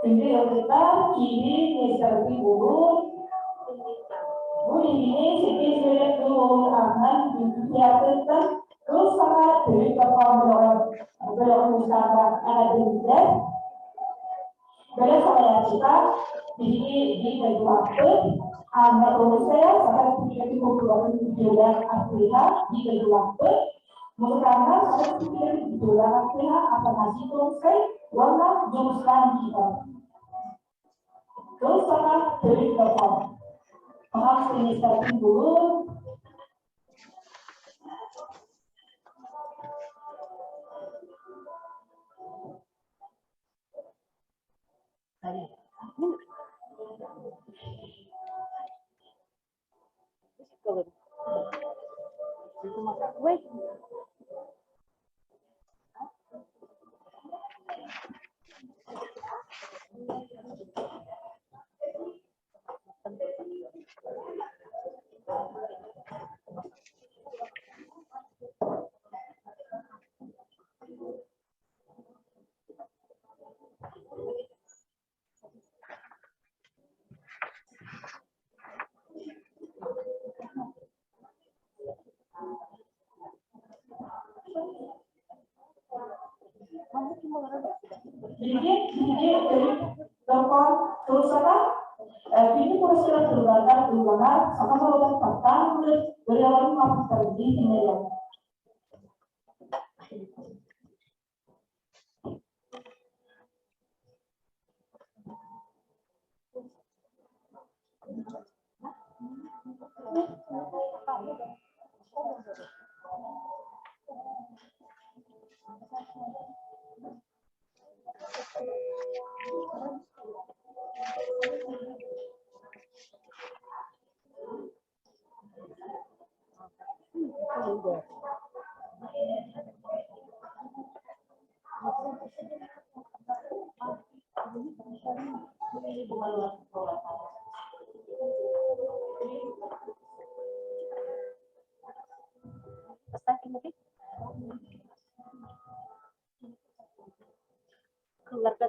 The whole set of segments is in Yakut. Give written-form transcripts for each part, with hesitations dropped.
Күндү ыалдьыттар, киири миэстэлэһии буолуо. Бу биһигини Сергей Зверев тыл уолун аатынан Үҥкүү театрыттан Кыл саха төрүт дорҕоон бөлөҕө бөлөҕүн музыканта эҕэрдэлииллэр. Бөлөх салайааччыта биһиги биир дойдулаахпыт Анна Томская, Саха Республикатын култууратын үтүөлээх артыыһа, биир дойдулаахпыт Музыканнар Саха Республикатын үтүөлээх артыыһа Афанасий Томскай уонна Дьулустаан Никитов. Кыл саха төрүт дорҕоон. Хаһан миэстэтин булун. Билигин биһиги төрүт дорҕоон тыл саха, күндү куорасыгар тылларга ылланар, саха норуотун таптаан ыллыыр ырыаларын матыыптарын иһитиннэриэм. Кылларга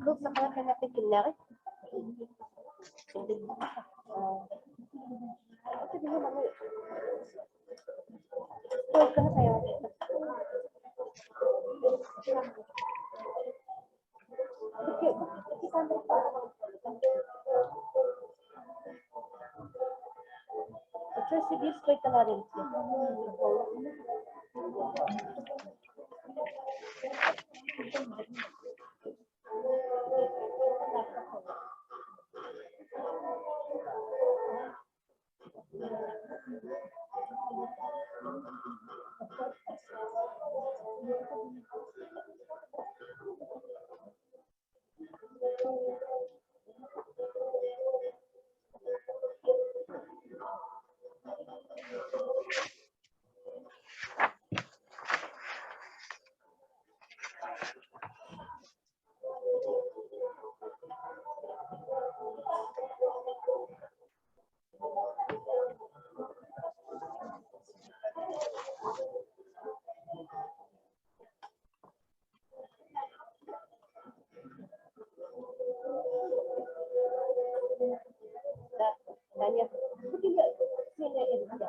Кыл сахалар кэннэттэн кимнээҕий?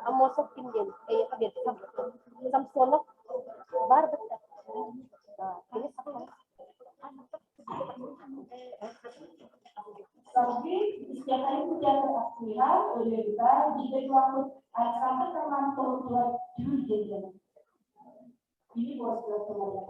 Аммосов ким диэн эйиэхэ биэрдэ Самсонов. Салгыы Истиэхайын театр актриһа, ырыаһыта, бииргэ улааппыт Александр Карманов толорутугар Түүл диэн кини буолар толорор.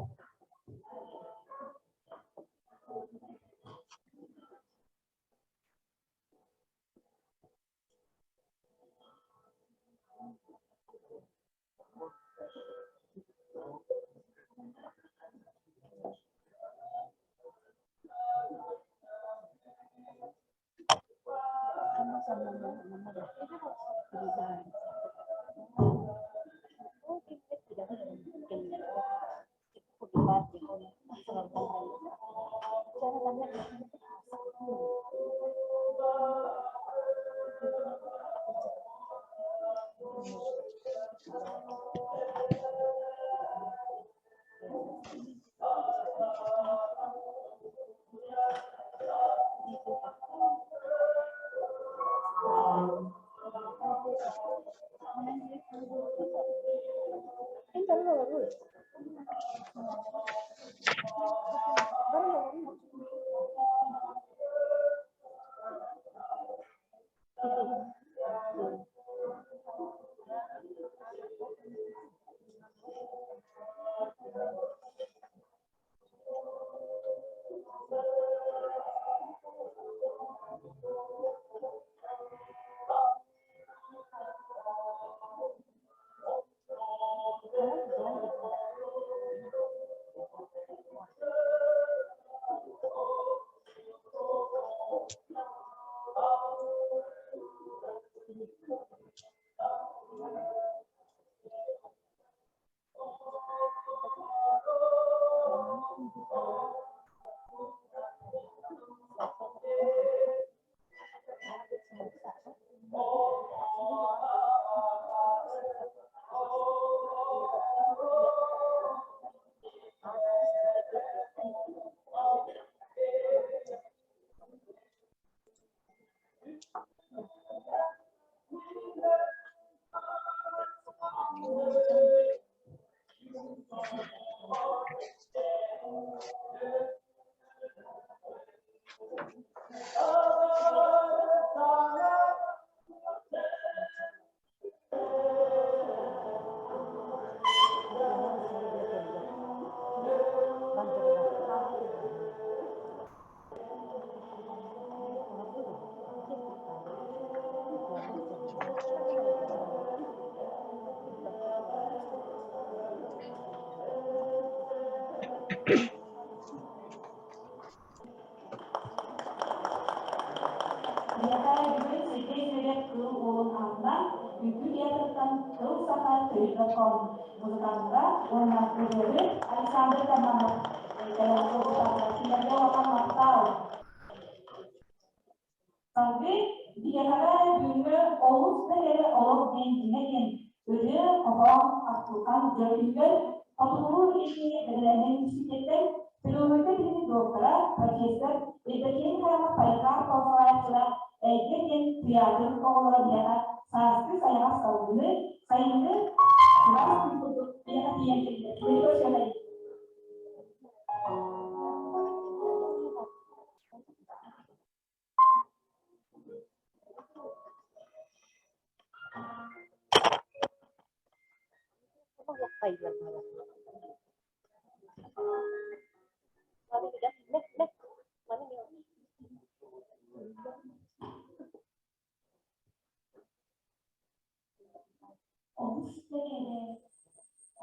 Миэхэ бүгүн Сергей Зверев Кыыл Уолун аатынан Үҥкүү театрыттан Кыл Саха төрүт музыканнара уонна ырыаһыт Александр Карманов кэлэн сылдьыбыттар. Кинилэргэ улахан махтал. Салгыы биһиэхэҕэ бүгүҥҥү олус да эрэ олох диэн дьиҥэ диэн ырыа, хоһоон, ахтылҕан дьоруойугар хотугулуу илиҥҥи бэлэмнэнэн үксүтүттэн филология билимин доктора, профессор Евдокия Михайловна Поликарпова салайааччылаах Эйгэ диэн тыйаатыр оҕолоро биһиэхэ сааскы сайаҕас салгыны, сайыҥҥы сылаас күн курдук биһиэхэ тиийэн кэллилэр. Олус да кэрэ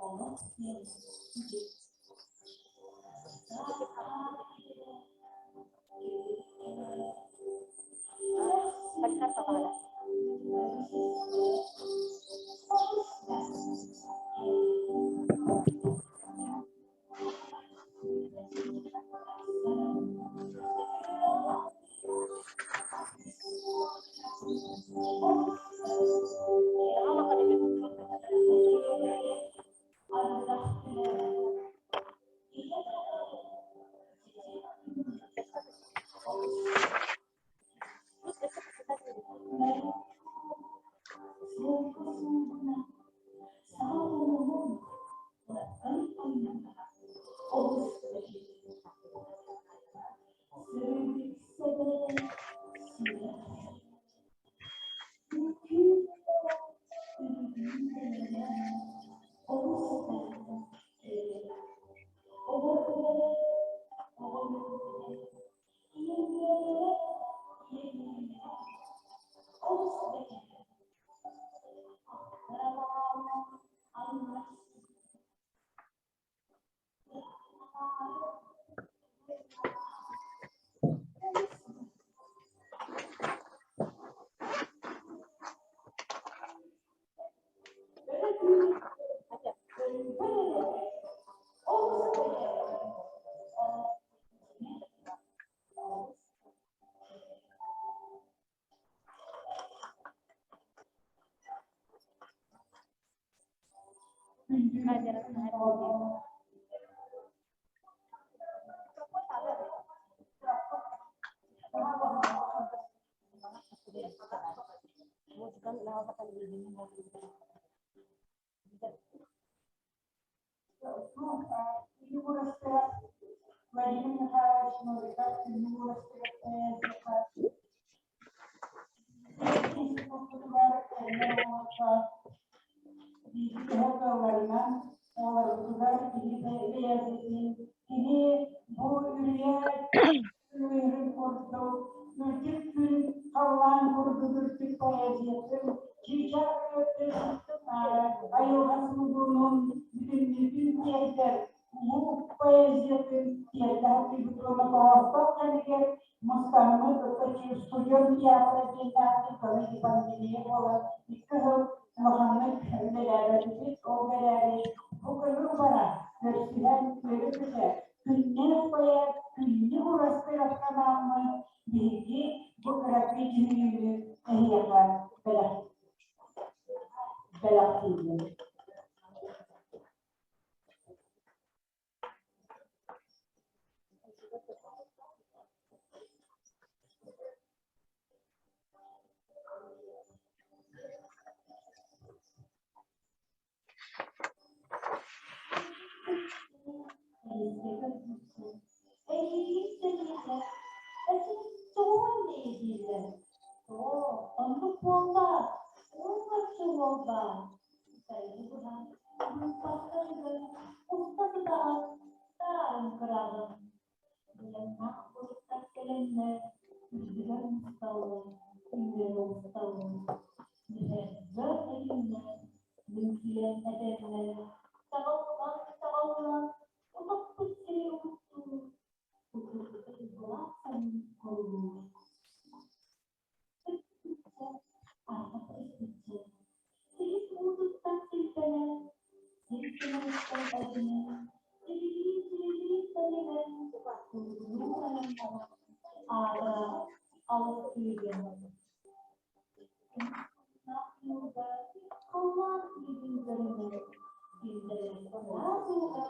олох диэн Владимир Михайлович Новиков Кини бу үрүйэ үөрүн курдук үрдүк күн халлаан курдук үрдүк поэзиятын чыычаах ырыатын айылҕа суугунун бүтүннүүтүн тиэрдэр улуу поэзиятын тиэрдэ сатыыбыт уонна тоҕоостоох кэмигэр мустаммыт студент театра диэн ааттык пандемия буолан 2 сыл улаханнык үлэлээбэтибит. Ол эрээри бу көҥүл бара көрсүһэн үөрэ-көтө күннээх поэт күннүк урастыраптанааммыт биһиги бу кыракый дьүһүйүүнү эһиэхэ бэлэх бэлэхтиибит. Оннук буолла, уон уолба уста сытаҕын таарын кыраҕын Быйаҥнаах былыттар кэлэннэр үрдүгэр мусталлар, үөрэ усталлар. Нүһэргэ этиннэр, лүҥкүйэн этэллэр, чаҕылҕан чаҕыллан, утуппут сири угуттуур, утурбута былаах саныы холлуур. Ыппычча, арҕах ыппычча, силис уутуттан силбэнэн, сир тымырыттан эбинэн, силилии-силилии тэлэнэн, суугунуу айаннанан, аатыраҕа алыстыыгын. Ньурба халлаан күлүгүн көрүнэр, биллэрэр ыраас ууга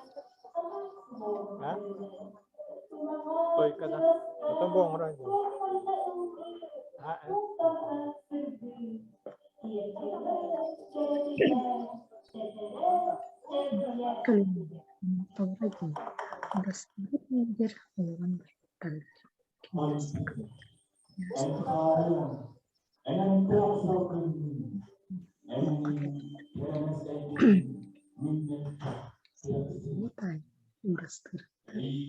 хатан суоҕун А? көрүнэр. Тураҕа Стойкада. Потом чугастан бу оҥорон туох барыта ыллыы, А, э. туох барыта сырдыы, киэргэтэ, кэрэтийэ, тэтэрэ, чэлгийэ. Кэлин толору дии, Урастыырап иһигэр олорон барбыттарыгар Уот аайы Урастыыраптар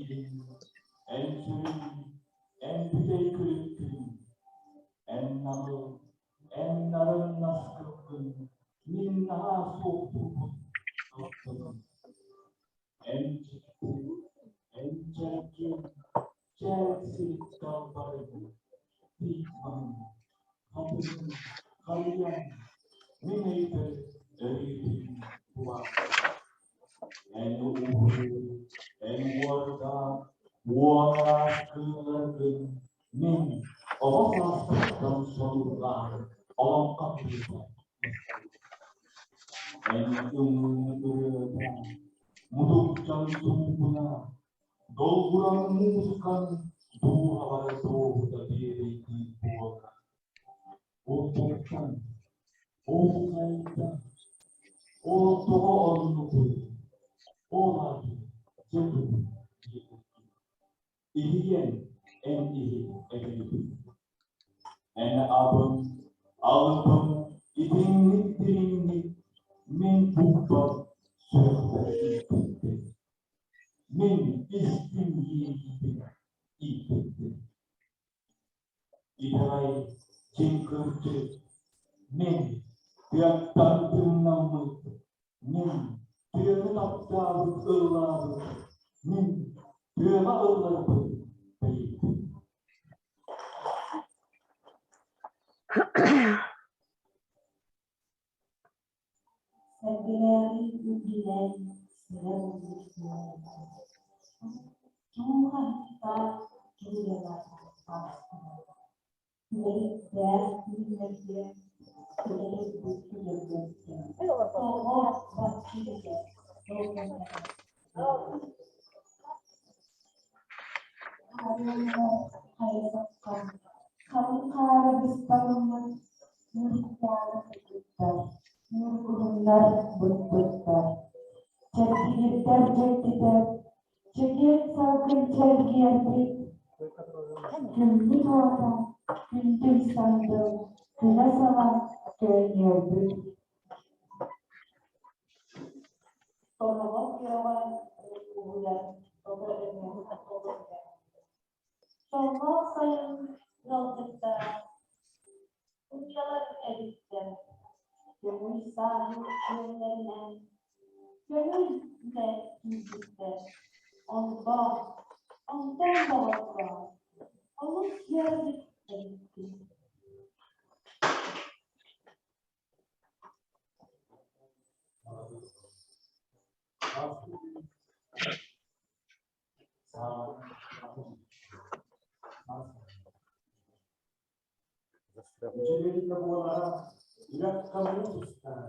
Сэргэлээҕи үрдүнэн сырар Дууһаһыттаах дьулуйалар аастылар. Үлэһиттээх күннэргэ үлэлэрбит үлэлэргэ тоҕо баччыйда. бысталыммыт ньургутааны кыргыттар, ньургуһуннар быкпыттар. Чэбдигирдэр дьиктитэ, чэгиэн салгын чэлгийэрбит, күммүт уота, күндүл сандал, күлэ-сала көөнньөрбүт. Тоноҕо күөҕэ уһуйар тобо өҥө Дьоллоох сайын ыалдьыттара Уйалар эбиттэр, көҥүл сааһы күөннэринэн көҥүл да киирбиттэр, онтон, онтон доҕоттоор, олус ыалдьыт эбиппит. Дьиэлэргэ буолара үлэх-хамнас устара,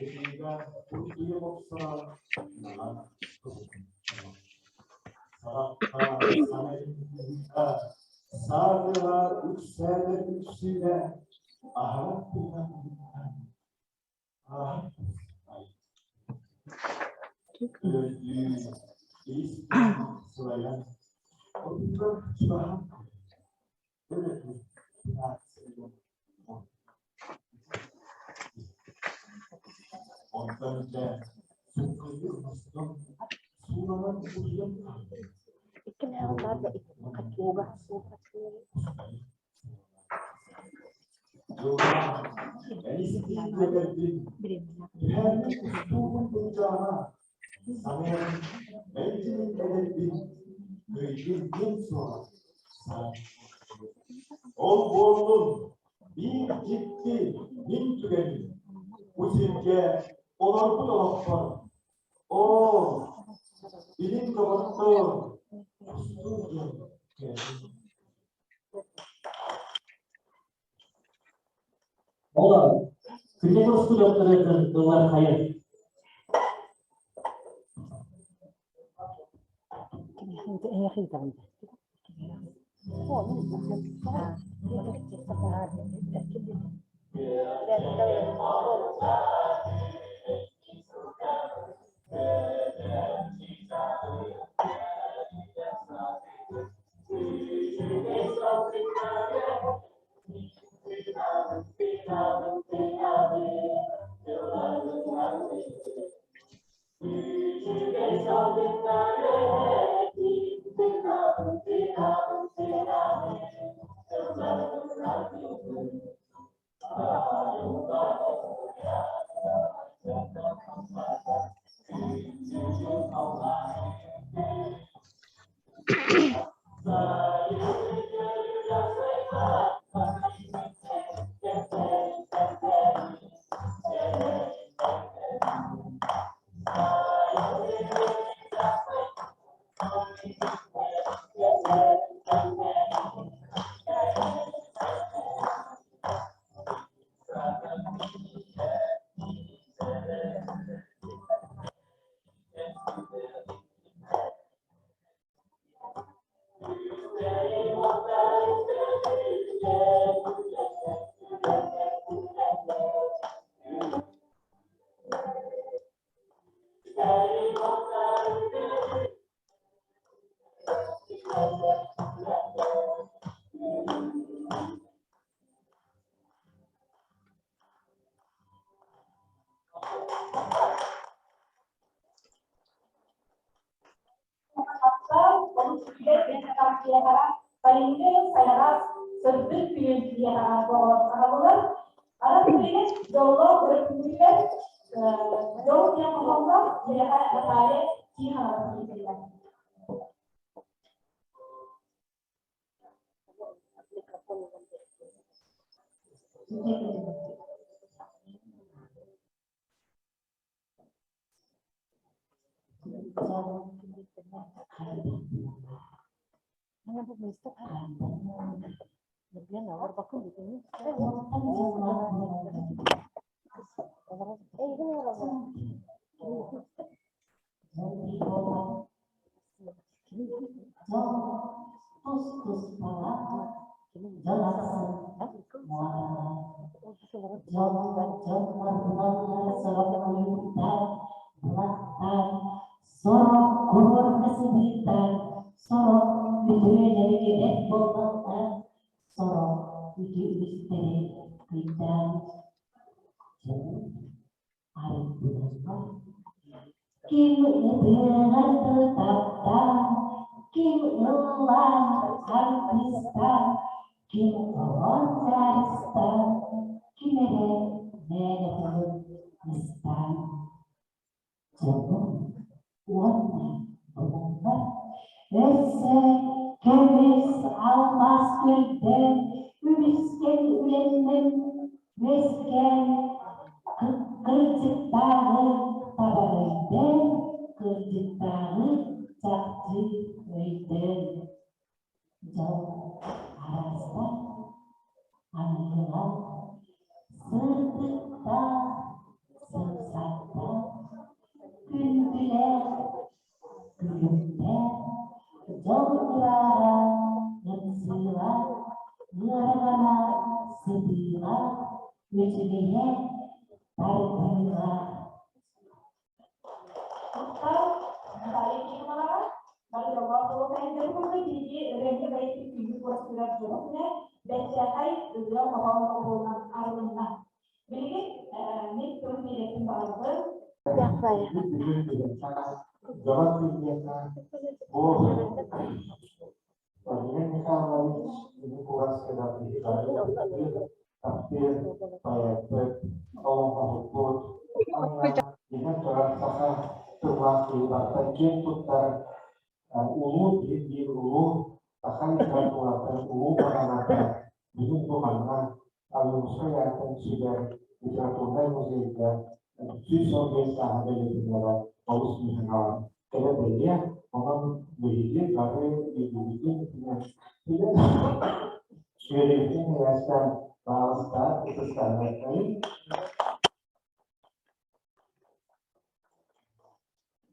ытыыга бурдуйа бопсоро наҕан Саҕахха саҥа саа тыаһа үксээтэр үксүүрэ, аһара тыынан Икки мээҕин баар да ууга Ол буоллун биир дьикти мин түгэним бу сиргэ олорбут олохпор Оо, илин доҕоттоор, устуу диэн кэллим. Ола, күннэтэ устудьуоннары ылар хайа? Сайыҥҥы сайаҕас, сырдык күнүн киһиэхэ оҕолор Арай билигин дьоллоох өрөспүүбүлүкэ дьол диэн хоһооҥҥо биһиэхэ Наталья Тихонова киирдилэр. Тус-туспалаах дьон ахсын. Дьоннор дьоннор сорох ойуурдаан, былахтаан, сорох куруорка сыбыырдаан, сорох үтүөлэри эбэт буолбаттаан, сорох үтүө үгүстэри кыйдаан. Дьонум арыйбыталлар. Ким ытыаҕар таптаан, ким ыллаан артыыстаан, ким хоһоон дьаарыстаан, ким эрэ мээнэ тылын ыстаан. Дьонум уонна булаллар. Өссө көмүс алмаас көрдөөн, үмүскэн үлэннэн үөскээн, кырдьыктааҕы таба өйдөөн, кырдьыктааҕы чахчы өйдөөн. Дьол араастаах, аныгылаах, сырдыктаах, сымсаттаах, күндүлээх, күлүктээх, дьол ырааҕа, ымсыылаах, ыарахана, сытыылаах, үчүгэйэ, тардыылаах. Махтал Наталья Тихоноваҕа. Бары дьоллоох буолуохтарын курдук биһиги ырыаны бэйэтин күндү куорастыырар дьоро күнэ бэртээхэй ырыа хоһоон оҕуһунан арылынна. Билигин мин тыл биэриэхпин баҕарабын. Дьоро күннээхэ бу Владимир Михайлович кини курас кэлэр бары таптыыр поэппыт, олоҥхоһуппут, уонна иһэн турар саха тыллаах киһи барыта киэн туттар улуу биир биир улуу саха литературатын улуу баҕаната бүгүн бу манна Ойуунускай аатын сүгэр литературнай музейга 115 сааһа бэлиэтэнэрэ олус миэхэ кэрэ бэлиэ. Онон биһиги бары билбитин үөрүүтүн эйээстээн баалыстаах ытыстаһыаххайын.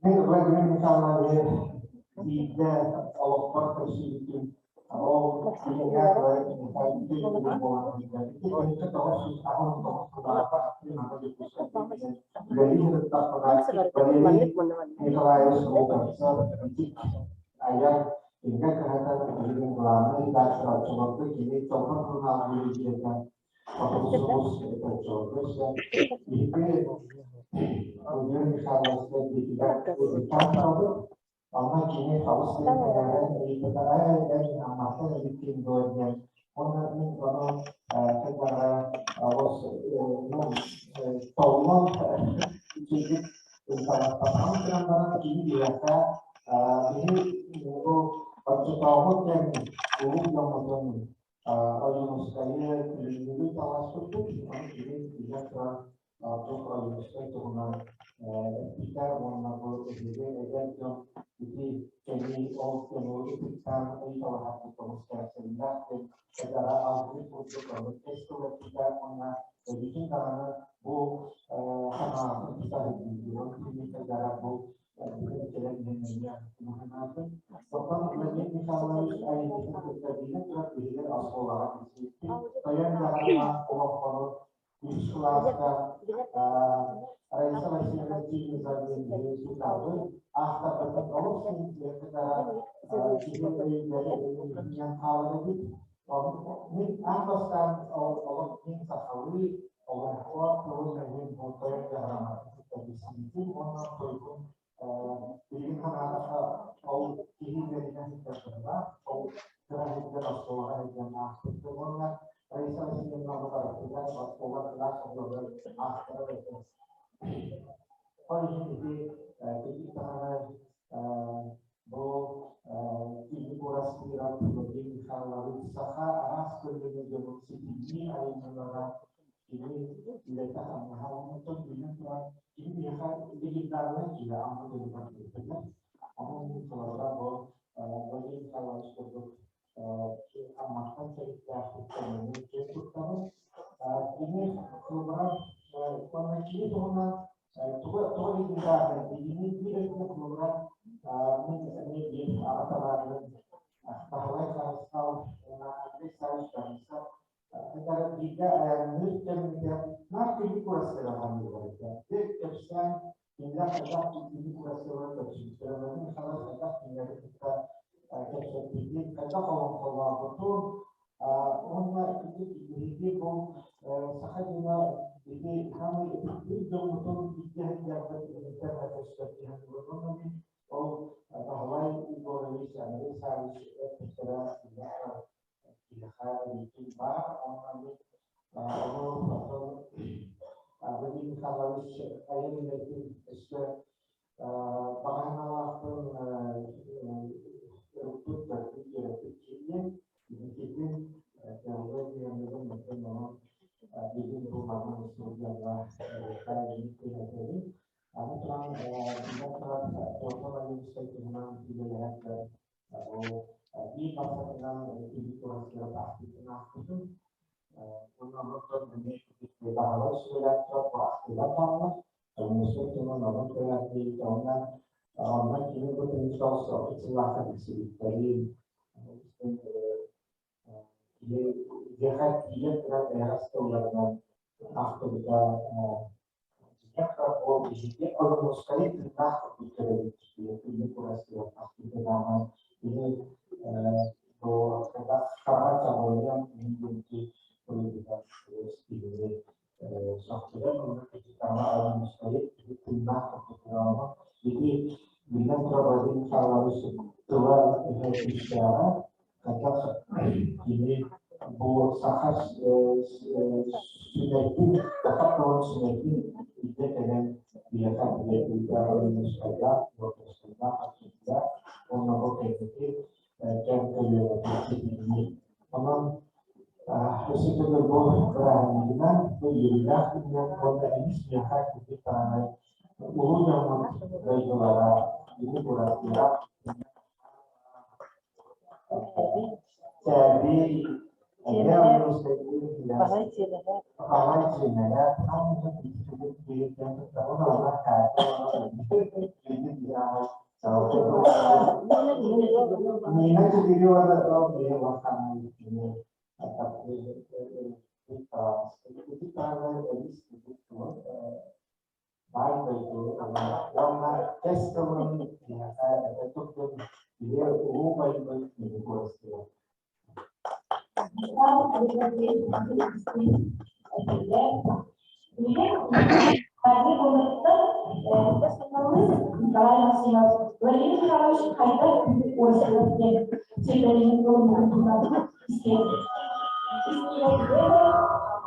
Мин Владимир Михайлович биирдэ олохпор көрсүбүтүм. Ол кинигэ үлэлии сырыттахпына Валерий Николаевич Луковцев айар кинигэ кыһата билигин главный редактор оччолорго кини Чолбон сурунаал биэриитэ Хотугу оччолорго биһиги Владимир Михайловичка диэкигэр ыытан барабыт. Онно кини хабыс диэн ыйыппыта, «Эй, эн Амматтан эбиккин дуо?» диэн. Уонна мин ону хайдаҕа олус ну толлон үчүгүйдүк ыйыталаспатаҕым гынан баран кини биһиэхэ биһи бу оччотооҕу кэм улуу дьоммутун Ойуунускайы күлүмнүүрү таласпыппыт, ону кини биллэн туран туох Ойуунускай туһунан эппитэ уонна бу эһиги эдэр дьон ити кэми ол кэми ытыктаан ыйыталаһаргыт олус кэрэхсэбиллээх диэн эдэҕэ алгыы курдук оннук кэс тыл эппитэ уонна эбитин даҕаны бу санаатын тута сылдьыылларын кини бу бүгүн кэлэн иһэн эмиэ Оттон Владимир Михайлович айымньытын кытта бииргэ турар биһиги оскуолаҕа билсибиппит. Тойон Дьаһаллаах олоҥхону үһүс кылааска Раиса Васильевна Тимиза диэн биһиги учууталбыт аахтарбытын олус сэргиэн киһи өйүгэр иҥэн хаалар эбит. Мин аан бастаан олох мин сахалыы олоҥхо тылын-өһүн бу Тойон Дьаһаллаах кытта билсибитим уонна тойбун билигин санаатахха, ол киһи үөрэнэн сылдьар ол кыра сылдьан оскуолаҕа сылдьан ааспыттым уонна Раиса Васильевна барытыгар оскуола кылаас оҕолоругар аахтарар этэ. Ол иһин ити кырдьык даҕаны бу киһи куорастыыра Владимир Михайлович саха араас көлүөнэ дьонун ситимнии айымньылара кини үлэтэ-хамнаһа онтон биллэн туран кини миэхэ легендарнай киһи Амма дойдутугар киирбэтэ. Онон холобура бу Владимир Михайлович курдук Амматтан төрүттээх кэмини киэн туттабын. Кини холобура уонна кини туһунан тугу тоҕо легендарнай биһигини биир өттүнэн холобура мин эмиэ биир аҕа табаарыһым Баһылай Харысхал уонна Андрей Савич Борисов Хайдах бииргэ айанныыр кэммитэ наар күнү курассыга ханыылар этэ. Дьэ кэпсээн кинилэр хайдах күнү курассыга көрсүбүттэрэ, Владимир Михайлович хайдах кинилэри кытта кэпсэппитин, хайдах олоҥхолообутун, уонна биһиги бу саха дьоно ити хаамай ытыктыыр дьоммутун илдьэ сылдьарбыт интернет көстөр диэн уонна мин ол Баһылай Егорович, Андрей Саввич эппиттэрэ киһиэхэ эбиитин баар уонна мин ону оттон Владимир Михайлович айан үлэтин өссө баҕа санаалаахпын ылбыт, көрбүт, үөрэппит киһи Инникитин кыаллар диэммитин онтон онон билигин бу манна устудьуонҥа этэбин. Аны туран, биллэн турар, Платон Ойуунускай туһунан үлэлэһэн ол биир бастакынан киһи куораттыгар ахтыытын аахпытым. Уонна онтон эмиэ баһылай сүбэлээн туран бу ахтыылар бааллар. Ойуунускай туһунан онон көрөөччү уонна онно кини бу 1930 сыллаахха билсибиттэрин киһиэхэ тиийэн турар эйэҕэс тылларынан ахтыбыта дьиҥэр ол биһиги Ойуунускайы тыыннаах курдук көрөбүт күннүк Уурастыырап ахтыытынааҕар кини бу хайдах хараҕа чаҕылыйан мин диэки суруйбута киһини сөхтөрөр уонна кырдьыктааҕы Ойуунускайы тыыннаах курдук көрөҕүн. Ити биллэн турар Владимир Михайлович тыла өһө күүстээҕэ, хайдах кини бу саха сүнэйдин, саха тылын сүнэйдин илдьэ кэлэн биһиэхэ билэрбитэ Ойуунускайдаах, Лотоскайдаах, Арчылдаах уонна бу кэнники кэм көлүөнэтин ситимниир. Онон өссө төгүл бу бырааһынньыгынан, бу үөрүүлээх күнүнэн уонна эмис миэхэ кырдьык даҕаны улуу дьоммут дойдулара, Илин Урастыыра Сээбий, Эбээ Ойуунускайдыын Баһай дьиэлэрэ. Баһай дьиэлэрэ, Нина Чигирёва баай дойду уонна кэс тылын киниэхэ этэ турдун киһи улуу байбыт киһи куорастыыр. Николай Максимов, Владимир Михайлович хайдах уорсуйар диэн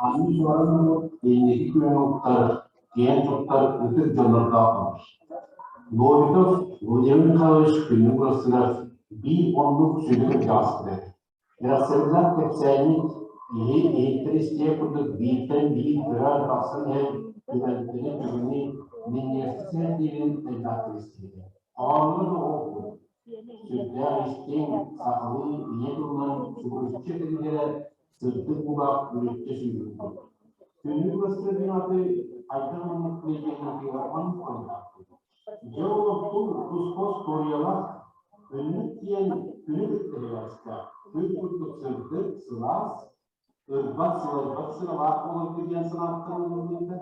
Анны Суорун инники күөн уктар, киэн туттар ытык дьоннордоохпут. Новиков Владимир Михайлович күнү кырсыгар биир оннук сүдү кырдьаҕаспыт этэ. Кэрэхсэбиллээх кэпсээни киһи иһиттэр истиэх курдук бииртэн биир көрөн тахсан иһэн түбэлтэни бүгүнү минньигэстик сэһэргиирин элбэхтик истибитэ. Оонньуу да ол курдук. Сүрдээх истиҥ, сахалыы ийэ тылынан субуруччу этиллэрэ сырдык булаах үрүччэ сүүрбүт. Күннүк Уурастыырын аты хайдах ылыммыт диэн оннук хоруйдаахпыт. Дьэ олохтун туспа остуоруйалаах Өннүк диэн күнү кытта сибээстээх, күн курдук сырдык, сылаас, ырбат, сылайбат сыралаах буоларга диэн санааттан ылыллыбыта.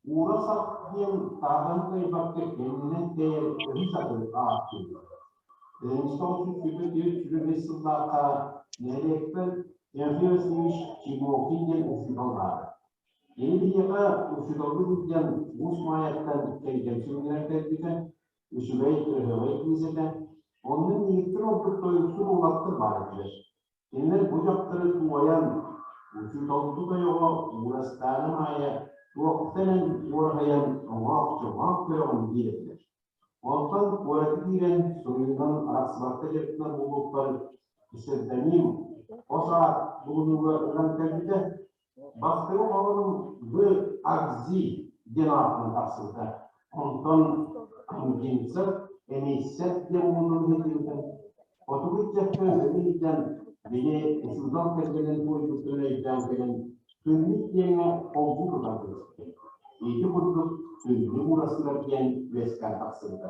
Уура сап диэн тааһын кыайбакка кэннинэн тэйэр өһүс аты ааттыыллар. 1924 сыллаахха нэһилиэкпэр Тимофей Васильевич Тимохин диэн учуутал баара. Кини биһиэхэ учууталбыт илдьэн Уус Маайаттан кэргэн сүгүннэрэн кэлбитэ, үчүгэй кыраһыабай кыыс этэ. Онно миигиттэн ордук тойуксун уолаттар баар этилэр. Кинилэр бу дьахтары туойан, учууталбыт ойоҕо Уурастаана Маайа туохтан эн уораҕайан оҥоох-чоҥоох көрөҕүн диир этилэр. Онтон куораты киирэн суруйуунан арахсыбакка дьарыктанар буолуохпар псевдоним хос аат булунууга ыган кэлбитэ. Бастакы хоһоонум В. Акзи диэн аатынан тахсыбыта. Онтон Амгинцев, Эмиссев диэн уолунан иһиллибитэ. Хотугу ыччакка үлэни илдьэн, били учуутал кэргэнин буойбуттарын өйдөөн кэлэн, Күннүк диэҥҥэ холбуу тутан кэбиспитэ. Ити курдук Күннүк уурастыгар диэн үөскээн тахсыбыта.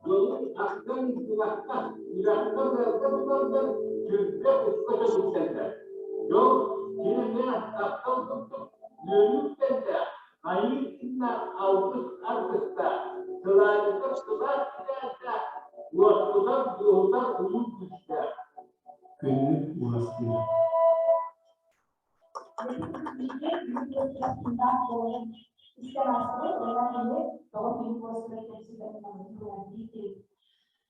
Дьолун ахтан ыытыбакка, үрэххэ ыалга туталлар, сүргэ укка төгүлтэллэр. Дьол кини эмиэ таптал курдук үөрүү үктэллээх, айыы тыыннаах алгыс аргыстаах, сылаанньытар сылаас силээстээх, уоскутар, дуоһутар улуу күүстээх. Күннүк Уурастыырап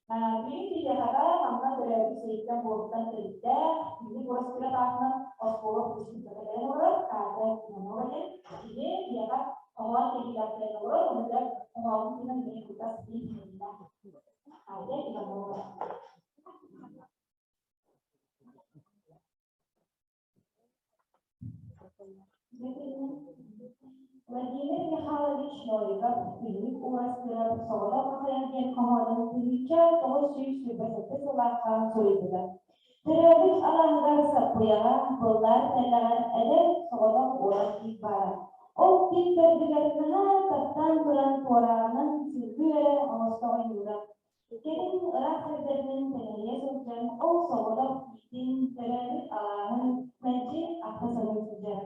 Бүгүн киһиэхэҕэ манна төрөөбүт сириттэн буоруттан төрүттээх, күннүк Уурастыырап аатынан оскуола выпускница кэлэн олорор, Катя Иванова диэн. Кини киһиэхэ хоһоон кэһиилээх кэлэн олорор, онугар хоһоонун туһунан эмиэ кылгас билиһиннэрдэ. Катя Иванова. Владимир Михайлович Новиков Күннүк Уурастыырап Соҕотох хахайар диэн хоһоонун 1927 сыллаахха суруйбута. Төрөөбүт алааһыгар Саппыйаҕа быллаар тэллэҕэр эдэр соҕотох уолан тиит баара. Ол тиит төрдүгэр наһаа таптаан туран туорааҕынан сылгы эрэ оҥосто ойуура. Кэлин ыраах сирдэринэн тэлэһийэ сылдьан, ол соҕотох тиитин, төрөөбүт алааһын мэлдьи ахта саныы сылдьара.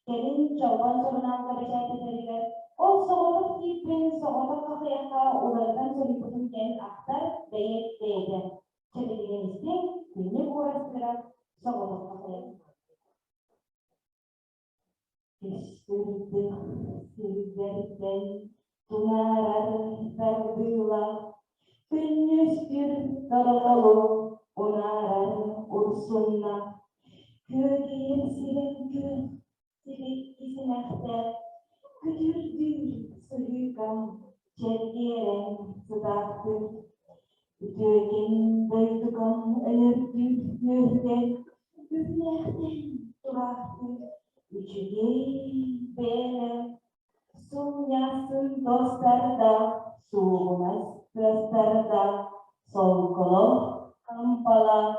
Кэлин Чолбон сурунаалга бэчээттэтэригэр ол соҕотох тииппин соҕотох хахыйахха уларытан суруйбутум диэн ахтар бэйиэт бэйэтэ. Чэбилигин истиҥ, күннүк уурастыыра соҕотох хахыйах. Кэстэрдэх сирдэртэн тунаарар тардыылаах, Күннүстүр торҕолу унаарар урсунна, Күөгэйэр сирин күөх сибэкки симэхтээх, Күтүрдүүр сыһыыкам чэлгиэрэн сытаахтыыр. Үтүөкэн дойдукам өлөрдүүр үөһүгэр Үбүлээхтэн тураахтыыр үчүгэй бэйэлээх Сунньасын тостардаах, суугунас тыастардаах, Солколоох хампалаах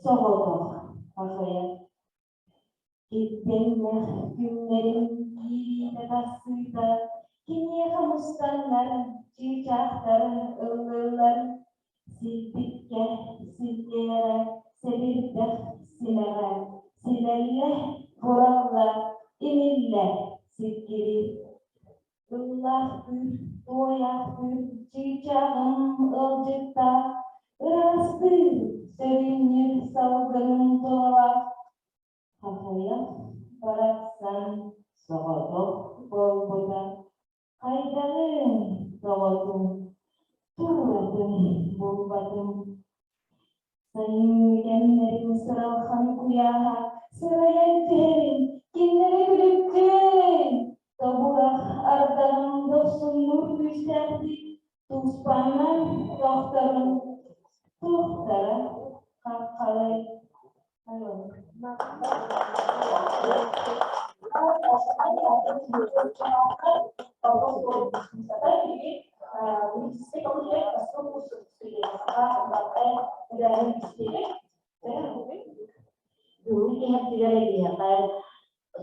соҕотох хахайа. Кирдэннэх күннэрим киириитэ-тахсыыта, киниэхэ мустаннар, чыычаахтар ыллыыллар, силбиккэ силлиэрэ, сэбирдэх симэҕэ, силэллэ, буралла, имиллэ сиккириир. Ыллаахтыыр, туойаахтыыр чыычааҕым ыалдьыттаах, ыраастыыр, сөрүүннүүр салгыным тулалаах. Хахыйах барахсан соҕотох буолбута, хайдаҕын тоҕотун, тууратын булбатым. Сайыҥҥы кэмнэрин сыралхан куйааһа сырайан түһэрин кинилэри күлүктүөн тобурах ардаҕын дохсуннуур күүстээхтик туспаннан тохторун туохтара хаххалай. Бүгүҥҥү киһи биһиэхэ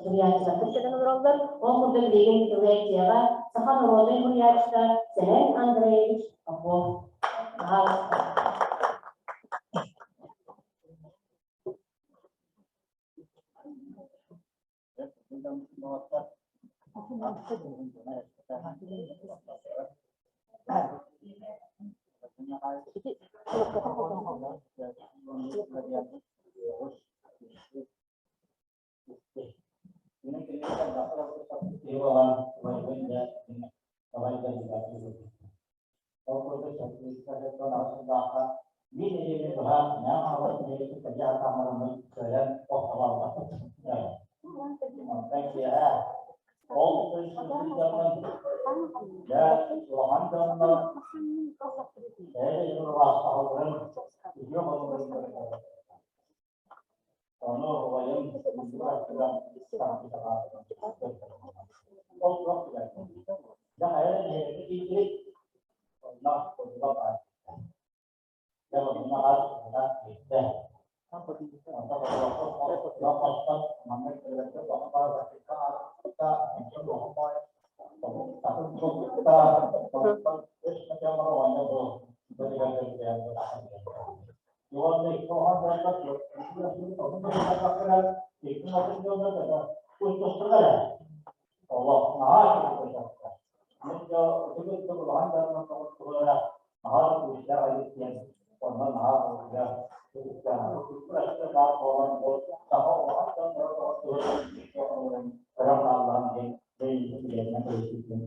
суруйааччыларбыт кэлэн олороллор. Ол курдук билигин лекцияҕа саха норуотун суруйааччыта Сэмэн Андреевич Попов. Пожалуйста. тарбахтара икки атын дьоннор да устустулар ээ. Олох наһаа үчүгэй көтөхтө. Мин дьэ ытык ытык улахан дьоннор тоҕустулара наһаа күүстээх эбит диэн онно наһаа долгуйа ытыктаах баар буолан бу саха улахан дьонноро тоҕустулар көрөн хааллаҕым диэн бэйэбин билэринэн көрүстүм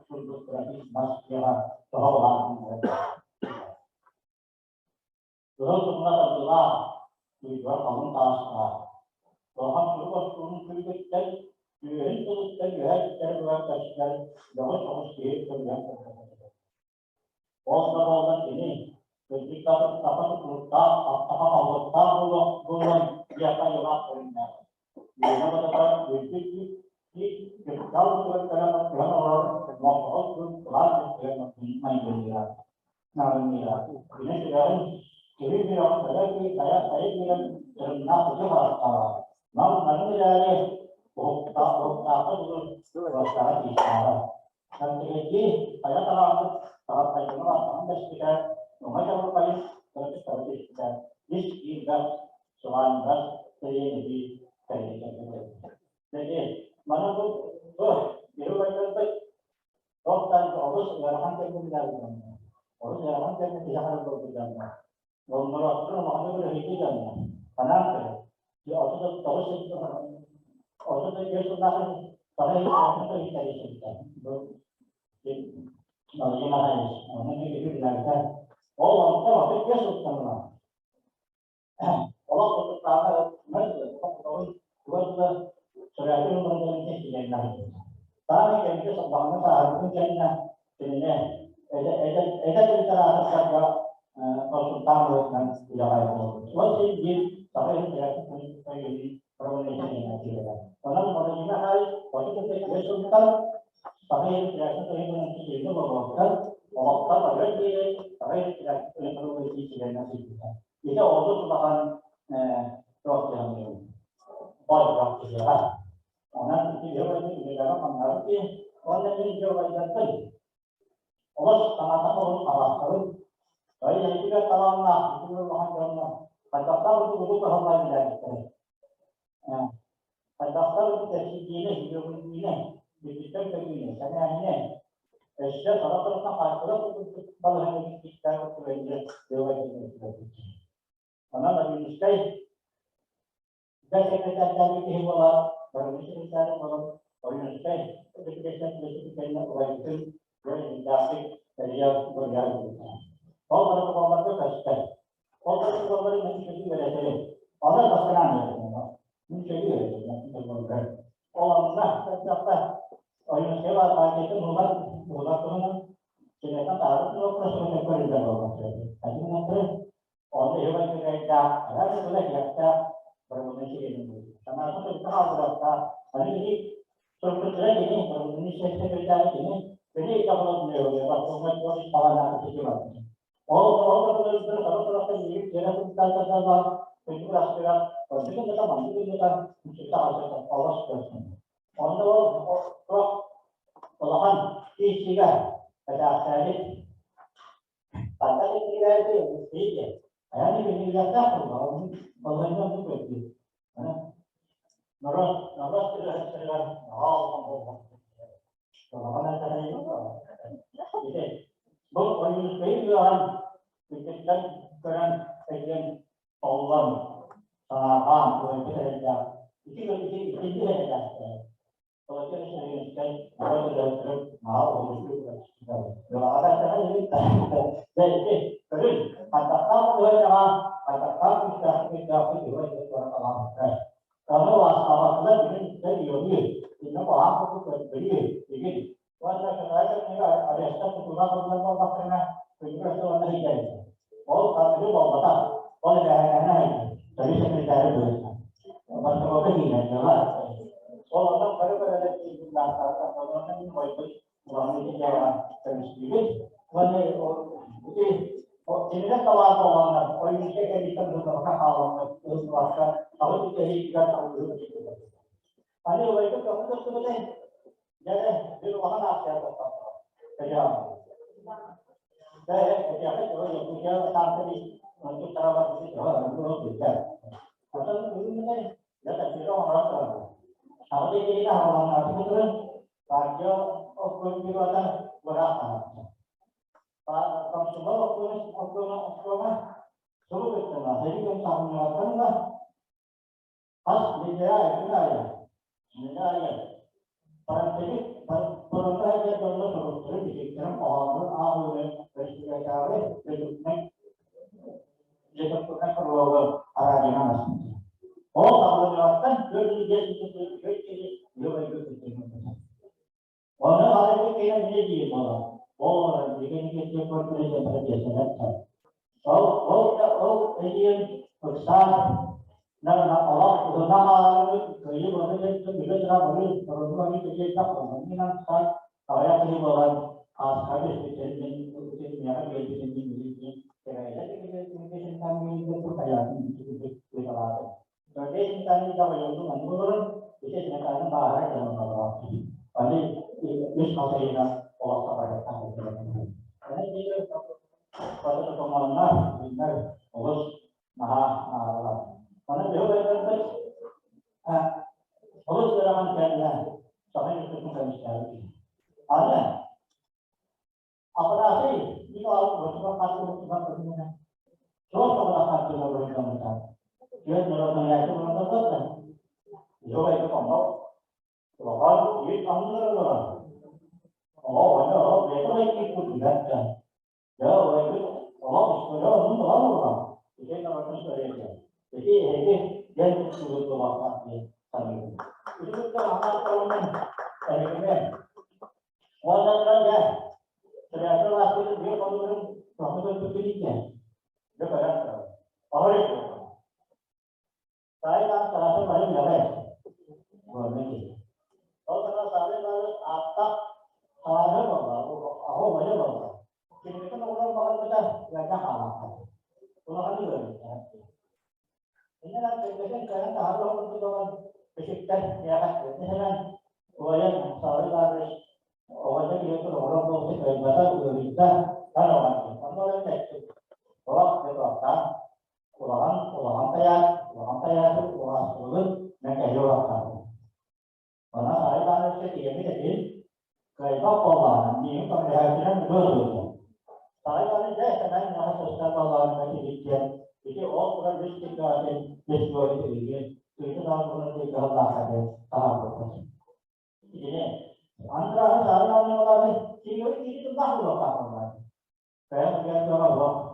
сурбуттара ис бас дьиэҕэ тоһо улаатыннара. Кыһыл тумна тардыылаах, тыытыгар халыҥ таастаах, улахан сурук остуолун күлүгүттэн, түөһүн тылыттан үөһэ түстэрэ турар көстөр бөҕө соҕус киһи көрүлэн көрбөтө. Ол да буоллар кини кырдьык да саха тутулуктаах, саха паһылыктаах буолуон диэххэ айылаах көрүҥнээх. Үөнэ батата үрдүк кырдал туруктара түһэн олорор мохсоҕол кыыс кылаас өттүгэр майгынныыра. Нарынныыра. Кини сүрэҕин киһи сүрэҕин сайа сайа сайа биэрэн тырымнаах ытык харахтааҕа. Нам нарын эрээри уһуктаах уһуктаахха дылы уостаҕа тиистээҕэ. Сантигайдыы хайа тараахыт таҕаттайдыҥы баттаҕын бэспитэ, уҥа чабырҕайын кыргыттары түспүтэ, ис киирбэх, сылаанньыгас тэриэнэһии кэлбитэ. Ити маны бу бу киһи байдарбыт туохтан олус ыарахан кэмҥэ билээбит олус ыарахан кэмҥэ киһи харах буолбут Оннороттор улаханнык үлэһитии дьонно. Анаан көрөр. 39 35 сыллаах саха иһиттэрин Бу Онон киһи Ол онтон 35 сылтан ыла олох тутуктааҕа Сөрөөтүн ыларынан кэһиилэннэҕэ. Таах кэмгэ сордоҥҥо сааһырбытын кэннэ кинини эдэр литератордарга консультант быһыытынан үлэҕэ буолбут. Ол син биир саха иһин правление киирэрэ. Онон Владимир Михайлович 35 сылтан саха иһин кииргэ болуоттар олохтон барыар диэри саха иһин правление чилиэнэ сылдьыбыта. Ити олус улахан туох Бойбох киһиэхэ. Онон ити үһү үлэлэри-хамнары диэн, уонна мин дьылайдарбын олус санаата олус хараастабын. Бары талааннаах, ити улахан дьонно хайдахтаах улуу кыһаллар билээбиттэрэ. Хайдахтаах кэпсэтиини, үөгүлүүнү, бүтүттэн көрүүнү, сэнээһини, өссө сорох-сорохтон хаартыла курдук балаһыанньа киирбиттээх түгэҥҥэ дьылайдарбын. Онон Ойуунускай да секретардаабыт киһи буолар, барыны секретарь буолан Ойуунускай ытык кэннэ убайбытын дьон тэрийэр бырыйар Ол протоколларга көстөр. Ол протоколлары мин чөлү үөрэтэбин. Онон бастаан үөрэтэбин. Мин чөлү үөрэтэбин. Ол онно көрдөххө Ойуунускай партиятын булар булар туһунан киниэхэ таһаарар вопросу көрүллэр буолбат. Онно үһү үчүгэйдээх, араас үлэһиэхтээх, барыбытын сирин Санаата сылта хаалбатахтаах. Аны кини суруксуттара кини, барыбытын секретарь кини, кини икки нөһүлэ, баттылга туох таланааты ситимат. Ол ол да сара-сарахта миигин тиэрэ сылтаатардар күндү астыгар, оннук гынната, маннык гынната, сылта хаалсата, олос көрсөн. Онно ол туох улахан киисигэ, кэтээхтээбит Ханна киллэрээти видите, айан билиилэхтээх буолла, балайна оннук көрдүү. Народ, народ түбэһэттэригэр наһаа улахан буолла. Улахан этэрэй Бу Ойуунускайы үөҕэн, күндүттэн көрөн, өйдөөн, толлон, санаарҕаан, туойбут эрэйдээх. Ити ити итинник эрэйдээхтэр. Ол онон бары бэрэлэр киирбит онон мин бойбут улахан дьиэҕэ көмүскүүбүт. Уонна ити кинилэр талаан буоланнар, ойуунускай кэнниттэн быыбарга хааланнар, ыллыбакка, аҕыс үтэһиитигэр алгыһы киирбит. Аны убайбыт тоҕо көстүбүтэй? Дьэ, bir улахан аахсыйа тохтоото. Кэжээн. Дьэ, кэжээн, кэжээн, таантали, туттаралар, Оттон блогы араадьынан аспыта. Ол саҕаланыаҕыттан 405 үчүгэй киһи үө-өйгө кыттыһыппыта. Оны арыгы кэлэн не диир буолар. Ол деген кэччэ көрдөрө дьэсэлэр. Ол ол да ол эдиэн ыксаан на олох уһуна хаалары кыйы бары дэнтэн үлэ тыра бары торунну аны кэчэйдэх оннунан сан аҕыйах киһи буолан ааска түспүттэрин миэхэ биэрбитин мин кэрэйдэ Аны Аппарааты Николай Васильев хартыына Суос тоҕуна хартыына быһыытаммыта. Түөрт норуотунайааччы буолан Йо айгы онно улахан үт аннылар олорон. Оҕо оҕо оҕо бэйэтэ айгы кутуйатта. Йо айгы оҕо история оннун булан олорон. Ити норуотун историята. Ити эһиги дьэн туттубут буолуохтаах диэн саныыбын. Ити кытта анаан толонун эһигини Уонна дьэ, Сэрээсэ лааспытын биир хонугун тоһу көрбүккүн иккиэн. Дьэ көрөн турабын. Оһор икки. Саай таах тараасы бары үлэҕэ. Буолна киһи. Ол гына саалай бары ааттаах хааһы буолла, аһы уойа буолла. Киниттэн оҕолор баҕарбыта ыарда хаалаахха. Улахан ыарыыта. Иннинэ кэргэтин кыайан таһаарар курдук ылан үтүктэр миэхэ этиһинэн уойан Саары Иванович оҕонньор ийэтин оҕолор буолбут кыайбата ыарыйда хан оҕонньор. Онно олорон эттим. Олох дьэ улахан улахан тайаат улахан тайааты улаастыбытын мен кэһии олохтоохпун. Онон Саары Ивановичка тиийэммит этин кыайбат буоллаҕына миигин көмөлөһөөччүнэн ыгыа суруйда. Саары Иванович дьэ сэмэн миэхэ сыстар буоллаҕына тиийбит ити ол турар үс кирдэҕэтин үс буолу тиийбит тыйты саҕалбытын тыйгыһаллааххаты таһаарбыппыт. Итини андырааһы Саары Иванович кириэби кири тыллаах буолуохтаах буоллаҕа. Кайан кайан туора олох.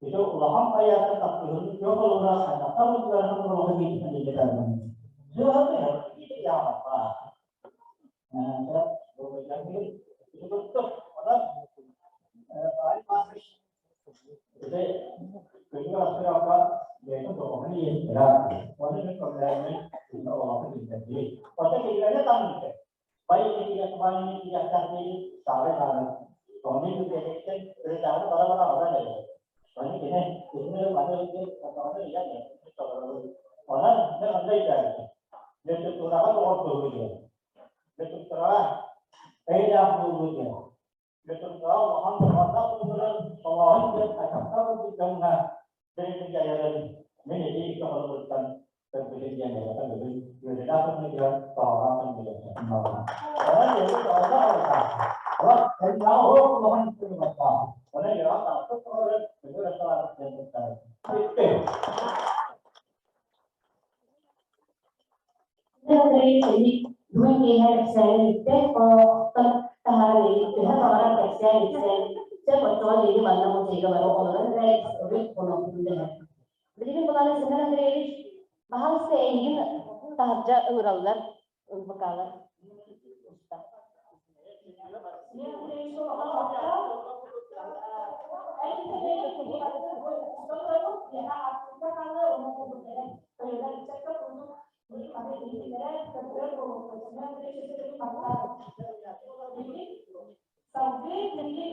Ити улахан хайаата таптыһын күөх олуна хайдахтар ыархан олоҕу бииртэн илдьэтэрмин. Бүгүн киэһэ кэпсээнин бүттэ, оттон таһааран төһө баҕарар кэпсээн ипсээн, сөп оччоҕо биһиги манна музейга бары олорон эрэ өрүт хонохпутун дэһэр. Билигин Булана Семен Андреевич, баһаалыста эйигин таһырдьа ыҥыраллар, НПК-лар. Салгыы биһиги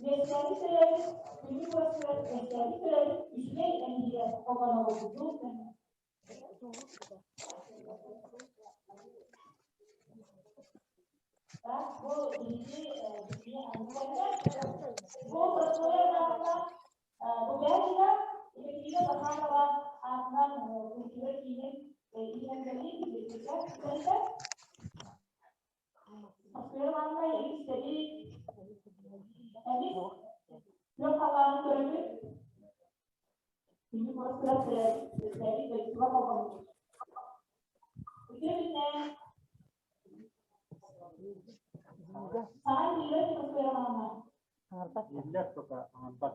үөскээбит төрөөбүт күнү көрсөр үөскээбит төрөөбүт үчүгэй эмиийэ холбонолорбутун Бу Прасковья Бубякина Екатерина Баханова аатынан культура киинин иһинэн библиотека Прасковья Ивановна истэри эмис күөх халлааны көрөбүт. Күнү курастырар төрөөбүт дойдуга холбоннубут. Үтүө күннээн Саҥа иһиллэр Прасковья Ивановна. Иһиллэр пока аҥарбат.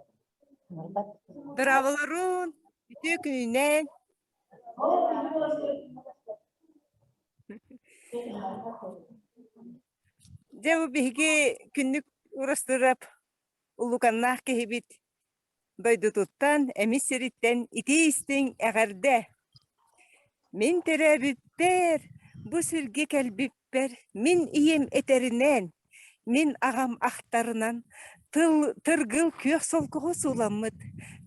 Дорооболорун, үтүө күнүнэн. Дьэ бу биһиги күннүк Урастырап улуканнаах киһибит дойдутуттан, эмис сириттэн итии-истиҥ эҕэрдэ! Мин төрөөбүппэр, бу сиргэ кэлбиппэр мин ийэм этэринэн, мин аҕам ахтарынан тыл тыргыл күөх солкоҕо сууламмыт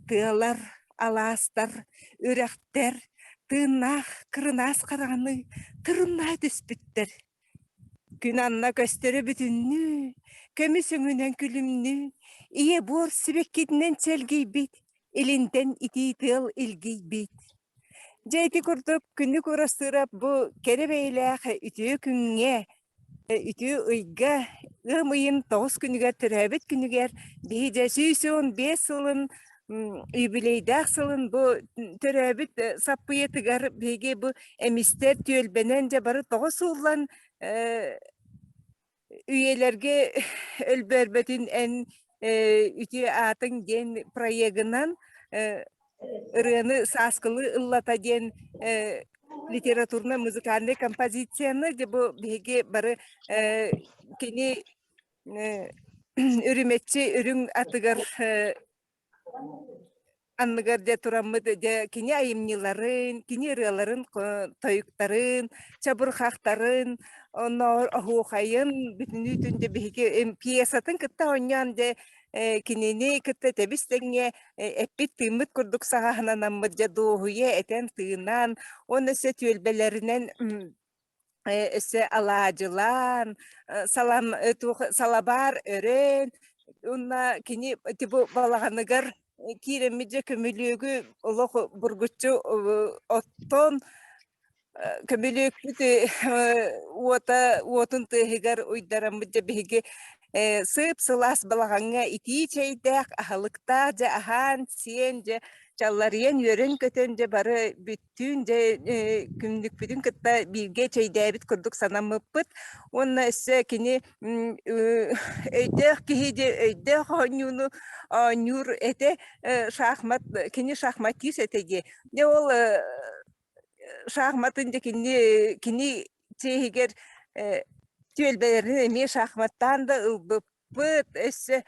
тыалар, алаастар, үрэхтэр тыыннаах кырынаас хараҕыныы тырымнаһа түспүттэр. Күн анна көстөрө бүтүннүү, көмүс өҥүнэн күлүмнүү, ийэ буор сибэккитинэн чэлгийбит, илинтэн итии тыал илгийбит. Дьэ ити курдук Күннүк Урастыырап бу кэрэ бэйэлээх үтүө күҥҥэ, үтүө ыйга ыам ыйын тоҕус күнүгэр төрөөбүт күнүгэр биһи дьэ 115 сылын юбилейдаах сылын бу төрөөбүт саппыйатыгар биһиги бу эмистэр түөлбэнэн дьэ бары тоҕо сууллан үйэлэргэ өлбөөрбөтүн эн үтүө аатыҥ диэн проегынан ырыаны сааскылыы ыллата диэн литературно-музыкальнай композицияны дьэ бу биһиги бары кини үрүмэччи үрүҥ атыгар анныгар дьэ тураммыт дьэ кини айымньыларын, кини ырыаларын, тойуктарын, чабырҕахтарын, оннооҕор оһуохайын бүтүннүүтүн дьэ биһиги пьесатын кытта оонньоон дьэ кинини кытта тэбис-тэҥҥэ эппит-тыыммыт курдук саҕаһынанаммыт дьэ дуоһуйа этэн-тыынан уонна өссө түөлбэлэринэн өссө алаадьылаан, салам туох салабаар өрөөн уонна кини ити бу балаҕаныгар киирэммит дьэ көмүлүөгү олох бургуччу оттон көмүлүөкпүт уота уотун тыаһыгар уйдараммыт дьэ биһиги сып-сылаас балаҕаҥҥа итии чэйдээх аһылыктаах дьэ аһаан-сиэн дьэ чалларыйан үөрэн-көтөн дьэ бары бүттүүн дьэ күннүкпүтүн кытта бииргэ чэйдээбит курдук санаммыппыт уонна өссө кини өйдөөх киһи дьэ өйдөөх оонньууну оонньуур этэ шахмат кини шахматист этэ дии дьэ ол шахматын дьэ кини кини чиэһигэр түөлбэлэрин эмиэ шахматтаан да ылбыппыт өссө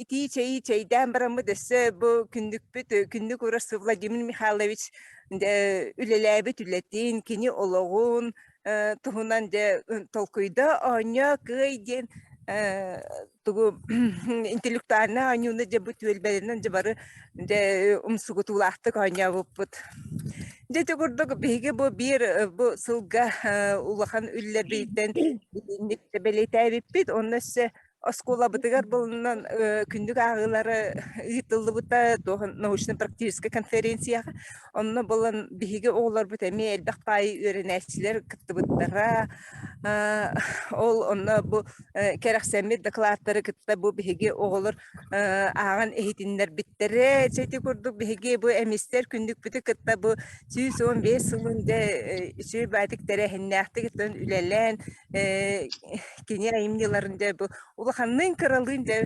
итии чэйи чэйдээн бараммыт өссө бу күннүкпүт күннүк урас Владимир Михайлович үлэлээбит үлэтин кини олоҕун туһунан дьэ толкуйда оонньоо кыай диэн тугу интеллектуальнай оонньууну дьэ бу түөлбэлэринэн дьэ бары дьэ умсугутуулаахтык оонньообуппут. Дьэ ити курдук биһиги бу биир бу сылга улахан үллэрбититтэн итинник бэлиэтээбиппит. Онно өссө оскуолабытыгар булунан күндүк ааҕыылары ыытыллыбыта туох научно-практическай конференцияҕа. Онно булан биһиги оҕолорбут эмиэ элбэх паайы үөрэнээччилэр кыттыбыттара. Ол онно бу кэрэхсэммит докладтары кытта бу биһиги оҕолор ааҕан иһитиннэрбиттэрэ. Дьэ ити курдук биһиги бу эмистэр күннүкпүтү кытта бу 115 сылын дьэ үчүгэй баайдык тэрээһиннээхтик үлэлээн кини айымньыларын дьэ бу улаханныын кыралыын дьэ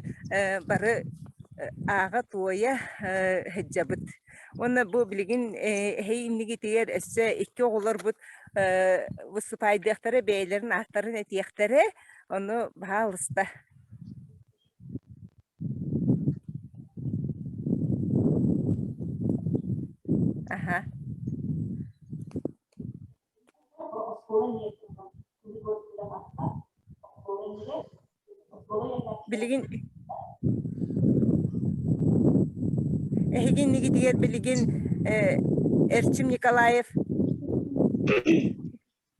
бары ааҕа-туойа сылдьабыт. Уонна бу билигин эһэй иннигитигэр өссө икки оҕолорбут выступайдыахтара, бэйэлэрин ааттарын этиэхтэрэ. Ону баһаалыста. Аха. Билигин эһиги иннигитигэр билигин Эрчим Николаев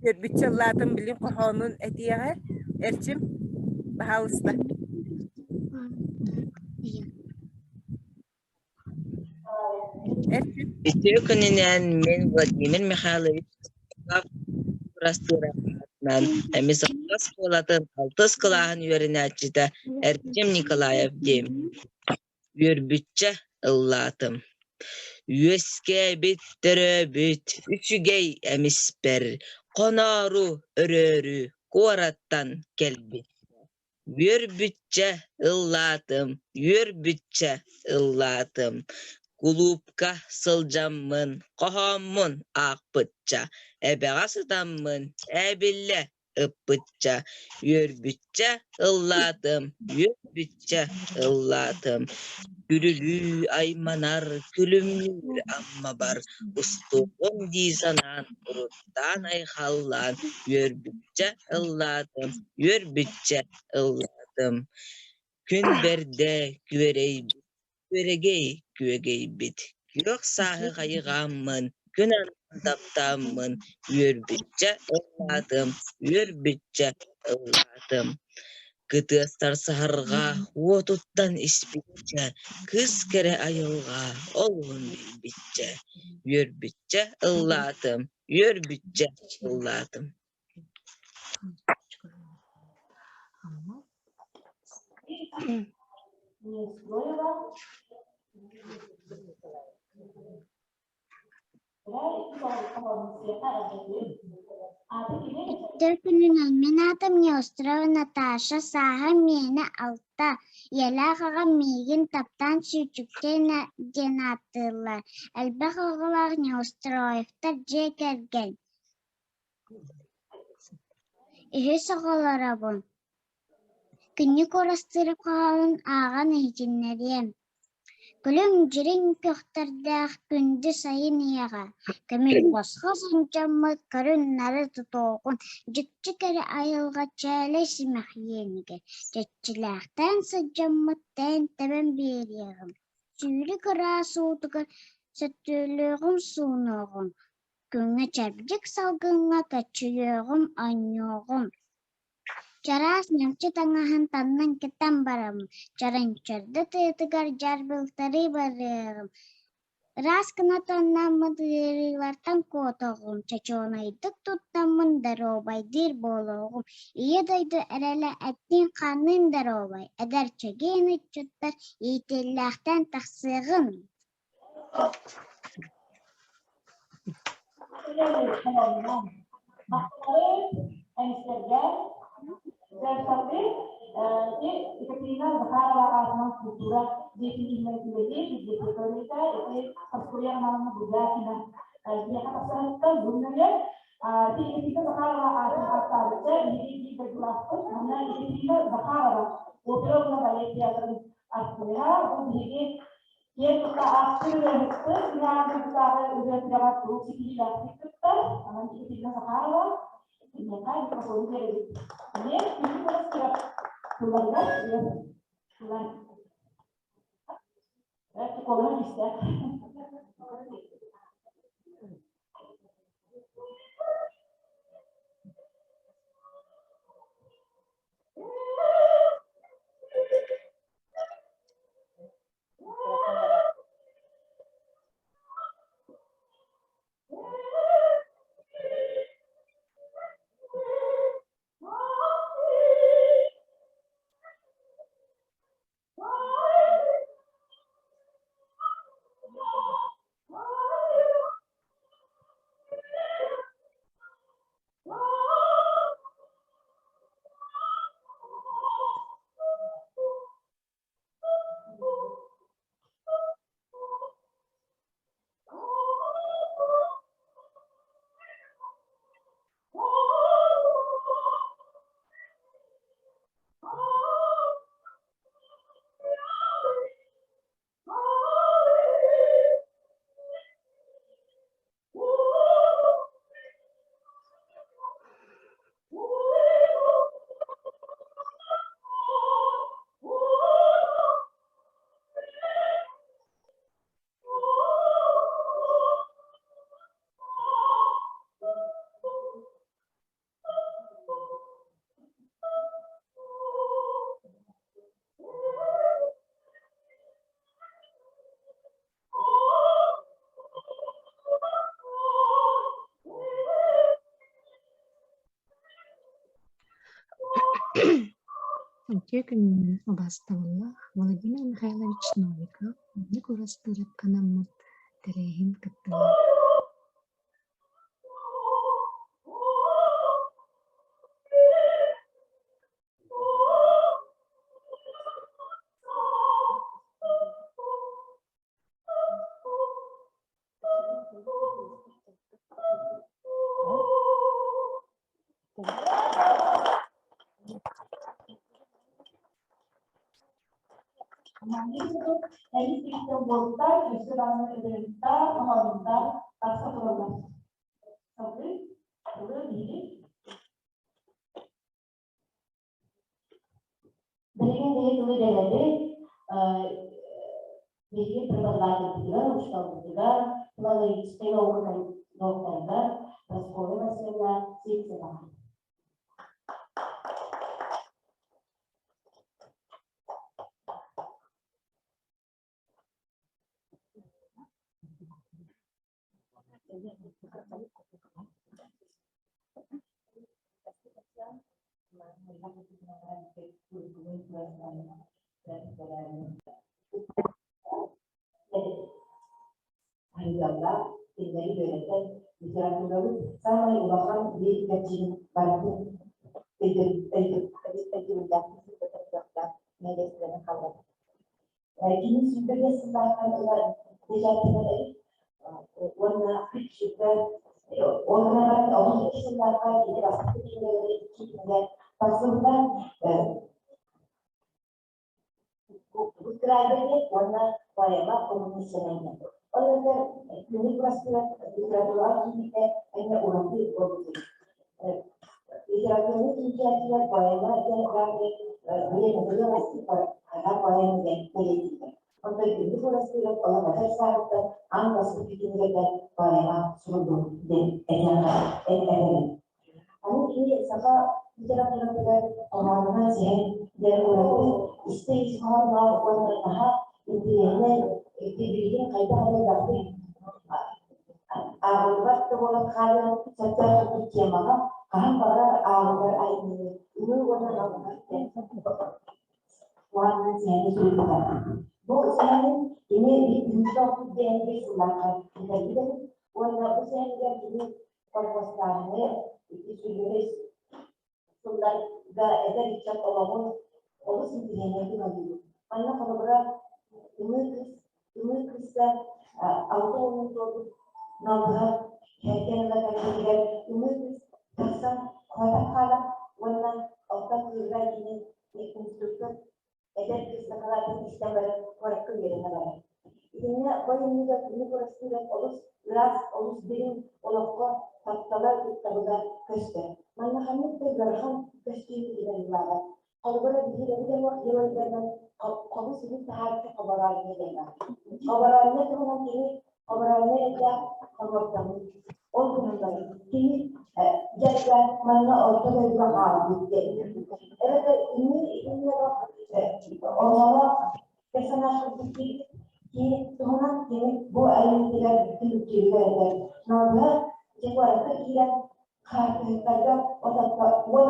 Көрбүччэ ыллаатым билин хоһоонун этиэҕэ. Эрчим. Баһаалыста. Үтүө күнүнэн мин Владимир Михайлович Бырастыыраҕынан эмис оскуолатын алтыс кылааһын үөрэнээччитэ Эрчим Николаев диэммин. Үөрбүччэ ыллаатым. Үөскээбит, төрөөбүт үчүгэй эмиспэр хоноору өрөөрү куораттан кэлбит. Үөрбүччэ ыллаатым, үөрбүччэ ыллаатым, кулуупка сылдьаммын, хоһооммун аахпычча, эбэҕэ сытаммын, ээбиллэ ыппычча, үөрбүччэ ыллаатым, үөрбүччэ ыллаатым. Күрүлүү айманар, күлүмнүүр Аммабар, устуоҕум дии санаан, уруттаан айхаллаан, үөрбүччэ ыллаатым, үөрбүччэ ыллаатым. Күн бэрдэ күөрэйбит, күөрэгэй күөгэйбит, күөх сааһы хайҕааммын, күн аннын таптааммын, үөрбүччэ ыллаатым, үөрбүччэ ыллаатым. Кытыастар саһарҕа уотуттан испиччэ, кыыс кэрэ айылҕа олуһун билбиччэ, үөрбүччэ ыллаатым, үөрбүччэ ыллаатым. Үтүө күнүнэн, мин аатым Неострова Наташа, сааһым миэнэ алта, ийэлээх аҕам миигин таптаан Сүүчүктэй диэн ааттыыллар, элбэх оҕолоох Неустроевтар дьиэ кэргэн. Үһүс оҕолоробун. Күннүк Уурастыырап хоһоонун ааҕан иһитиннэриэм. Күлүм-дьириҥ көхтөрдөөх күндү сайын ийэҕэ, көмүс босхо сынньаммыт көрүн-нары тутуоҕун, дьикти кэрэ айылҕа чээлэй симэх иэнигэр, чэччилээхтээн сылдьаммыт тээн-тэбэн биэриэҕим, сүүрүк ыраас уутугар сөтүөлүөҕүм суунуоҕум, күҥҥэ чэбдик салгыҥҥа көччүйүөҕүм оонньуоҕум. Чараас ньамчы таҥаһын таҥнан кэтэн бараммын, чараҥчарда тыатыгар дьарбылтарыы барыаҕым, ыраас гына таҥнаммыт ыарыылартан куотуоҕум, чочуонайдык туттаммын доруобайдыыр буолуоҕум, Ийэ дойду эрэлэ эттиин-хаанныын доруобай, эдэр чэгиэн ыччаттар иитиллээхтэн тахсыаҕын. Эмистэргэ Екатерина Захарова аатынан култуура дьиэтин иһинэн үлэлиир библиотекарыта ити Прасковья Романовна Бубякина киһиэхэ тахсарыттан бу нөҥүө Екатерина Захарова аатын ааттаабычча биһиги биир дойдулаахпыт манна Екатерина Захарова опера уонна балет театрын артыыһа бу биһиги Киэн тутта аахсыы ырыаһыппыт Иван ырыа күрэҕэр куруук ситиһиилээхтик кыттар. Онон Екатерина Захарова киниэхэ микрофону биэрэбит. Эмиэ күнү бырастыгар тылларыгар ырыа тыллар. Куолаһын истэ. Үтүө күнүнэн убаастабыллаах Владимир Михайлович Новиков Күннүк Уурастыырапка анаммыт тэрээһин кыттыылааҕа. Буолуттар, өссө даҕаны ырыаһыттар, хоһоонньуттар тахса тураллар. Салгыы, ылыы биһиги. Билигин биһи тылы биэрэбит, биһиги преподавательбытыгар, учууталбытыгар, филологическай наука докторыгар Прасковья Васильевна Сивцеваҕа. Айыллаллар, кинилэри үөрэтэн, литературабыт саамай улахан биир кэрчигин барытын өйдөбүллээхтик сырдатар кыахтаах нэһилиэстибэни хаалларбыт. Кини 25 сыллаахтан ыла бэчээттэнэр эбит уонна сүүрбэ ол гынан баран 32 сыллаахха кини бастакы кинигэлэри икки кинигэ тахсыбыта Кыраайга уонна поэма коммунистынан. Ол эбэтэр күнү курастыгар литератураҕа киирбитэ эмиэ ураты буолбут. Литератураны чинчийээччилэр поэма диэн жанры бэйэ поэма диэн бэлиэтииллэр. Онтон күнү курастыгар олох эдэр сааһыттан аан бастакы кинигэтэ поэма суруйбут диэн этэн Аны кини саха литературатыгар хоһоонунан сэһэн диэн ураты истэ-ис хоһоонноох уонна наһаа интириэһинэй билигин хайдах эрэ элбэхтик ааҕыллыбат да буолан хаалыан сөптөөх курдук темаҕа хаһан баҕарар ааҕыллар айымньыны ылыы уонна наллаһар диэн уонна сэһэни суруйбута. Бу сэһэнин кини биир диэн биир сыллаахха бүтэрбит эбит уонна бу сэһэнигэр кини колхозтааһыны икки сүүрбэһис сылларга эдэр ыччат олоҕун олус интириэһинэйдик ойуулуур. Манна холобура ымыы кыыс ымыы кыыска алта уонун туолбут налбыһа кэргэн ыла кэлбитигэр ымыы кыыс тахсан куотан хаалар уонна оттон кыыһыгар кини инструктор эдэр кыыс дакылаатын истэн баран куоракка үөрэнэ барар. Итиннэ бу айымньыга кини курастыырын олус ыраас, олус дириҥ олоххо таптала, ыттабыла көстөр. Манна ханнык да ыарахан көстүүнү иһэриллээбэт. Холобура, биһиги эбит геройдарынан хобу сибит таһаарчы хобороонньо диэн баар. Хобороонньо туһунан кини хобороонньо эрдээх хомуортаммыт. Ол гынан баран кини дьарга манна орто дойдуга хаалбыт диэн. Эбэтэр ини итиннэ оҕолоох персонаж курдук кини туһунан кини бу айымньытыгар түмүктүүрүгэр этэр. Налга дьэ куоракка киирэн хаартыһыттарга уот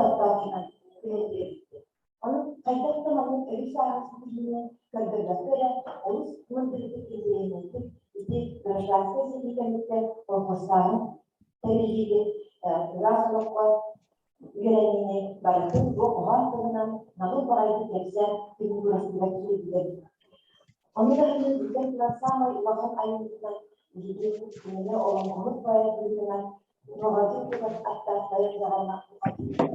оттооччунан үлэлиир. Ону хайдах да маннык өйү-сааһы ситиһиини көрдөрбөккө эрэ олус мындырдык интэриэһинэйдик ити гражданскай сэрии кэнниттэн колхозтааһын тэриллиини ыраас олоххо үөрэниини барытын бу хоһоон тылынан наҕыл баҕайытык кэпсээн фигурасыгар суруйбута. Ону таһынан биллэн турар саамай улахан айымньытынан биһиги кинини олоҥхоһут поэт быһыытынан Нуоҕалдьын куорат аттаах тайах даҕаны ааттыыбыт.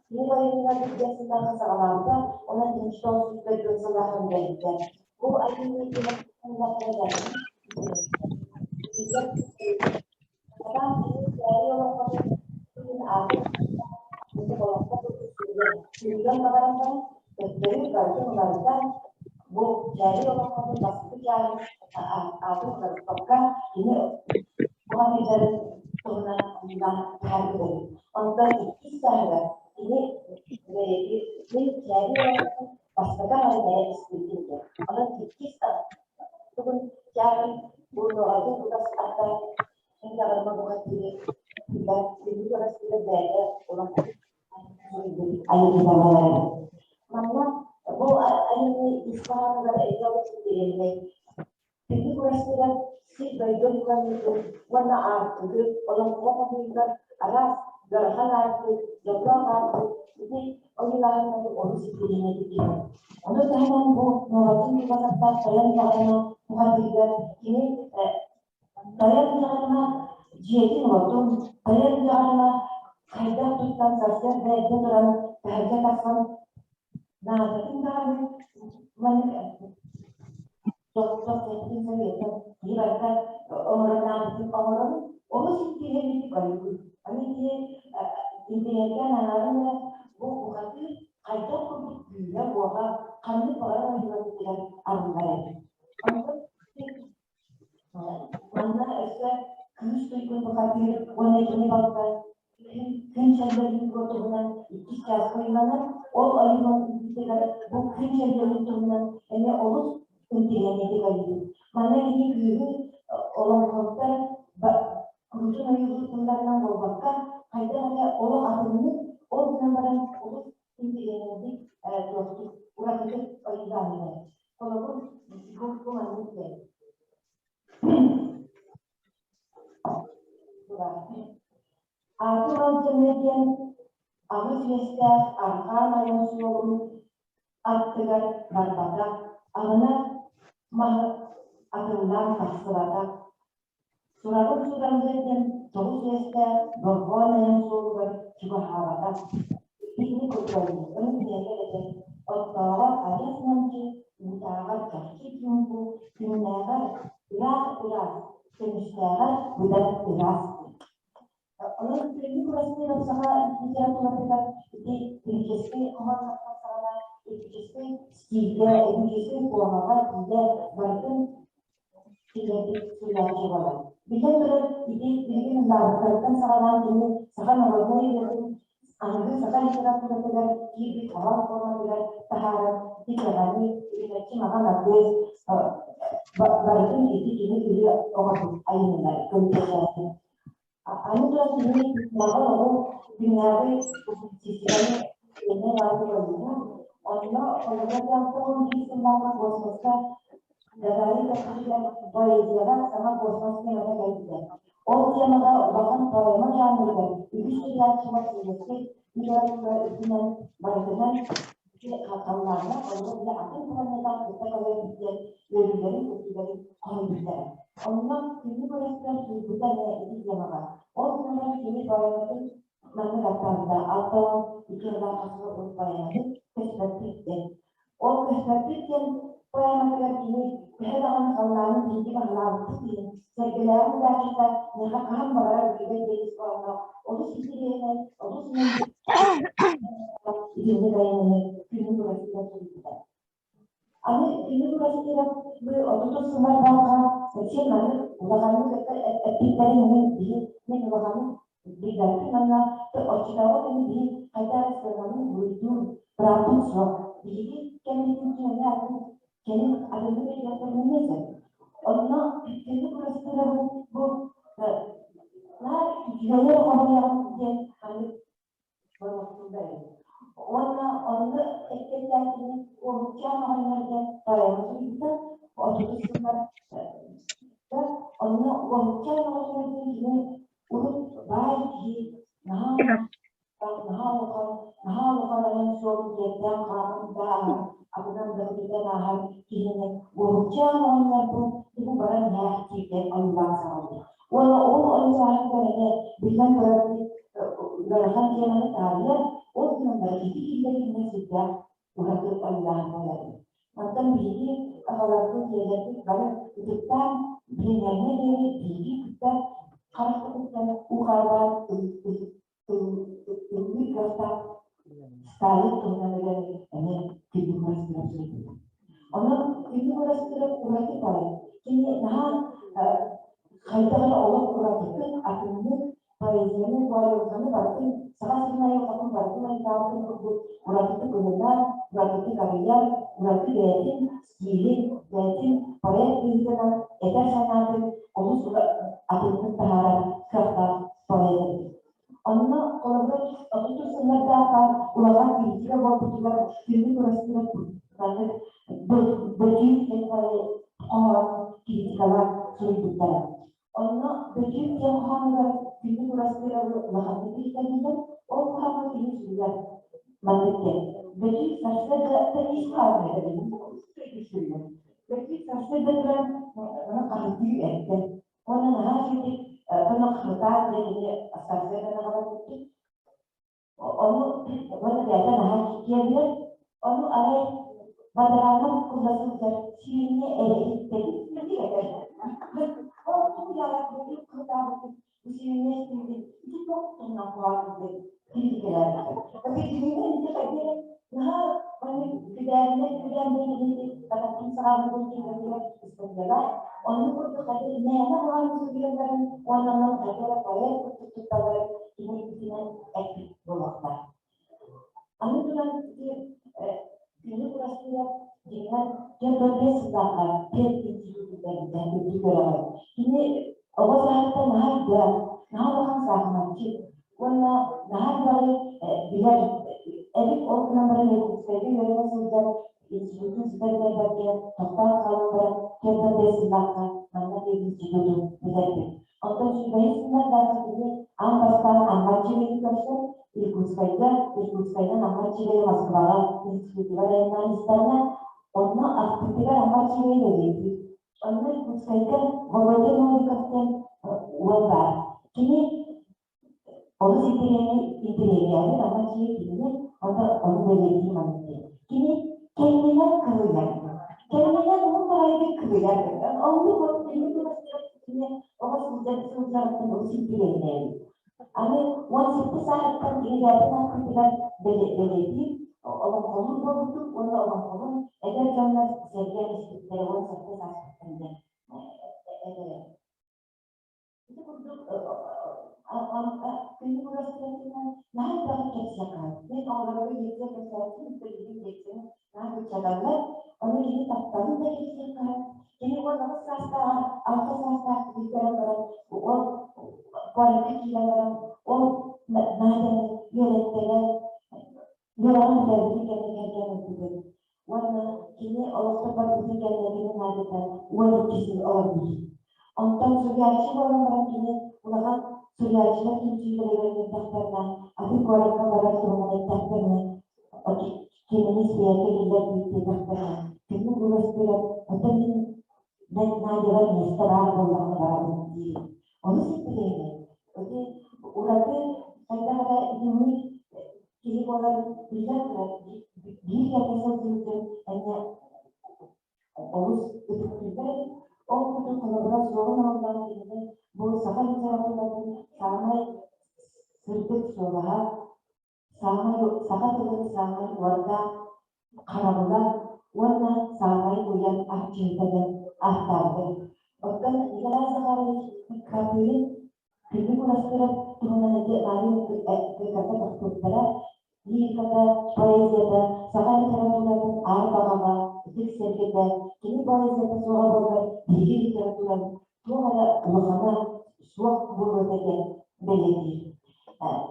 Кини айымньылар бииргэ сыллааҕы саҕалаабыта, онон Тинчтон сүүрбэ сыллаах үлэлээбитэ. Бу айымньы Сүрүгэн баҕаран баран, төттөрү барытын уларытан, бу чээри олоҥхотун бастакы чааһын аатын уларыппакка, кини уһаныыларын туһунан ойуулаан таһаарбыт эбит. Онтон иккис чааһыгар кини мин чээри олоҥхотун бастакы аҥарын эрэ истибитим диэн. Онон иккис тугун чааһын бу нуоҕайдын утас аттар Мин даҕаны бухатыыры билбэт, билбит бэйэтэ улахан айымньыта буолар. Манна бу айымньы ис хоһоонугар эйгэ олус интэриэһинэй. Күндү курастыгар сир-дойду ылланыытын уонна аартыгы олоҥхо хоһуйугар араас ыарахан аартык, дьоллоох аартык ити ойуулааһыннары олус интэриэһинэйдик киирэр. Ону таһынан бу норуотун туласаттаах тойон даҕаны бухатыырга кини тойон даҕаны дьиэтин-уотун, тойон даҕаны хайдах туттан сарсыарда эрдэ туран таһырдьа тахсан наадатын даҕаны маннык Тохтох советом киһи барыта оҥорон оҥорон олус интириэһинэйдик ойуур. Аны киһи интириэһиргээн ааҕарын эрэ бу бухатыыр хайдах курдук күүһэ-уоҕа ханнык баҕарар ойууларбытыгар арыллар эбит. Онтон манна өссө кыыс туйгун бухатыыр уонна кини балта күн чэлгэрин туһунан иккис чааска ойууланар. Ол ойуулан бу күн чэлгэрин туһунан эмиэ олус интириэһинэйдик ойуур. Манна кини кыыһы олоҥхоттор куруутун ойуулуур тылларынан буолбакка, хайдах эрэ олох атыннык, ол гынан баран олус интириэһинэйдик туохтук уратытык ойуулаан иһэр. Холобур, бу маннык диэн. Аатын алдьаныы диэн аҕыс үөстээх арҕаан айан суолун аттыгар барбата, аҕына маһы атыллаан тахсыбата. Сураҕын сураҥныыр диэн тоҕус үөстээх дорҕоон айан суолугар чугаһаабата. Итини курдук ын бэйэтэ этэр, оттооҕор адьас намчы, уутааҕар чахчы чуумпу, күннээҕэр ыраах-ыраас, көмүстээҕэр быдан ыраас. Онон күннүк Урастыырап саха литературатыгар ити лирическэй хоһооннортон саҕалаан эпическэй стильгэ, эпическэй формаҕа тиийэ барытын киллэрбит суруйааччы буолар. Биллэн турар, ити билигин ыллаабыттарыттан саҕалаан кини саха народнай ырыатын аныгы саха литературатыгар киирбит хоһоон форматыгар таһааран ити кэҕэни, үрүмэччи маҕан аргыс барытын ити кини ырыа оҥорбут айымньылар көрдөрөөччү. Аны туран кини күннээҕи олоҕу, күннээҕи публицистиканы эмиэ баайдык ойуулуур. Онно холобура 61 сыллаахха космоска Гагарин көппүтүгэр поэзияҕа саҥа космос темата кэлбитэ. Ол темаҕа улахан поэма жанрыгар үгүс суруйааччылар советскай литература үрдүнэн барытынан халлааҥҥа холобура бile атын планетаҕа кытта көрөр диэн үөрүүлэрин-көтүүлэрин хоһуйбуттара. Онно күннүк өрөспүүбүлүкэ суруйбута эмиэ ити темаҕа. Ол гынан кини поэматын маннык аттаабыта 62 сыллаах хасыһа поэматын көспөппүт диэн. Ол көспөппүт диэн поэматыгар кини төһө даҕаны халлааны биһиги баһылаабыппыт иһин, сэргэлээҕин удааччыта миэхэ хаһан баҕарар үчүгэй диэн ис хоһоонноох олус интэриэһинэй, олус итинник айымньыны күнү бырастыыра суруйбута. Аны күнү бырастыыра бу отутус сыллардаахха совсем маннык улаханнык эппиттэрин мин биһи мин улаханнык билбэппин уонна оччотооҕу кэми биһи хайдах эрэ сыаналыыр буруйдуур бырааппыт суох. Биһиги кэммитин киһини атын кэлин атыннык өйдөөхтөрүнэ сөп. Онно күнү бырастыырабын бу наар үчүгэйи хоһуйаҕын диэн ханнык Уонна онно эппиэттээччини Уолукчаан оҕонньор диэн поэма суруйбута. Отутус сыллар онно Уолукчаан оҕонньор диэн кини урут баай киһи наһаа наһаа улахан наһаа улахан айан суолун киэрдээн хааман да ааһар, атынан да көтүтэн ааһар киһини Уолукчаан оҕонньор бу бу баран иһээхтии диэн ойуулаан саҕалыыр. Уонна ол ойуулааһыныгар эмиэ биллэн турар ыарахан тиэмэни таарыйар, ол гынан баран ити киллэриннэ сүрдээх ураты ойуулааһын буолар. Мантан биһиги аҕаларбыт, ийэлэрбит бары ытыктаан билиҥҥээҥҥэ диэри биһиги кытта харахпытыттан уу харбаан ыллыыр кыахтаах Сталин туһунан ырыаны эмиэ Күндү Курастыров суруйбута. Онон Күндү Курастыров ураты поэт. Кини наһаа хайдах эрэ олох уратытык, атыннык поэзияны, бу айылҕаны барытын, саха сирин айылҕатын барытын айдаабытын курдук уратытык ылынар, уратытык арыйар, ураты бэйэтин стилин, бэйэтин поэт быһыытынан этэр санаатын олус атыннык таһаарар кыахтаах поэт эбит. Онно холобура 30 сыллардаахха буолбутугар күннүк Урастыырап маннык бөтүүк диэн хоһоон критикалаан суруйбуттара. Онно бөтүүк диэн хоһоонугар Күннүк Урастыырабы улаханнык иһитэллэр, ол хоһооҥҥо кини суруйар маннык диэн: Бөтүүк сарсыарда ис хоһоону этэбин, суруйар. Бөтүүк сарсыарда туран маны хаһытыы эттэ. Уонна наһаа үчүгэй тонох хытаан диэн кини сарсыардан аҕалан бүттүк. Ону уонна бэйэтэ наһаа киэбирэр. Ону арай бадарааннар кулла сылдьар сиинньэ эрэ иһиттэбит этэр. Ол тугу бөтүүк хытаабытын сиинньэ истибитин ити туох туһунан куһаҕан диэн киирикэлээбиттэр. Киһини ити хайдах наһаа маннык күдээринэн күдээн киһини бататтын саҕаабытын киһилэригэр ыстатыйалар оннук курдук хайдах мээнэ хаһан суруйалларын уонна онон хайдах эрэ поэт курдук тутталларын кини итинэн эппит буолуохтаах. Аны туран ити күнү курастыырап дьиҥинэн 45 сыллаахха пединститутугар үрдүк үөрэҕи. Кини оҕо сааһыттан наһаа өйдөөх, наһаа улахан саахыматчыт уонна наһаа элбэҕи билэр эбит. Ол гынан баран Якутскайга үөрэнэ сылдьан институтун ситэ бүтэрбэккэ тохтоон хаалан баран 45 сыллаахха манна пединститутун бүтэрбит. Оттон сүүрбэһис сыллардаахха кини аан бастаан Амма Аччыгыйы көрсөн Иркутскайга, Иркутскайдан Амма Аччыгыйы Москваҕа институтугар айаннаан истэҕинэ, онно ахтыытыгар Амма Аччыгыйы бэлиэтиир. Онно Иркутскайга Володя Новиков диэн уол баар. Кини олус интэриэһиргээбит Амма Аччыгый кинини, онно ону бэлиэтии маннык диэн. Кини кэннинэн кылыйар. Кэннинэн уһун баҕайытык кылыйар. Оннук вот кини оҕо сылдьар сылдьарыттан олус интэриэһиргээбит. Аны 17 сааһыттан кинигэбин ахпытыгар бэлиэтиир олоҥхолуур буолбутум уонна олоҥхобун эдэр дьоннор сэргээн испиттэрэ 17 сааспыттан диэн этэрэ. Ити курдук күнү курастыратынан наһаа элбэҕи кэпсиэххэ. Мин оҕолорго лекция кэпсээччим, билигин лекцияны наһаа кыччаталлар. Ону кини тапталын да кэпсиэххэ. Кини 18 саастааҕар, 6 саастаах киирэн баран, ол куоракка киирэн баран, ол Надяны үөрэттэрэ, үөрэҕин бүтэрбитин кэннэ кэргэн ылбытын. Уонна кини олохтон барбытын кэннэ кини Надята 12 сыл олорбут. Онтон суруйааччы буолан баран кини улахан суруйааччылар түмсүүлэригэр ыҥырдахтарына, атын куоракка барар туһунан эттэхтэринэ, кинини свиякка киллэрбит диэтэхтэринэ, күннүк Уурастыырап, оттон мин Надябар миэстэ баар буоллаҕына барабын диир. Олус интэриэһинэй. Ити ураты хайдах эрэ итинник киһи буолан биллэн турар, биир кэмҥэ сылдьыбытын эмиэ олус ытыктыыллар эбит. Ол курдук холобура суоҕун оҥорон кинини бу саха литературатын саамай сырдык суобаһа, саамай саха тылын саамай уордаах харабыла уонна саамай уйан арчыыта диэн ааттаабыт. Оттон Николай Захарович Капырин Күннүк Урастыырап туһунан ити Мария Кыргата тохтууттара лириката, поэзията, саха литературатын аар баҕаҕа, ытык сэргэтэ, кини поэзията суоҕа буоллар биһиги литературабыт туох эрэ улахана суох буолуо этэ диэн бэлиэтиир.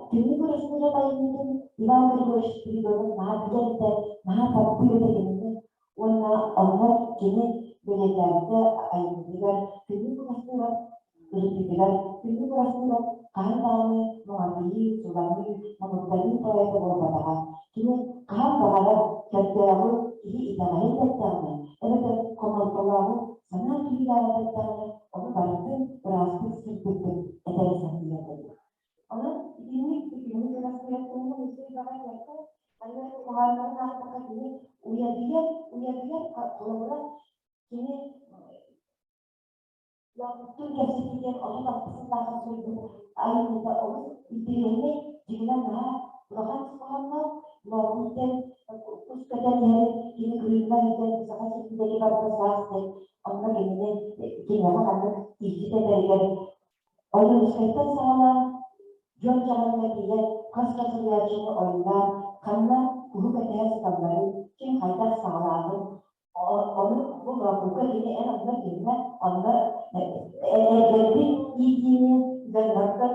Күннүк Урастыырап айымньытын Иван Григорьевич Спиридонов наһаа билэр этэ, наһаа таптыыр этэ кинини уонна онно кини бэлиэтээбитэ айымньытыгар Күннүк Урастыырап ырытыытыгар Күннүк Урастыырап хаһан даҕаны муҥатыйыы, суланыы, мунуктаныы поэта буолбатаҕа. Кини хаһан баҕарар көрдөөҕү киһи итэҕэйэн эттэҕинэ, эбэтэр хомолтолооҕу санаа күүһүлээх эттэҕинэ, ону барытын ыраастык сырдыктык этэрэ сатыыр этэ. Онон итинник күннүк Урастыырап туһунан өссө элбэҕи этиэххэ, манна хоһооннорун аахтахха кини уйадыйар, уйадыйар холобура кини Лоокуттуун кэпсэтии диэн 36 сыллаахха суруйбут айымньыта олус интэриэһинэй, дьиҥинэн наһаа улахан хоһоонноох. Лоокут диэн кус көтөн иһэрин кини Крымҥа сылдьан Саха сирин диэки барда саас диэн онно кинини киниэхэ маннык илдьит этэригэр Ойуунускайтан саҕалаан дьон дьаһалга тиийэ хас да суруйааччыны ойуулаан ханна куһу кэтэһэ сыталларын, ким хайдах саҕалааҕын ону бу лоокукка кини эн онно кимҥэ онно эргэрбит иитиини дьоннортон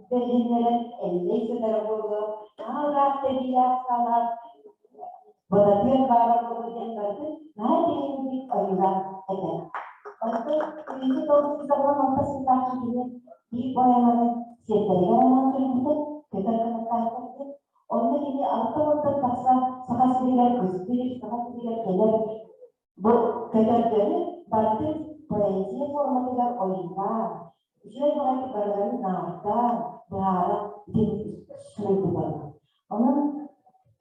бэрилиннэрэн эллэй сытара буолуо, наһаа ыраах тэбиилээх саалаах. Быратыан баара буолуо диэн барытын наһаа дириҥник ойуулаан этэр. Онтон Күнүскү 996 сыллаахха кини биир поэманы сиэттэригэр анаан суруйбута, көтөр кынаттаахтар диэн. Онно кини алта уонтан тахса Саха сиригэр кыстыыр, Саха сиригэр кэлэр бу көтөрдөрү барытын поэзия форматыгар ойуулаан, үчүгэй баҕайытык барыларын наардаан, быһааран итинник суруйбута. Онон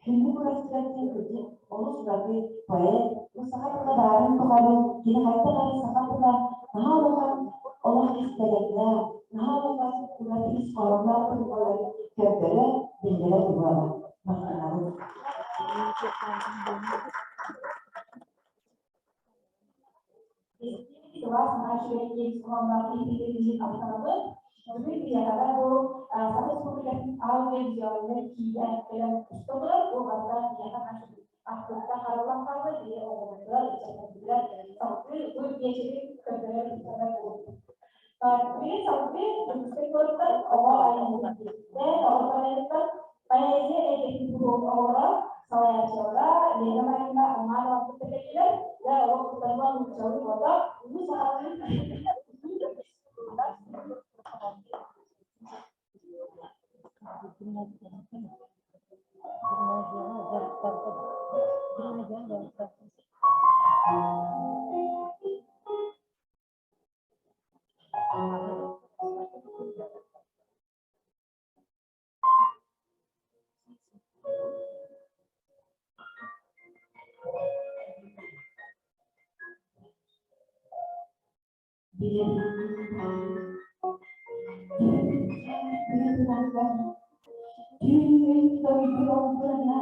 Күндү Курастыгар диэн кырдьык олус ураты поэт, бу саха тыла баарын тухары кини хайдах эрэ саха тыла наһаа улахан олох кистэлэҥнээх, наһаа улахан ураты ис хоһоонноох тыл буоларын көрдөрө, биллэрэ туруоҕа. Махтанабыт. Сылаас наһаа үчүгэй киэҥ хоһоонноох киһи ахтанабыт. Бүгүн биһиэхэ бу Саха Республикатын аудиовизуальнай киинэ кэлэн уста турар. Бу барыта биһиэхэ ахтыбыта хараллан хаалла. Биһи оҕолорбутугар, ыччаттарбытыгар салгыы бу биэчэри көрдөрөр ыытар буолбут. Билигин салгыы Дьокуускай куораттан оҕо айымньытыттан, оҕо поэттан поэзия эйгэтин куруһуок оҕолоро, салайааччылара Лена Марина Романова кытта кэллилэр. Дьэ, олох куттанма нууччалыы буолла. Улуу сахалыы Түүн дойду долгуна,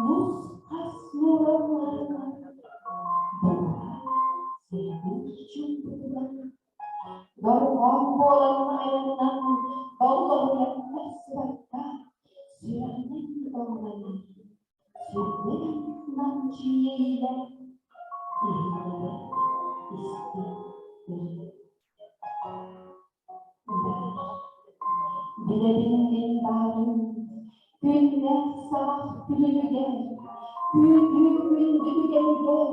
нус-хас нууралларга, бука сэлиир чуумпутугар, дорҕоон буолан айаннан, доллоһуйан тахсыбакка, сүрэҕинэн ылланар, сүрдээх намчы иэйиилэр иһиллэрэ истиҥ ырыа. Билэбин мин баарым, күннээх саҕах күлүмүгэр, күүтүү күндү түгэнигэр,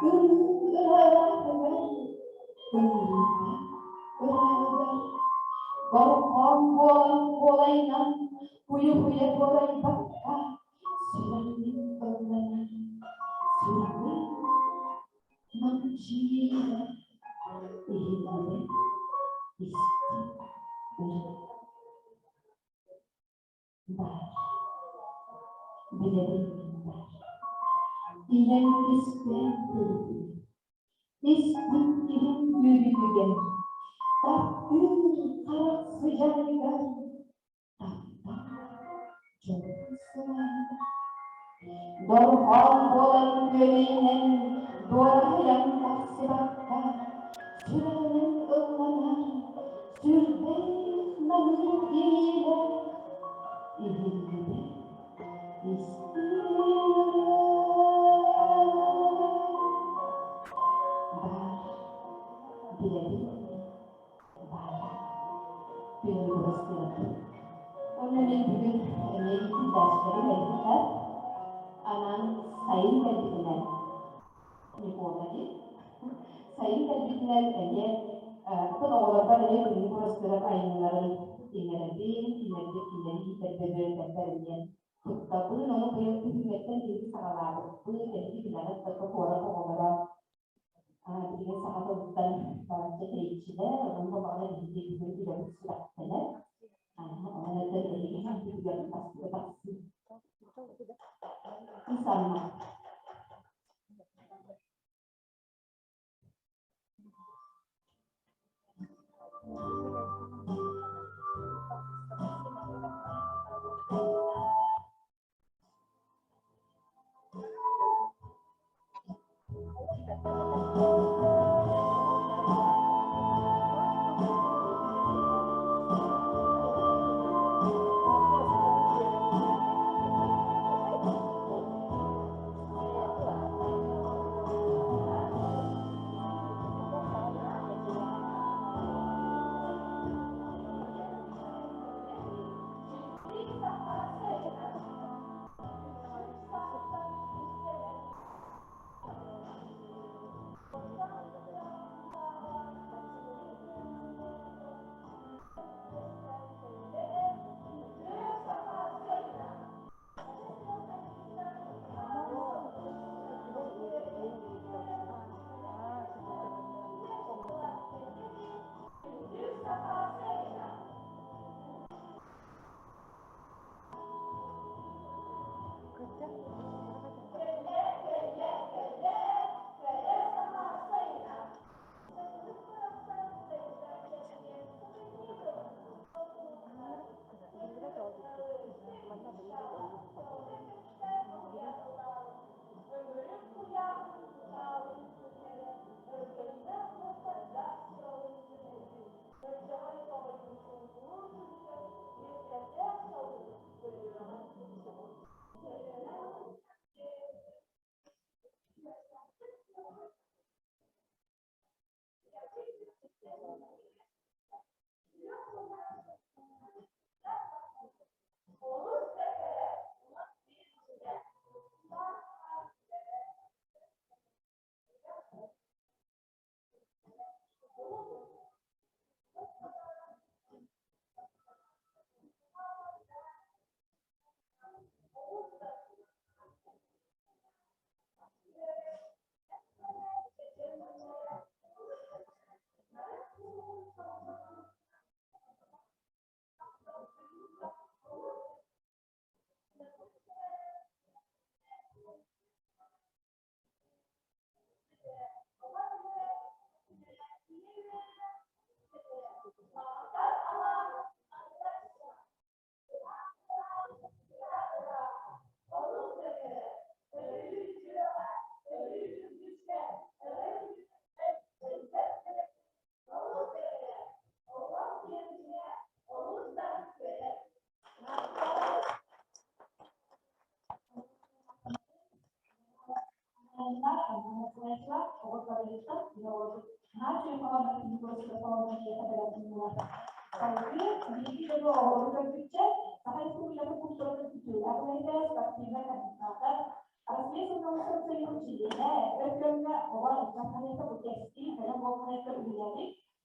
ырыы ыраатыгар, ыҥырыыта ырааҕыгар, борхоон буолан куолайынан, куйу-куйа туорайбакка, сүрэҕим ылланар, сүрэҕим намчыйыыта иһиллэрэ истиҥ ырыа. Баар, билэбин мин баар, ийэм кистээн көрбүт, испит киһим үөрүүтүгэр, таптыыр харах сыдьаайыгар Дорҕоон буолан күөрэйинэн дуораһыйан тахсыбакка, сүрэҕинэн ылланар, сүрдээх намыын иэйиилээх иһиллибэт истиҥ баар билэбин баар күнү бырастыырабын. Уонна мин бүгүн эмиэ иитиллээччилэрим элбэхтэр. Анаан сайын кэлбитинэн Никола дии. Сайын кэлбитинэн эмиэ оттон оҕолорбор эмиэ күнү бырастыырап айымньыларын иҥэрэбин, кинилэргэ кинилэри иитэргэ үөрэтэрбэр эмиэ туттабын. Ону быйыл күһүҥҥэттэн биһиги саҕалаабыппыт. Эһиги билэҕит да куорат оҕолоро билигин саха тылыттан балачча тэйиччилэр, онон буоллаҕына биһиги бүгүн үлэбит сүрэхтэнэр. Онон өтөр эһиги хантытыгар тахсыы тахсыы. Санна.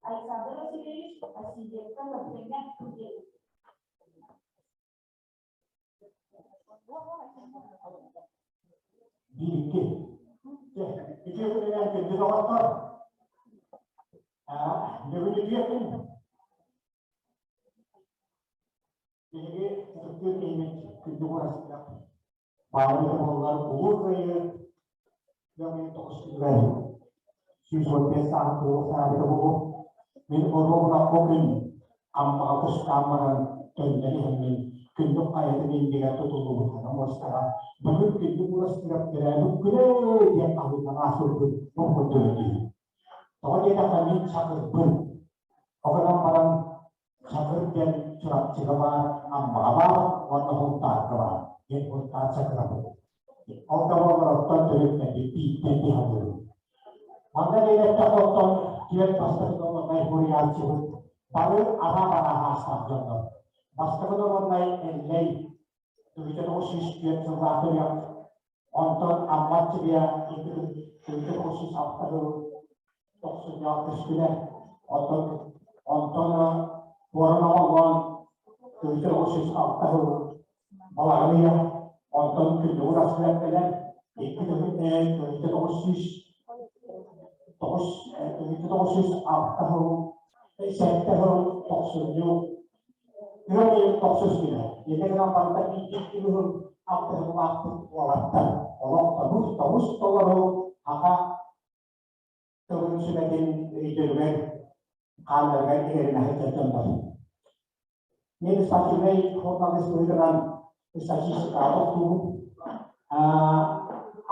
Александр Васильевич Васильевка Васильевна Биирки. Үтүө күнүнэн күндү доҕоттор. Бүгүн үтүө күн. Биһиги ытыктыыр киһибит күндү куорасыгар баары буоллар Улуу Кыайыы 19 күнүгэр 115 сааһын туолуохтаабыта буолуо. Мин оруобуна ол күн Аммаҕа кустаан баран төннөн иһэммин күндүк хайатын иннигэр тутуллубут хара муостаҕа бүгүн күндү курастырап төрөөбүт күнэ диэн хаһыытан аасырбыт бу курдук этии. Тоҕо диэтэххэ мин чакырбын. Ол гынан баран Чакыр диэн Чурапчыга баар, Аммаҕа баар уонна Һунтаарга баар диэн Һунтаар Чакырабыт. Ол да буоллар оттон төрүт бииртэн киһи Манна диэбэттэх оттон түөрт бастакы норуодунай суруйааччыбыт бары аraa-бараа аастаах дьоннор. Бастакы норуодунай Эллэй 1904 сыллаах төрүөх, онтон Амма Аччыгыйа 1906 сыл тохсунньуга көстүлэр. Онтон онтон Туоран оҕолоон 1906 сыл балаҕан ыйа, онтон күндүгүр асылар кэлэн 2906 сыл сэттэ сыл тохсунньу ыам ыйын тохсус күнэ. Ити гынан барыта биирдик ыһыл алтыһыллаахпыт уолаттар. Олох тобус тобус толору аҕа тылын сүбэтин өйдөрүгэр хаалларыгар иҥэринэ сылдьар дьоннор. Мен спортивнай журналист быһыытынан статистикаҕа тохтуубун.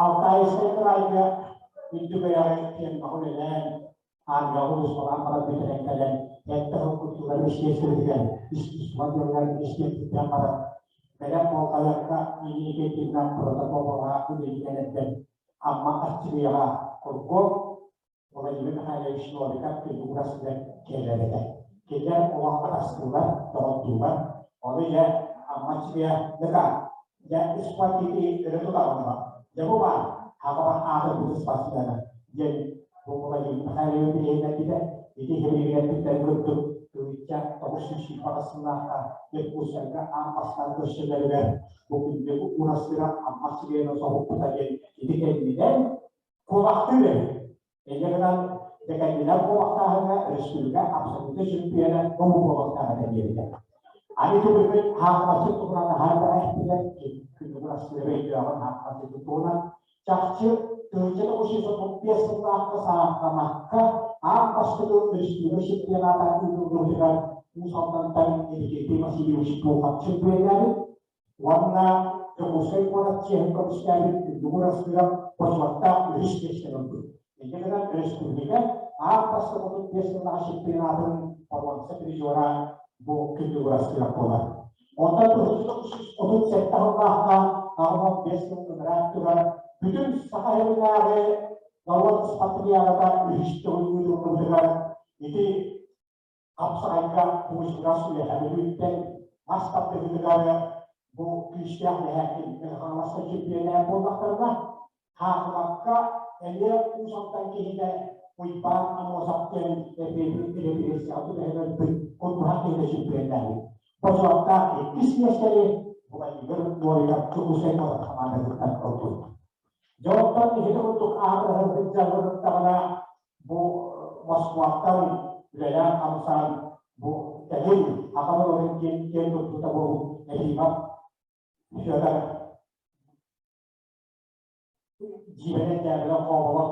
Алтайскай кыраайга үрдүк үөрэҕи фермаҕа үлэлээн, армияҕа улууспалаан баран бүтэрэн кэлэн, сэттэ сыл культура министиэристибэтигэр искусство дьонугар министиэристибэтигэр баран, бэлэм буолҕайарга Нина протоколлаах үлэлиэн эрдэн Амма Аччыгыйаҕа Кургов Владимир Михайлович Новиков фигурасыгар кэлэр этэ. Кинилэр олох атастыылар, доҕордуулар. Ону дьэ Амма Аччыгыйа Лыка, дьэ испартити өрө тутаҕын Дьэ бу баар, хаҕаба аатырбыт спортсмена диэн бу Владимир Михайлович билиһиннэрбитэ. Ити иһибилигинэппиттэрин курдук тыһыынча 928 сыллаахха Иркутскайга аан бастаан көрсөллөрүгэр бу күндү урастыра Амма Аччыгыйаны соһуппута диэн ити кэннинэн куобахтыыр эбит. Инньэ гынан дьэ кэннинэн куобахтааһыҥҥа өрөспүүбүлүкэ абсолютнай чөмпүйүөнэ бу куобахтаах этэ диэбитэ. Аны түбүгүн хаахымаччыт туһунан наһаа элбэҕи эттилэр, күнү бырастыыра өйдөөҕүн хаахымаччытын туһунан чахчы 1935 сыллаахха саахамакка аан бастакы өрөспүүбүлүкэ чемпионата ыытыллыбытыгар Уус Алдантан Иннокентий Васильевич Пухов чемпионнаабыт уонна Дьокуускай куорат чиэһин көмүскээбит Үрдүк Урастыырап бочуоттаах үһүс миэстэни ылбыт. Инньэ гынан өрөспүүбүлүкэ аан бастакы 35 сыллаах чемпионатын боруонса призера бу күндү бырастыырап буолар. Онтон 37 сыллаахха 85 сыл ыныраа турар бүтүн Саха сиринээҕи норуот спартакиадата үһүс төгүл ыытыллыбытыгар ити хапсаҕайга Пуучугас үөһэ Бүлүүттэн мас тардыһыытыгар бу күүстээх Мэһээкин Хаҥаласка чемпионат буоллахтарына, хаахылакка эмиэ Уус Алдан киһитэ Уйбаан Аммосов диэн репрессияҕа түбэһэн өлбүт курбуһах киһитэ чемпионнаабыт. Бочуоттаах иккис миэстэни Владимир Новиков Дьокуускай куорат хамаандатыттан ылбыт. Дьэ оттон ити курдук аатырыһар сылдьалларыттаҕына бу Москваттан үлэлээн-хамсаан бу кэлин аҕа норуотун киэн туттуута буолбут Ефимов Федор дьиибэнэн дьээбэлэн хооболох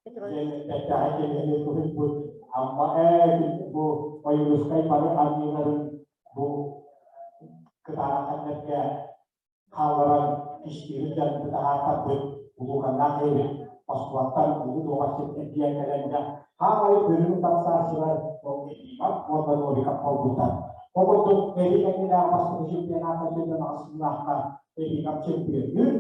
диэн бэртээхэй кэлиэни куһуйбут Амма ээ бу Ойуунускай бары анньыыларын бу кытаанах кэмнэргэ хаалларан кистиирин дьарыгы таһаартарбыт улууканнаах эбит Москваттан улуу дуобатчыт эргийэн кэлэн дьэ хаамай бөрүн тахсааччылар ол Ефимов уонна Новиков буолбуттар. Ол курдук эрий кэннилээх бастакы чемпионатка сүүрдэн аҕыс Ефимов чемпионнүүр,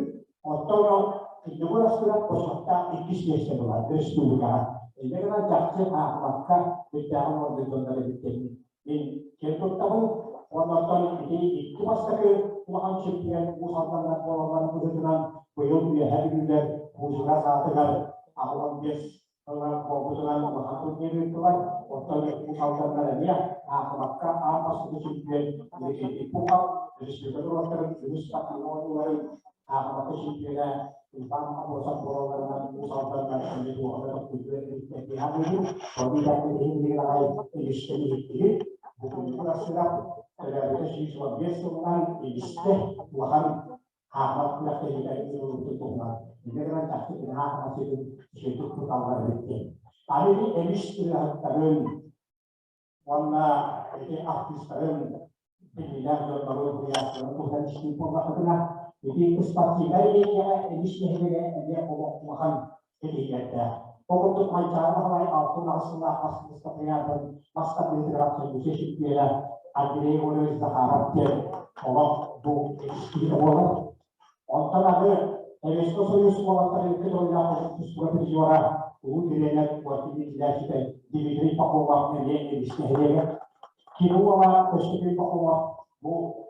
оттон Күндүгүр астыгар бочуоттаах иккис миэстэ буолар республикаҕа. Инньэ гынан чахчы хаахымакка үрдээҕин уонна дьоннор эбиттэрин Мин киэн туттабын. Оннортон ити икки бастакы улахан чемпион Уус Алданнар буолалларын быһыытынан быйыл Үөһээ Бүлүүлэр Куужура саатыгар 85 сыллар буолбутунан улахан турнир ыыттылар. Оттон Уус Алданнар эмиэ аахыбакка аан бастакы чемпион Дмитрий Пухов республика норуоттарын үгүс спортивнай оонньууларын аахыбакка чемпиона Иван Аммосов буолалларынан Уус Алданнар эмиэ туоҕа да тохтуйдуо эбиттэр дии саныыбын. Ону иһин аҕай илистэн иһиттигит. Бу күнү арсыгар төрөөбүтэ 115 сылынан илистэ улахан хаахмат күрэхтэһиитэ ыытыллыбытын туһунан. Инньэ гынан чахчы кини хаахмат сирин үчүгэйдик туталлар эбит диэн. Аны эмис ырыаһыттарын уонна ити артыыстарын биллиилээх дьоннору суруйааччыларын туһунан истии буоллахпытына, ити спортивнай эйгэҕэ эмис нэһилиэгэ эмиэ олох улахан ситиһиилэрдээх. Ол курдук Манчаары Баһылай 68 сыллаах бастакы бастакы абсолютнай чемпиона Андрей Егорович Захаров диэн олох бу киһитэ буолар. Онтон аны Советскай Союз уолаттарын икки төгүллээх тустууга призера улуу тренер Владимир Ильичтэ Дмитрий Попова эмиэ эмис нэһилиэгэ. Кини уола Көстөкүүн Попова бу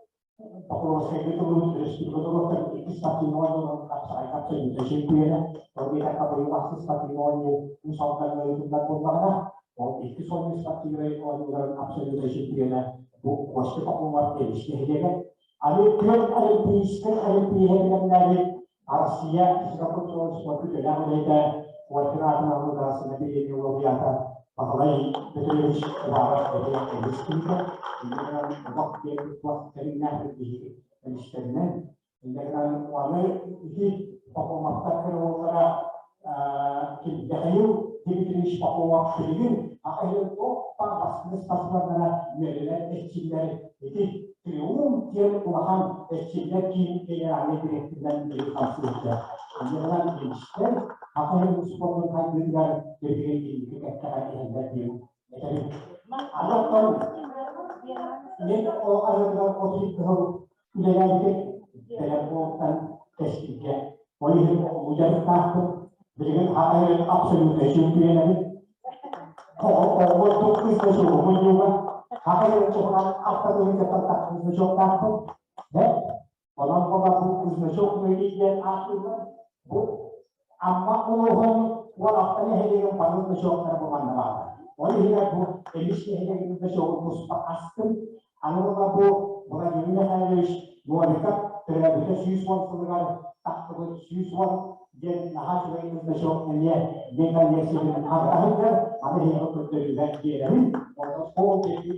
Покровскайга тылыбыт республика норуоттарын иккис спортивнай оонньууларын хапсаҕайга абсолютнай чемпиона. Ол диэтэххэ быйыл ахсыс спортивнай оонньуу Уус Алдаҥҥа ыытыллар буоллаҕына, ол иккис оонньуу спортивнай оонньууларын абсолютнай чемпиона бу Костя Попова эмис нэһилиэгэ. Аны түөрт олимпийскай олимпиада бэлэмнээбит Россия физкультура спорт үтүөлээх үлэһитэ Коркин аатынан Государственнай бириэмийэ лауреата Баһылай Петрович Уваров эмиэ эмис киһитэ. Инньэ гынан олох диэн туох кэриҥнээх биһиги эмистэринэн. Инньэ гынан аны ити Пахомовтар кырыллара Михаил Дмитриевич Пахомов билигин аҕа туох баар бастыҥ спортсменнара үөрэнэр эрчиллэр ити Триумф диэн улахан эрчиллэр киин генеральнай директорынан үлэлии хамсыырда. Инньэ эмистэр Саха сирин спордун хайдыытыгар билигин инники кэккэҕэ иһэллэр диэн этэбин. Аны оттон мин ол аһыытыгар 32 сыл үлэлээбитим бэлэм буолтан кэскилгэ. Ол иһин оҕолуу дьарыктаахпын. Билигин Саха сирин абсолютнай чемпионабын. Оҕолордук кыыс мунньууга Саха сирин туһунан автотыһыынчаттан тахса значоктаахпын. Бэ, онон буолар бу значок мөйүй диэн ааттыыллар. Бу Амма улууһун уолаттар нэһилиэгин бары значоктара бу манна бааллар. Ол иһигэр бу Эмис нэһилиэгин значогун туспа астым. Аны була бу Владимир Михайлович Новиков төрөөбүтэ 110 сылыгар тахсыбыт 110 диэн наһаа үчүгэй значок эмиэ диэн коллекциятын хантаһыгар аны эһиэхэ көрдөрүүгэ биэрэбин. Онон ол диэки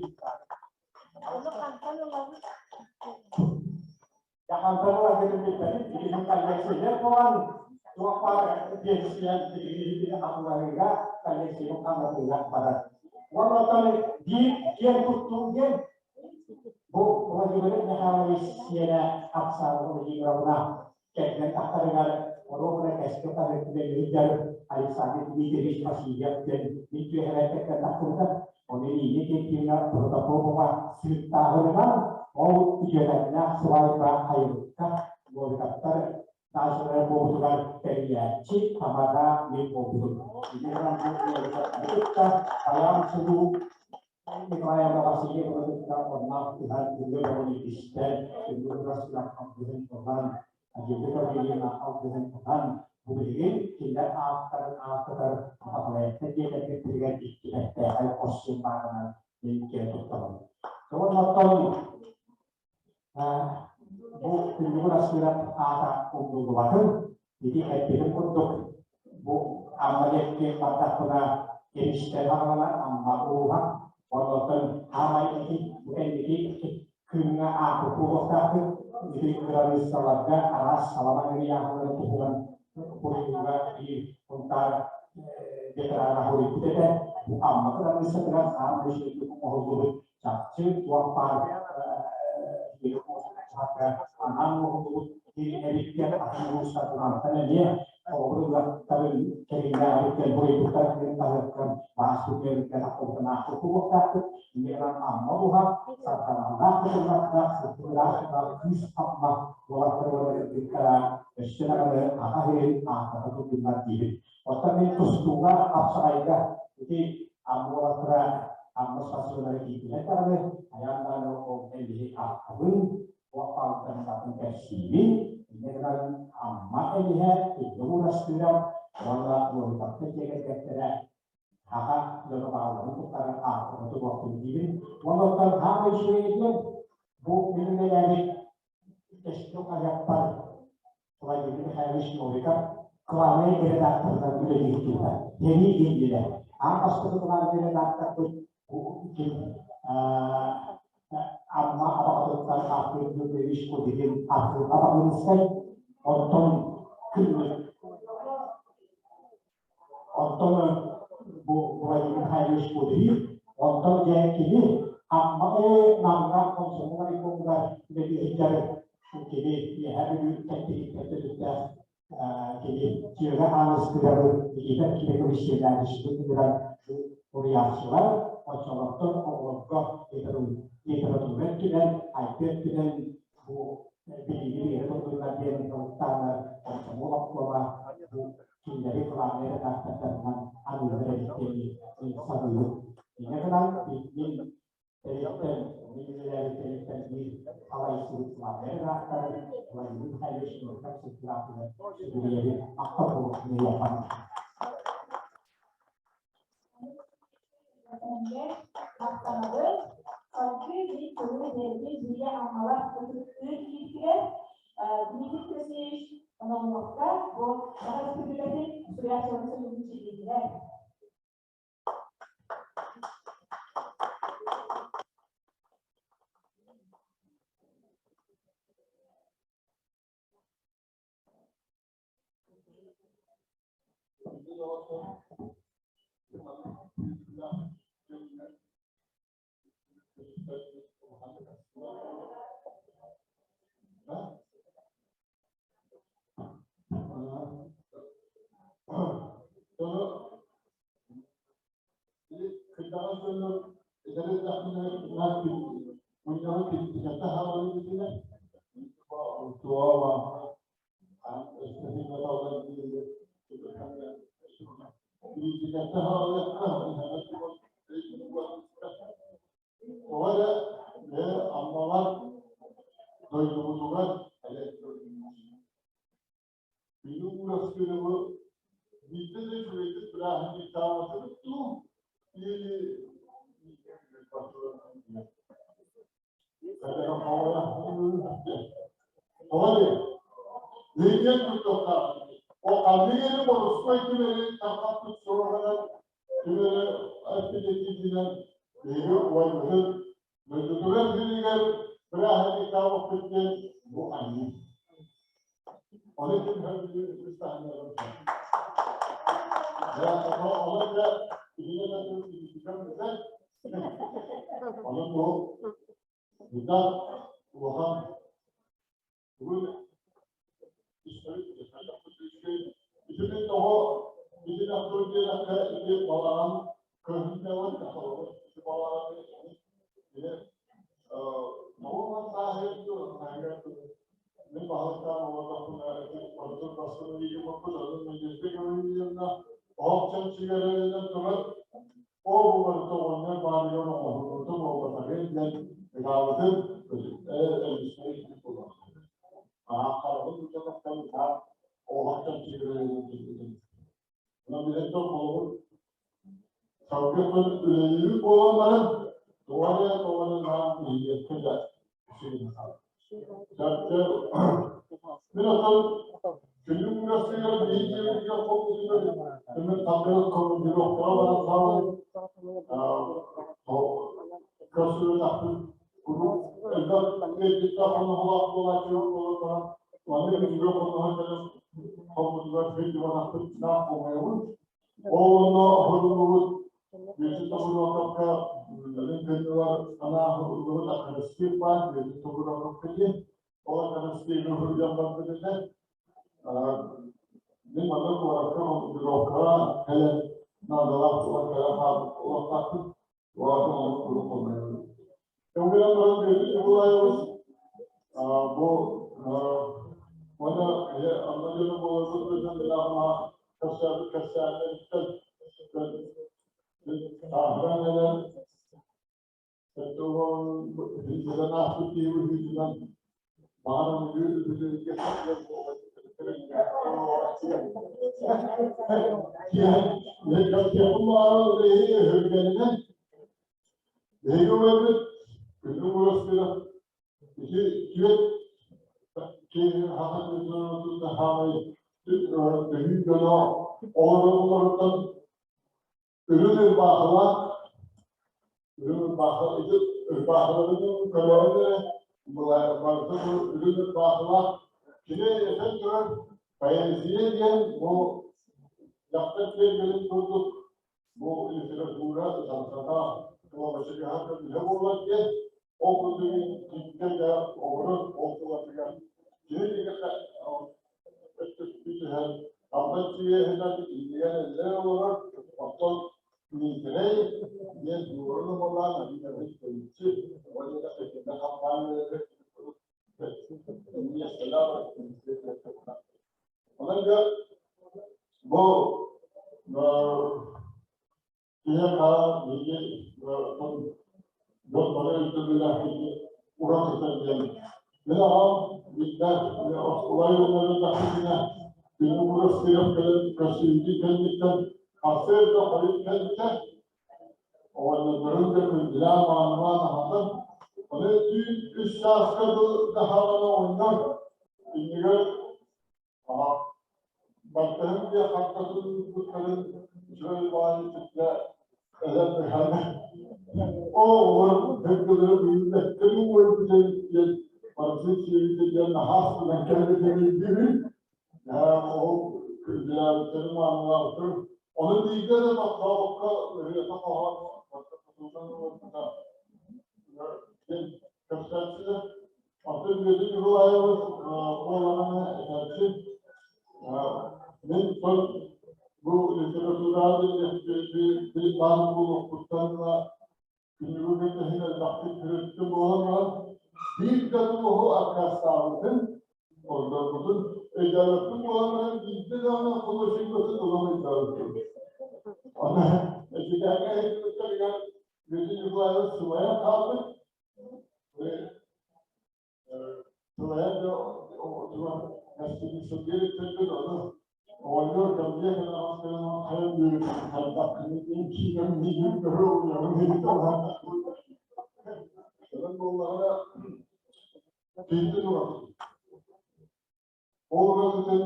Хантан ыларгытын билбэтим, билигин коллекция буолан, туох баар биэнсийэн билигин атыылаһыыга, коллекцияны хаҥатыыга барар. Уонна оттон биир киэн туттуу диэн бу Владимир Михайлович сиэнэ Оксана Владимировна. Кэргэн тахсарыгар оруобуна кэскил хаһыатыгар ыйдар Александр Дмитриевич Васильев диэн мин түөһэбэр кэргэн тахсыбыта. Ону Нина Киркина Протопопова сыыттааһынынан ол үтүөкэннээх сыбаайба хайылыкка Новиковтар даачалара буолбутугар тэрийээччи тамада мин буолбутум. Инньэ гынан бу Новиковтары кытта хайаан сулуу Николаевна Васильевна кытта онно ыһан ырыа бөҕөнү истэн, күндү ырасынан алгыһын ылан, Надежда Гаврильевна алгыһын ылан, бу билигин кинилэр ааттарын ааттатар Атахалаевтар диэн кэргэттэригэр икки бэртээхэй хос сиэн баарынан мин киэн туттабын. Оттон бу Күндү Расыров аата умнуллубатын, ити эппитим курдук, бу Амма диэки бардахпына Эмистэн аҕаланар Амма улууһа, оннуттан хаамай ити бу кэнники күҥҥэ ааппыт буолуохтаахпыт, ити кыраныыссаларга араас салама ыйааһыннарын туһунан суруйууга биир Сунтаар ветерана суруйбут этэ. Бу Амма кыраныыссатыгар саамай үчүгэйдик оҥоһуллубут чахчы туох баар анаан оҥоһуллубут эбиттэр атын улуустарынан эмиэ холобур ылыахтарын кэриҥнээҕиттэн буруйбуттар таһыттан бааспыт үөрүттэн ахтыбытын буолуохтаахпыт. Инньэ гынан Амма улууһа сарданалаах кытыллардаах сырдык кыыс Амма уолаттар уонна кыргыттара өссө даҕаны аҕа иһин ааттата турдуннар диибит. Оттон мин тустууга, хапсаҕайга ити Амма уолаттара Амма спортсменнара киирдилэр даҕаны, хайаан даҕаны ол элиһи ахтабын, туох баалыттан атын кэпсиибин. Инньэ гынан Амма элиһэ Күндү Уурастыырап уонна Новиковтар дьиэ кэргэттэрэ аҕа дьоно баалларын куттарын ааттата туруохтун диибин. Уонна оттон хаамай үчүгэй диэн бу мин үлэлээбит Кэскил хаһыаппар Владимир Михайлович Новиков главнай редакторынан үлэлиир киһитэ. Сэрии иннинэ. Аан бастакы главнай редакторбыт бу ким Амма абаҕатыттан Артур Дмитриевич Кудигин Артур Абаҕынскай, онтон күннүк Оттон бу Владимир Михайлович Кудриев, онтон дьэ кини Амма Намҥа комсомол райкомугар үлэлии сылдьар кини Үөһээ Бүлүү кэттигиттэн төрүттээх кини Дьүөгэ Ааныстыырабы Никита Кирикович Сергеевичтыын ыҥыран суруйааччылар оччолортон оҕолорго литература өттүнэн, айты өттүнэн бу билиини биэрэ турдуннар диэн ылыктааннар комсомол обкома бу кинилэри главнай редактордарынан аныыллар эбит диэн саныыбын. Инньэ гынан мин тэрилтэн, мин үлэлээбит тэрилтэн биир салайсыбыт главнай редактор Владимир Михайлович Новиков сыттыраатыгар сүгүрүйэбин ахта буолуохтун Махтанабыт. Салгыы биир тылы биэрди Зия Аммалар ытыктыыр кииртигэр Дмитрий Тимофеевич Ономовка бу Саха Республикатын суруйааччыларын союһун чилиэнигэр. Кырдьаҕас дьоннор эдэр эрдэхпинэ мунньаҕы киртикэтэ хаалан этилэр. Тоҕо эрэ бэйэ Аммалар дойдубутугар Күнү уурастыырабы биирдэ да үчүгэйдик бырааһынньыктаабатыбыт дуу или Тоҕо диэн Линия туттуохтаах. О ханнык эрэ боростуой ким эрэ тарҕаппыт сураҕынан, ким эрэ эппит этиитинэн биһиги убайбытын дойдутугар сиригэр бырааһынньыктаабыппыт диэн бу аньыы. Ону ким сөбүлүүр үгүс таһымнарын Ону дьэ кинигэ да бүтэн Ону бу Быдан улахан бүгүн ити балаҕан кыһын кэлэн холобур ити балаҕаны били тоҕо сааһыгар сааһыгар мин баһылыктаан олордохпуна ити ордук бастыҥ илиигэ боппут онон Надежда Гаврильевна оһох чөмчүгэринэн турар ол бу барыта оҕонньор баарыгар оҥоһуллубута буолбатаҕын диэн ытаабытын элбистэй буолар. Хараҕын уута тахсан оһох чөмчүгэринэн турбутун. Онон билэн холобур салгыы үлэлиир буолан баран тоҕо эрэ тоҕо эрэ наам иһиэххэ да үчүгэй хаалар. Мин оттон күнүм урасыгар биир дьиэбитигэр холбутугар мен табыгы командировкаҕа баран хаалан көрсүбэтахпын куруук элбэх ыалдьыттаах хоноһолоох буолааччы буолан баран маннык үчүгэй хоноһо кэлэн холбутугар сылдьыбатахпын наах хомойобун. Ол онно оһоруллубут Бүөтүр Тобуруокапка мин кыннылар анаа оһоруллубут акарыстыыр баар Бүөтүр Тобуруокапка диэн. Ол акарыстыырга уһуйан барбыт этэ. Мин манна куоракка командировкаҕа кэлэн наадалаах буолан кэлэн хаалбыт олохтоохпут. Улахан оннук куруук хомойобун. Көҥүлэн баран Бүөтүр Ньукулаайабыс бу уонна анна дьоно буоларбыт быһыытынан билэҕин кэпсээбит кэпсээннэриттэн сааһыран эрэр сүүрэн ааспыт киһи быһыытынан баҕар үбүлүөйгэ Биһиги убайбыт күнү уурастыыра ити түөрт киһи саха хаамай төһүү дьоно олороллоруттан үрүҥ ырбаахылаах үрүҥ ырбаахы ити ырбаахыларын көрөөрү эрэ барыта бу үрүҥ ырбаахылаах кини этэн турар поэзия диэн бу дьахтар киэргэлин курдук бу литература ытамсата кылабачыгаһа көмүһэ буолар диэн ол курдук киһиттэн да оҕону ол тулатыгар кини өттүкпү түһэн алдан сүйэһинэн иннигэр эллэр олорор оттон Миитэрэй диэн дуорун умалаан арыйабыт тэйиччи уонна итиннэ хампаанньалары Онон дьэ бу киһиэхэ биһиги дьон бары өйдөбүллээх киһи уратыта диэн. Мин аҕам биирдэ оскуола үөрэнэрин күнү уурастыырап кэлэн көрсүһүүтүн кэнниттэн сарсыарда хойут кэлбитэ. Оҕонньордорун да күндүлээн маанылаан аһатан, ону түүн үс чааска дылы даһаҕана оҕонньор иннигэр Баттаһын диэн хартатын ыыппыттарын үчүгэй баҕайы кытта эдэр быһаана оо олор дыргылары быйыллаттарын уойбута диэн барытын сиэбитэ диэн наһаа астынан кэлбитин өйдүүбүн. Ол күндүлээбиттэрин маанылаабыттарын ону биирдэ да тохтообокко ырыата хоһоон барыта тутуллан олорбута диэн кэпсээччилэр. Атын Бүөтүр Ньукулаайабыс буолаҕына этээччи, мин тон бу литератураҕа баар буолуохпуттан ыла күнүгү кэтэһин элбэхтик күрүттүм буолан баран биир да туоһу аккаастаабытын, ордорбутун өйдөөбөппүн буолан баран биирдэ даҕаны холуочуйбутун улам өйдөөбүппүн. Аны эдьигээҥҥэ иһиттибиттэригэр Бүөтүр Ньукулаайабыс сылайан хаалбыт. Ол уратытын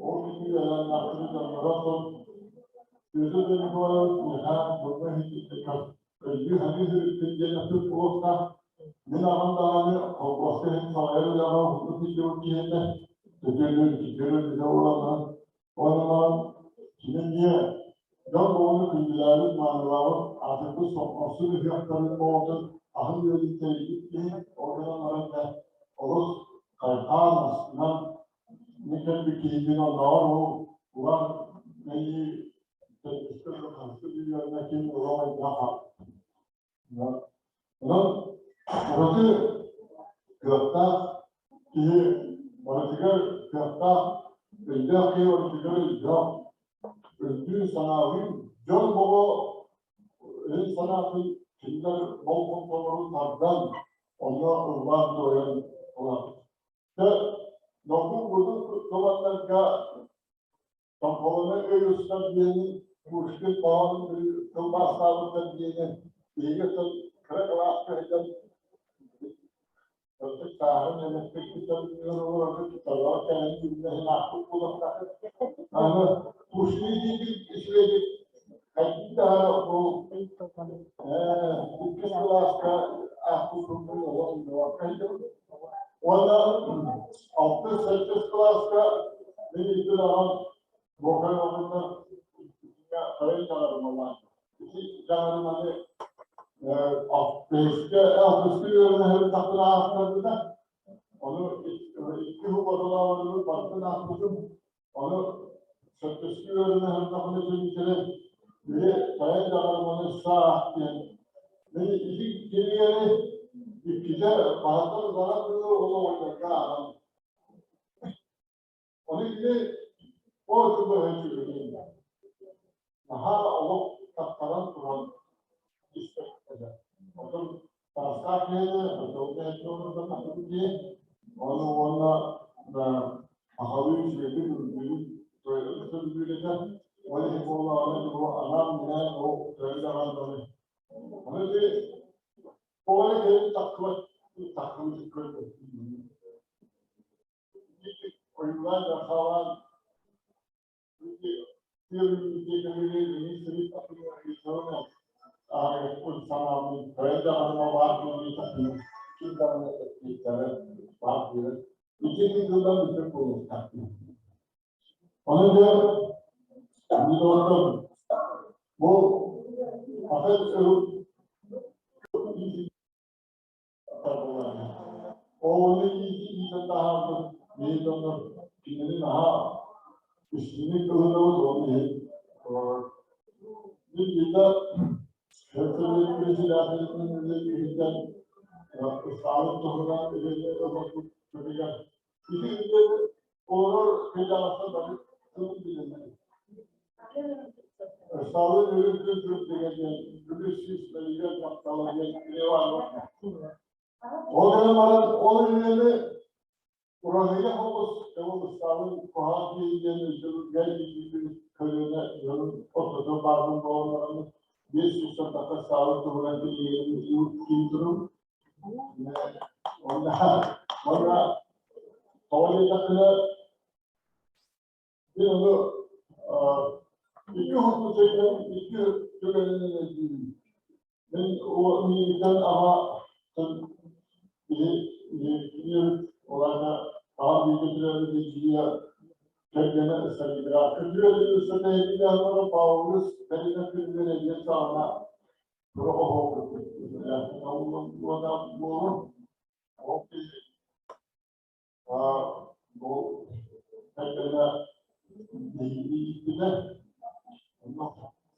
ол киһи үөлээннээхтэрин дьонноро оттон Петр Николаевич миэхэ манна өйдүү-саныы сырыттын диэн эппит буолуохтаах. Мин аҕам даҕаны холкуоска иһин салайар үлэҕэ уһуннук сылдьыбыт киһи төтөлүн, киһи билэ олорон уонна кини эмиэ дьон оҕону күндүлээбит, маанылаабыт, аатырбыт сопхуоссун ыһыахтарын оҕотун аһын үөлүн тэрийбит киһи, ол гынан баран да олус хайҕаан, астынан мин кэлбит киһибин оннооҕор ол улар мэйии төрдүскэ Ураты кыахтаах киһи барытыгар кыахтаах, өйдөөх киһи барытыгар өйдөөх, өйдүүр санаалыыр дьон боҕо өй-санаатын кинилэр болҕомтолорун тардан, онно ыллаан-туойан ылар. Дьэ, долгун будун тыланнарга Томполону өй устар диэни Пушкин хоһоонун тылбаастаабыттар диэни биһиги тыл кыра кылааска сылдьан Ытык сааһын эмэттик олорорго кэлэн үллэһин аахпыт буолуохтаах. Аны Пушкин диэки үчүгэйдик хайдыы даҕаны бу иккис кылааска аахпыппын олох умнубакка сылдьабын. Уонна алтыс, сэттис кылааска мин икки даҕан Буокай оҕонньор хайын дьаҕарымалаан. Ити дьаҕарыманы алтыска алтыска үөрэнэ сырыттахпына аахтарбыта. Ону икки хубаталаабытыбыт барытын аахпытым. Ону сэттискэ үөрэнэ сырыттахпына чинчилэр били хайын дьаҕарыманы саах диэн мин ити кинигэни иккитэ баһыттан баран дылы ол оҕонньорго ааҕан Ону ити ол тылы үчүгэйин наһаа олох таттаран туран испэттэрэ. Оттон таастаах киһини, оттон киһи, ону уонна сахалыы үчүгэйдик үрдүгүн сөбүлүүр этэ. Ол иһин буоллаҕына бу анаан-минээн ол төһө даҕаны Ону ити оҕо киһи таххыбат таххыбыт көрбөт. Ойуулаан дархаалаан Ону дьэ, бу Оҕону иитэн таһаарбыт биһи дьоннор кинини наһаа истиҥник ылынабыт, ол иһин мин биирдэ Херсонес председателинэн үлэлиириттэн Ыстаалын туһунан үлэни ылбыт күнүгэр ити үлэни олорор кырдьаҕастар бары тылын билэллэр. Ыстаалын үрүҥ күн сырдыга диэн үгүс сүүс мөлүйүөн таптала диэн үлэ баар. Ол гынан баран ол үлэни Ураһыйа соҕус ол Ыстаалын куһаҕан киһи диэн өйдөбүлгэ иитиитин көлүөнэ дьонун ортото баарбын буолан баран 500 тахса Ыстаалын туһунан кинигэни киин турум. Уонна уонна тоҕо диэтэххинэ мин ону икки хоппутайынан икки түгэнинэн өйдүүбүн. Мин миигиттэн аҕа киһи оларга аҕам бииргэ төрөөбүт эдьиийэ кэргэнэ Ыстаргыдыра. Күндү Ыстаргыдыра Павлович кэлинэ күнүгэр эдьиийэ саҕана тура оһоҕу буолун. Ол киһи бу кэргэнэ биһиги ииппитэ. Онно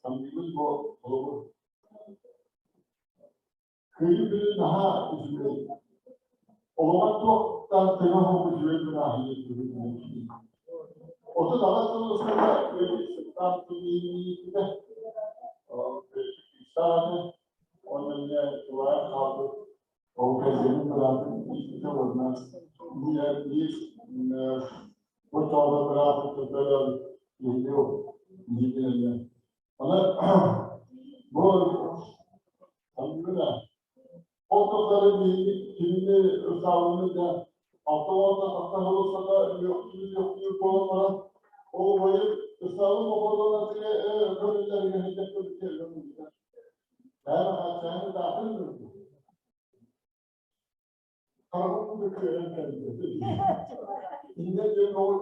саныыбын бу холобур Кыайыы күнүн наһаа үчүгэй. Олоҕор туохтан тэҥэ оһох үчүгэй бырааһынньык бүгүн 38 сыл устата сыттаах тиийиитэ сааны онно эмиэ тулаайах хаалбыт ол кэргэнин быраатын ииппитэ уонна биир оччоҕо быраатын көрдөрөн киһини иитинэллэр. Онон бу Ол тухары биһиги кинини ысаалыны да 60 тахса сыл устата үөхтүүр-үөхтүүр буолан баран, ол убайым ысаалын бохуодунан көрүллэригэр сылдьар Бэйэм хааччааны даатын көрдүм. Хараҕым да күөрэн кэлбит. Иннэ диэн оҕо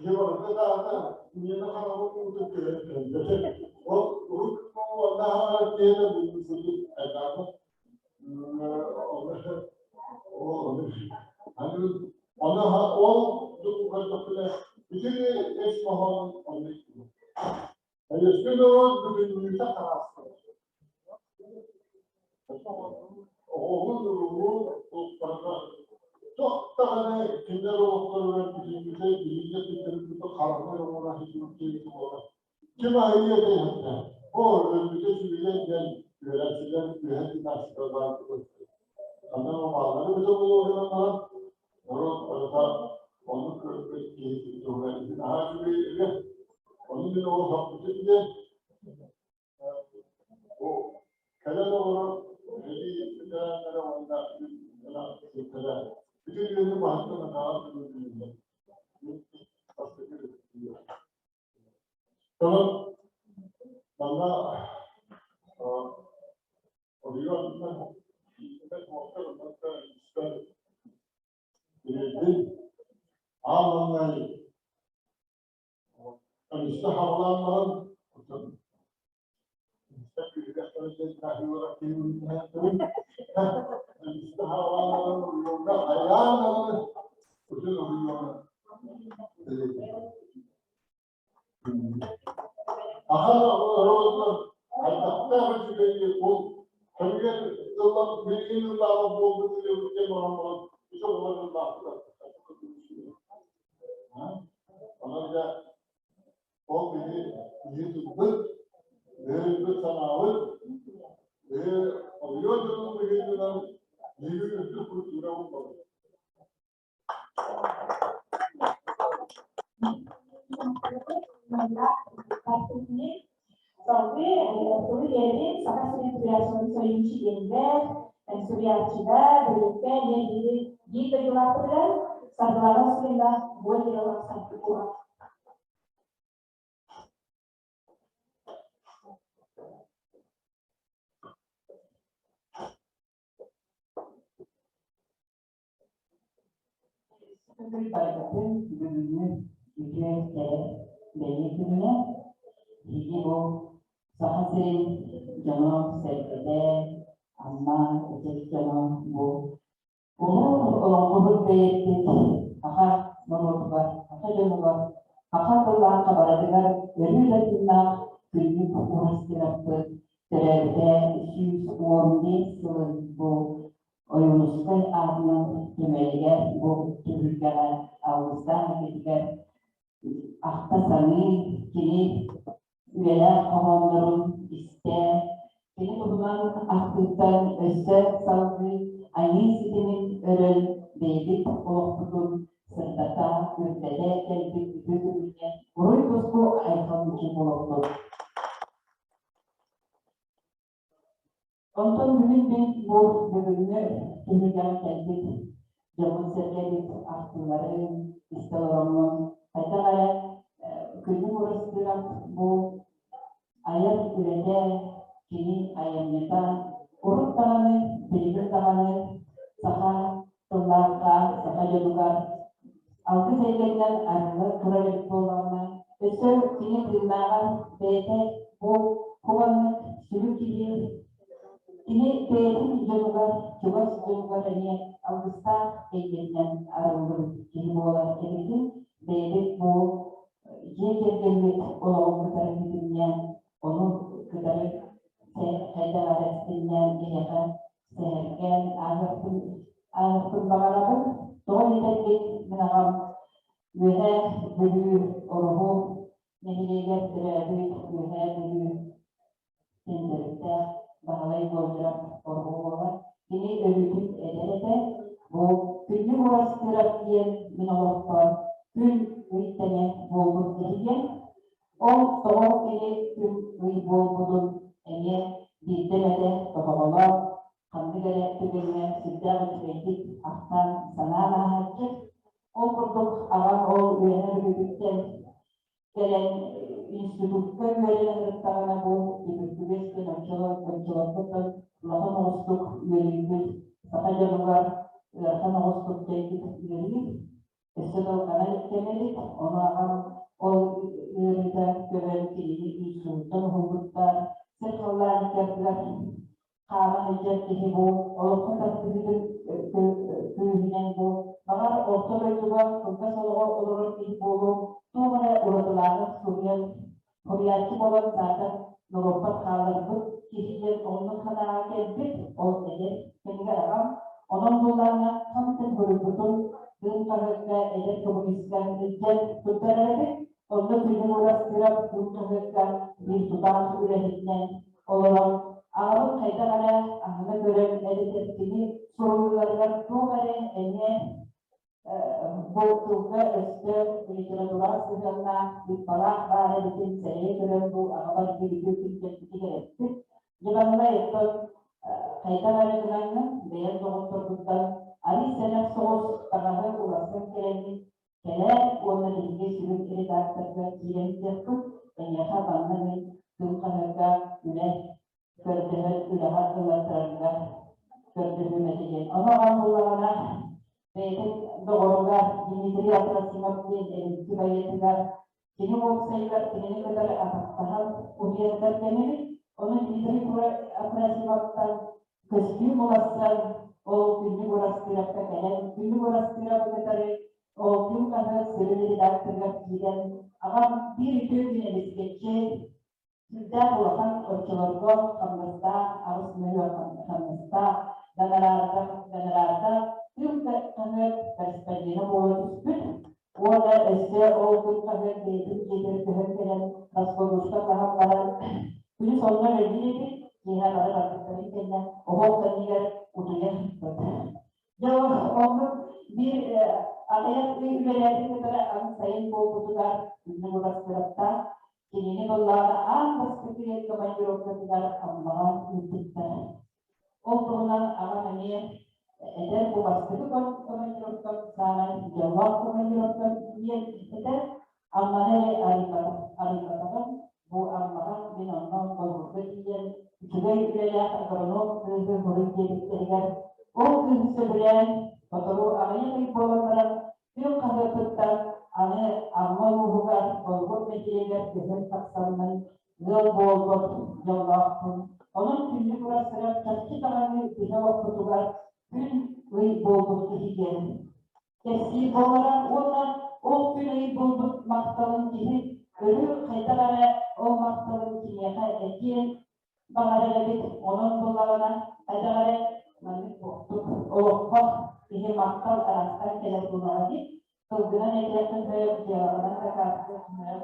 Дьыбарга даҕаны миэнэ хараҕым уута күөрэн кэлбит. Ол урут уонна киһитэ бүгүн айдаабыт. Аны ол дуккардахпына итини ис хоһоонун оннук. Өскө норуот бүгүннүүтэ хараастар. Оҕолуун уруулуун улуустарга туох даҕаны кинилэр олохторугар билиҥҥитэ биһиги өттүттэрин хараҥа оҥоро сылдьыбыт киһи буолар. Ким аһыйыа этэй Оо, өлбүтэ сүбүгэр диэн үөрээччилэр үөһэ тыынааччылар баар көстөр. Ханна бааллары бүтэ буолуо гынан баран, норуот барыта оннук көрбүт киһи туһугар ити наһаа үчүгэй ырыа. Ону мин ол саппытым диэн Бу кэлэн олорор үлэлии бэтэрээннэрэ уонна сылтара бүтүн үйэни баһыттан атаҕар түмүллүллэр. Бастакы Онон манна Аан маҥнай Эмискэ хаалаан баран, эмискэ хаалаан баран уйуоҥҥа хайаан даҕаны утун уйуоҥҥа Ахан оҕолорун хайдахтаах үчүгэйи ол кэмигэр ылла билигин ыллаабат буолбут диэн баран баран үс оҕолор ыллаахтар. Онон дьэ ол биһи биһи тылбыт, биһи санаабыт, биһи оройуон дьонун быһыытынан биһиги үрдүк культурабыт буолар. Салгыы тылы биэрбит Саха сирин суруйааччыларын союһун чилиэнигэр, суруйааччыга, бэйиэккэ эмиэ биир биир дойдулаахпытыгар Саргылана Васильевна Гольдерова Саргыкова. Барытын бүгүҥҥү үтүө кэрэ бэлиэ күнүнэ биһиги бу Саха сирин дьоно-сэргэтэ, Амма ытык дьоно бу улуу олоҥхоһут бэйэппит саха норуотугар, саха дьонугар, саха тыллаах хабаратыгар өрүү да тыыннаах күннүк уурастыыраппыт төрөөбүтэ 115 сылын бу Ойуунускай аатынан түмэлигэр бу түһүлгэҕэ алгыстаах этитигэр ахта саныы, кини үйэлээх хоһооннорун истэ, кини туһунан ахтыыттан өссө салгыы айыы ситимин өрөн бэйэбит олохпутун сырдата, үрдэтэ кэлбит үтүө күҥҥэ уруй-туску айхал үчүгэй буолуохтун. Онтон бүгүн мин бу бүгүҥҥү түһүлгэҕэ кэлбит дьоммут-сэргэбит ахтыыларын истэ олороммун хайдах эрэ күнүм урастыырап бу айар үлэтэ, кини айымньыта урут даҕаны, билигин даҕаны саха тыллаахха, саха дьонугар алгыс эйгэтинэн арылла турар эбит буоллаҕына, өссө кини тыыннааҕар бэйэтэ бу кубаннык сүрү киһи кини бэйэтин дьонугар, чугас дьонугар эмиэ алгыстаах эйгэтинэн арыллыбыт киһи буолар эбитин бэйэбит бу дьиэ кэргэммит олоҕун кытары ситимнээн, ону кытары хайдах эрэ ситимнээн эһиэхэ сэһэргээн ааһыахпын ааһыахпын баҕарабын. Тоҕо диэтэргит, мин аҕам Үөһээ Бүлүү Ороһу нэһилиэгэр төрөөбүт Үөһээ Бүлүү төрүттээх Баһылай Гольдеров Ороһу буолар. Кини өлүүтүн эдэр этэ. Бу Күннүк Уурастыырап диэн мин олохпор күн ый тэҥэ буолбут киһи диэн. Ол тоҕо кини күн ый буолбутун эмиэ биирдэ эмэтэ тоһоҕолоон ханнык эрэ түгэҥҥэ сүрдээх үчүгэйдик ахтан санаан ааһааччы. Ол курдук аҕам ол үөһээ Бүлүүтүттэн кэлэн институкка үөрэнэ сырыттаҕына бу түбүктүгэс диэн оччолоргуттан улахан оҕустук үөрүйбүт саха дьонугар ыарахан оҕустук дьайбыт ыарыы өссө да улахана кэмэбит. Ону аҕам ол ыарыыта көбөн кинини инсульттан уһулбуттар, сир халлаан икки хаама сылдьар киһи бу олоххо тардыһыытын күүһүнэн бу баҕар орто дойдуга кылгас олоҕу олорор киһи буолуо туох эрэ уратылааҕы суруйан суруйааччы буолан саатар норуоппар хаалларбыт. киһи диэн оннук санааҕа кэлбит, ол эдэр кэмигэр аҕам. Онон буоллаҕына хантан буруйбутун Кыым хаһыакка эдэр коммунистка илдьэн туттарар эбит. Онно Күнүм Урастыырап Кыым хаһыакка биир тутаах үлэһитинэн олорон аҕабын хайдах эрэ аһына көрөн эбэтэр кини суруйууларыгар туох эрэ эмиэ бу тылга өстөөх литератураҕа сыһыаннаах ыыппалаах баар эбитин сэрэйэ көрөн бу аҕабар биир күн кэлбитигэр эппит. Дьыбаннай оттон хайдах эрэ гынаҥҥын бэйэҥ доҕотторгуттан арый сэнэх соҕус таҥаһы уларсан кэлэҥҥин кэлээр уонна биһиги сүрүн редакторга киирэн диэхпит, эйиэхэ манна мин күн хаһыакка үлэ көрдөһөн үлэҕэ ылаттарарга көрдөһүүм этэ диэн. Ону аҕам буллаҕына бэйэтин доҕоругар Дмитрий Апросимов диэн эбинки байыатыгар кини уопсайыгар кинини кытары атахтаһан утуйаргар кэмэбит. Ону Дмитрий Апросимовтан көстүү уларсан ол Күннүк Урастыырапка кэлэн Күннүк Урастыырабы кытары ол күн хаһыат сүрүн редакторыгар киирэн аҕам биир үтүө күн эмискэччи Сүрдээх улахан оччолорго хамнастаах, 8 мөһүө хамнастаах, гонорарга, гонорарга Күн хаһыат корреспондена буола түспүт. Уонна өссө ол Күн хаһыат бэйэтин дьиэтигэр көһөн кэлэн раскладушка таһан баран күнүс онно үлэлиир эбит, киэһэ бары барбыттарын кэннэ оһох кэннигэр утуйа сыппыт. Дьэ оннук биир аҕыйах ый үлэлээтин кытары аны сайын буолбутугар күннүк урастыраттаах кинини быллаана аан бастакы командировкатыгар Аммаҕа ыыппыттар. Ол туһунан аҕам эмиэ этэр бу бастакы командировкам саамай дьоллоох командировкам диэн этэр. Амманы эрэ арыйбатаҕым, бу Аммаҕа мин онно Болугурга тиийэн үчүгэй үлэлээх агроном кыыһы буруй диэбиттэригэр ол кыыһы сөбүлээн сотору аҕыйах ый буолан баран күн хаһыатыттан аны Амма улууһугар Болугур нэһилиэгэр көһөн тахсаммын ыал буолбут дьоллоохпун. Онон күннүк урастырар чахчы даҕаны биһи олохпутугар күн ый буолбут киһи диэн кэпсиир буолара уонна ол күн ый буолбут махталын киһи өрүү хайдах эрэ ол махталын киниэхэ этиэн баҕарар эбит. Онон буоллаҕына хайдах эрэ маннык буолтук олоххо киһи махтал араастаан кэлэр буоллаҕа дии. Тылгынан этиэххин сөп, дьыалаҕынан дакаастыаххын сөп.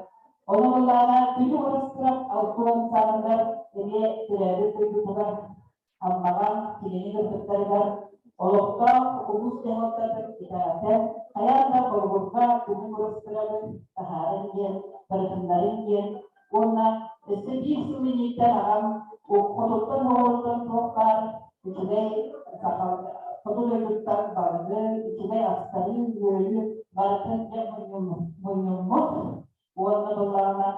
Ону буоллаҕына күнү урастырап алтыан сааһыгар эмиэ төрөөбүт дойдутугар Аммаҕа кинини кыргыттарыгар олохтоох улуус дьаһалтатын итэҕэтэн, хайаан да холобурга күнү урастырабын таһааран диэн, барытыннарын диэн уонна өссө биир сыл инниттэн аҕам хотуттан оҕолоруттан туох баар үчүгэй саха хоту дойдуттан балыгы, үчүгэй астары, үөлү барытын дьэ мунньуммут уонна быллаҕына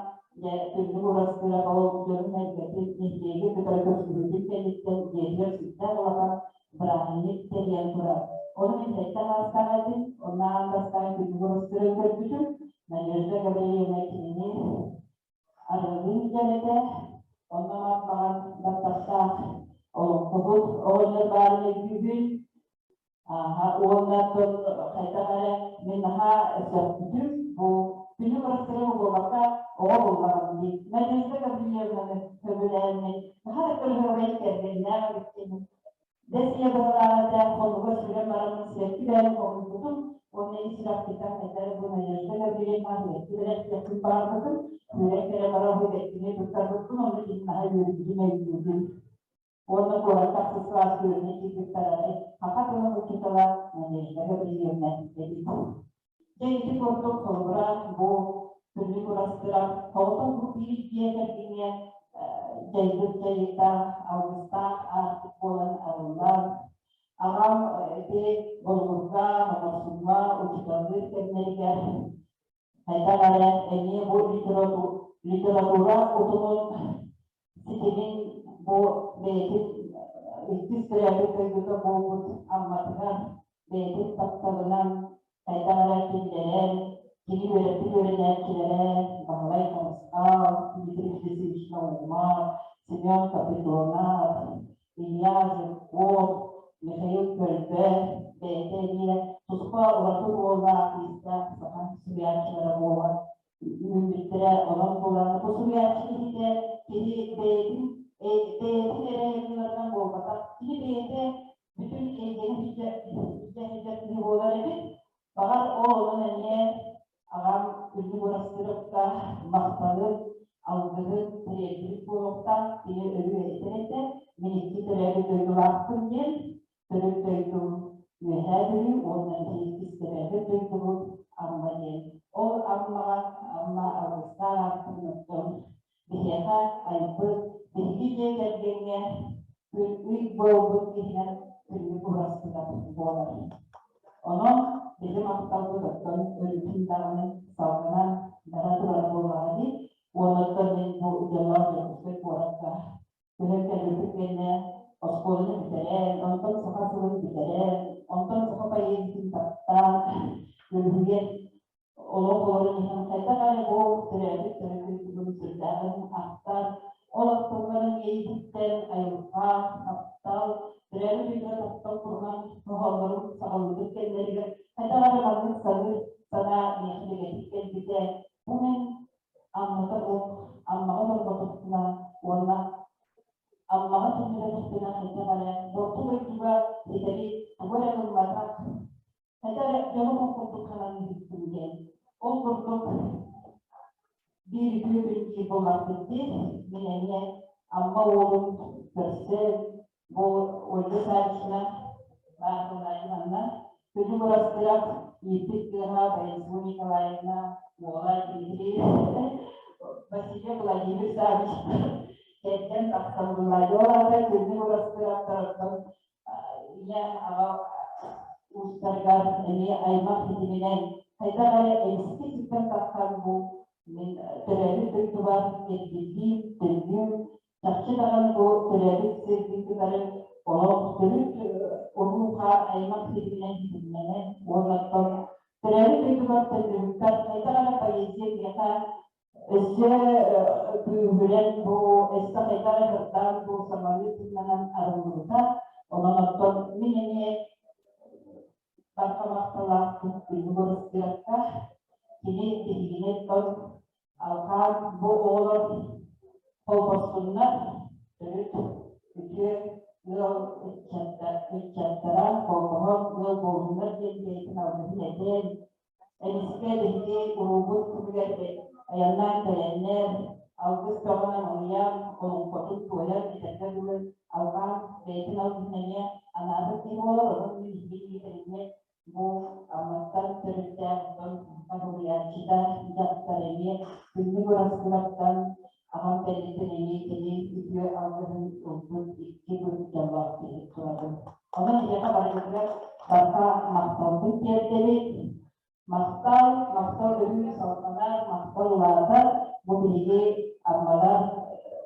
дьэ күннүк урастыыра ол дьонун элбэтин нэһилиэги кытары көрсүһүүтүн кэнниттэн дьиэтигэр сүрдээх улахан бырааһынньык тэрийэн турар. Ону мин сэттэ саастаах этим, онно аан бастаан күннүк урастыырын көрбүтүм. Надежда Гаврильевна кинини арыгылыыр дьон этэ. Онно маҕан баттахтаах олоҥхоһут оҕонньор баарын өйдүүбүн. Ааһа уонна оттон хайдах эрэ мин наһаа сөхпүтүм. Бу күнү бырастырым буолбакка оҕо буоллаҕым дии. Надежда Гаврильевнаны сөбүлээммин наһаа да кырыһыабай кэргэннээх эбиккин. Бэс ийэ быһалаах этэ, хонуга сүрэн бараммын сиэкки бэйэм хомуйбутум уонна ис сүрэхпиттэн хайдах эрэ бу Надежда Гаврильевна сиэкки бэлэхтиэхпин баҕарбытым. Сүүрэн кэлэ баран бу бэттини туттарбыппын, онно кини наһаа үөрбүтүн өйдүүбүн. Уонна куорат тахсыс сылаас күөлүнэ киирбиттэрэ саха тылын учуутала Надежда Гаврильевна эбит. Дьэ ити курдук холобура бу күннүк урастыра соҕотох бу биир дьиэ кэргэҥҥэ дьайбыт дьайыыта алгыстаах аартык буолан арыллар. Аҕам ити Болугурга, Морсуҥҥа учууталлыыр кэмнэригэр хайдах эрэ эмиэ бу литература утумун ситимин бу бэйэтин иккис төрөөбүт дойдута буолбут Амматыгар бэйэтин тапталынан хайдах эрэ киллэрэн, кини үөрэппит үөрэнээччилэрэ Баһылай Харысхал, Дмитрий Федосеевич Наумов, Семен Капитонов, Илья Жирков, Михаил Көлбө бэйэтэ эмиэ туспа ураты уоллаах иистээх саха суруйааччылара буолан үүммүттэрэ. Онон буолан бу суруйааччы киһитэ киһи бэйэтин бэйэтин Кини бэйэтэ бүтүн эйгэни илдьэ сылдьар киһи буолар эбит. Баҕар ол онон эмиэ аҕам Күннүк Уурастыырапка махталын, алгыһын тириэрдибит буолуохтаах. Кини өрүү этэр этэ, мин икки төрөөбүт дойдулаахпын диэн, төрүт дойдум Үөһээ Бүлүү уонна биһиги иккис төрөөбүт дойдубут Амма диэн. Ол Аммаҕа Амма алгыстаах ааппын оттон биһиэхэ айбыт, биһиги дьиэ кэргэҥҥэ күн ый буолбут киһинэн Күннүк Уурастыырап буолар. Онон биһи махталбыт оттон өрүүтүн даҕаны салгынан бара турар буоллаҕа дии. Уонна оттон мин бу дьонноох Дьокуускай куоракка көһөн кэлбиппит кэннэ оскуоланы бүтэрэн, онтон саха сылын бүтэрэн, онтон саха поэзиятын таптаан, үлүһүйэн олох олорон иһэн хайдах эрэ бу төрөөбүт төрүт сүрдээҕин ахтар, ол ахтылларын иэйиититтэн айылҕа, таптал, төрөөбүт дойдуга таптал туһунан хоһооннорун саҕалыырын кэннэригэр хайдах эрэ маннык саныыр санаа миэхэ бигэтик кэлбитэ. Бу мин Аммата ол Аммаҕа олорботохпуна уонна Аммаҕа төннүбэтэхпинэ хайдах эрэ орто дойдуга ситэри тугу эрэ гымматах, хайдах эрэ дьону курдук сананыыһыкпын диэн. Ол курдук биир үтүө күн диир буоллахпыт дии, мин эмиэ Амма уолун көрсөн бу Ольга Савична Марковна Күнү бырастыырап ииппит кыыһа Борисова Николаевна уола Дмитрий Василий Владимир Савич кэргэн тахсан Владимир Күнү бырастыыраптарыттан ийэ аҕа уустарыгар эмиэ аймах ситиминэн хайдах эрэ эмискэ сиртэн тахсан бу мин төрөөбүт дойдубар эргиллиим, төннүүм Чахчы даҕаны бу төрөөбүт сирбин кытары олох төрүт уруу-хаар аймах сиринэн ситимнэнэн уонна оттон төрөөбүт дойдубар төннүбүппэр хайдах эрэ поэзия миэхэ өссө күүһүрэн бу өссө хайдах эрэ сырдаан бу саҥалыы тыыннанан арыллыбыта. Онон оттон мин эмиэ барҕа махталаахпын күнү бырыстыахха кини биһигини оттон алҕаан бу оҕолор холбостуннар төрүт үтүө ыал ыччаттара холбоһон ыал буоллуннар диэн бэйэтин алгыһын этэн эмискэ биһиги уруубут күнүгэр айаннаан кэлэннэр алгыс бөҕөнөн уйан олоҥхотун туойан этэргэ дылы алҕаан бэйэтин алгыһын эмиэ анаабыт киһи буолар онон мин биһиги кэлиҥҥэ бу Амматтан төрүттээх дьон суруйааччыта дьахтар эмиэ күннүк Ураскылартан аҕам кэнниттэн эмиэ кини үтүө алгыһын ылбыт икки бүк дьоллоох киһи турабын. Онон эһиэхэ барыгытыгар барҕа махталбын тиэрдэбит. Махтал, махтал өрүү салҕанар, махтал улаатар. Бу биһиги Аммалар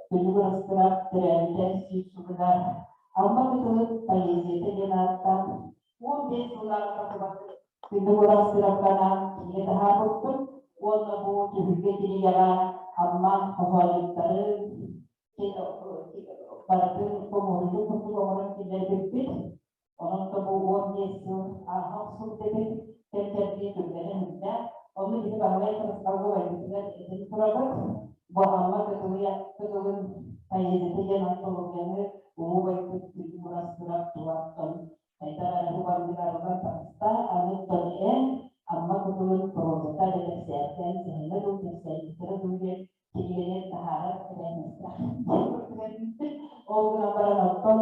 күнү бырастырар төрөөбүтэ 100 сылыгар Амма кытылын поэзията диэн ааттаах 15 сыллааҕыта Күндү Ураскыраптанаан кинигэ таһаарбыппыт уонна бу түһүлгэ кинигэҕэ Амма хоһоонньуттарын барытын хомуурунньук курдук оҥорон киллэрбиппит. Онон да бу 15 сыл ааһа охсубут эбит, кэм-кэрдии түргэнэ сүрдээх. Онно биһи Баһылай Харысхалга убайбытыгар этэн турабыт. Бу Амма кытылыйа кытылын поэзията диэн антологияны улуу убайбыт Күндү Ураскырап тулаттан хайдах эрэ бу барытыгар таҕыста. Аны оттон эн Амма кытылын прозата эрэ кэпсээттэн сэһэнэ дуу, кэпсээбиттэрэ дуу диэн кинигэни таһаарар эбээһинэстээх. Ол гынан баран оттон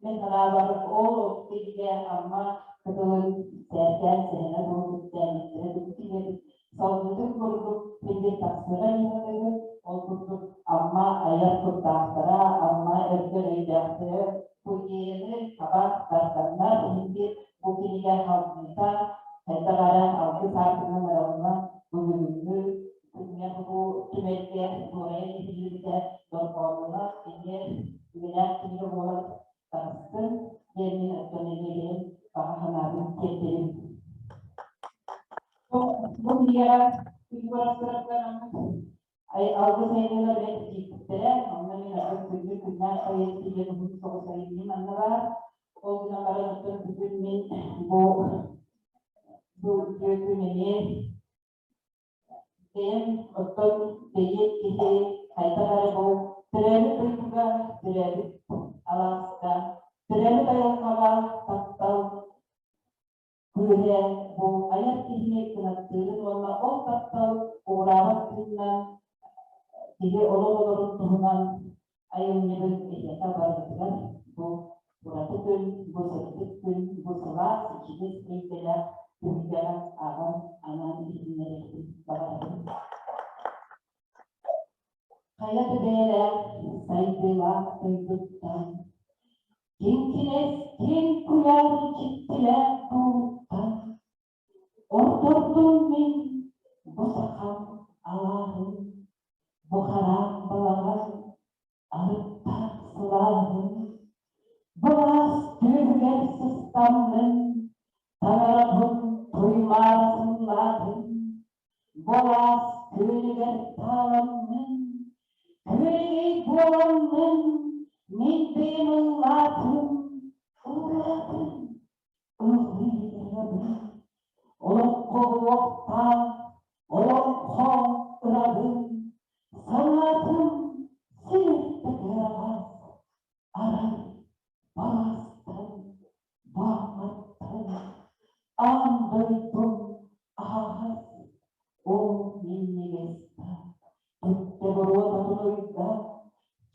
мин санаабар ол кинигэ Амма кытылын сээркээн сэһэнэ дуу, кэпсээбиттэрэ дуу кинигэбит салгыытын курдук кинигэ тахсыаҕа дии саныыбын. Ол курдук Амма айар куттаахтара, Амма өркөн өйдөөхтөрө бу идеяны хаба тарданнар иһин бу кинигэ халгыыта хайдах эрэ алгыс аатынан арыллан бу бүгүҥҥү күҥҥэ бу түмэлгэ дуорайан иһиллибитэ дорҕооннолоох эмиэ үлэлээх кинигэ буолан таҕыстын диэн мин оттон эмиэ бэйэм баҕа санаабын тиэрдэбин. Бу кинигэҕэ күн Алгыс айымньылар бэрт киирбиттэрэ. Онно мин атын күндү күннээх поэзия диэн уһун соҕус айымньы манна баар. Ол гынан баран оттон бүгүн мин бу үтүө күн эмиэ бэйэм оттон бэйиэт киһи хайдах эрэ бу төрөөбүт дойдуга, төрөөбүт алааска, төрөөбүт таптал уҕураабат тыынынан киһи олох олорун туһунан айымньыбын эһиэхэ барытыгар бу ураты күн, бу сырдык күн, бу сылаас, ичигэс эйгэлээх түһүлгэҕэ ааҕан анаан иһитиннэриэхпин баҕарабын. Хайа да бэйэлээх сайдыылаах дойдуттан, киҥкинэс киэҥ куйаар дьиктилээх бууттан, ордордум мин бу сахам алааһын, бу хараах балаҕан арыттаах сылааһын, былаас түөһүгэр сыстаммын, таҥарабын туймаара сыллаатым, Былаас күөлүгэр тааламмын, күөрэгэй буоламмын, мин бэйэм ыллаатым, ыллаатым, ыллыы ырабын. Олоххо буолуохтаах, олоҥхо ырабын, санаатым сир да кыараҕас, арай балаастан баамматтан аан дойдум аһаҕас, ол минньигэс да, түптэ буруота тунуйда,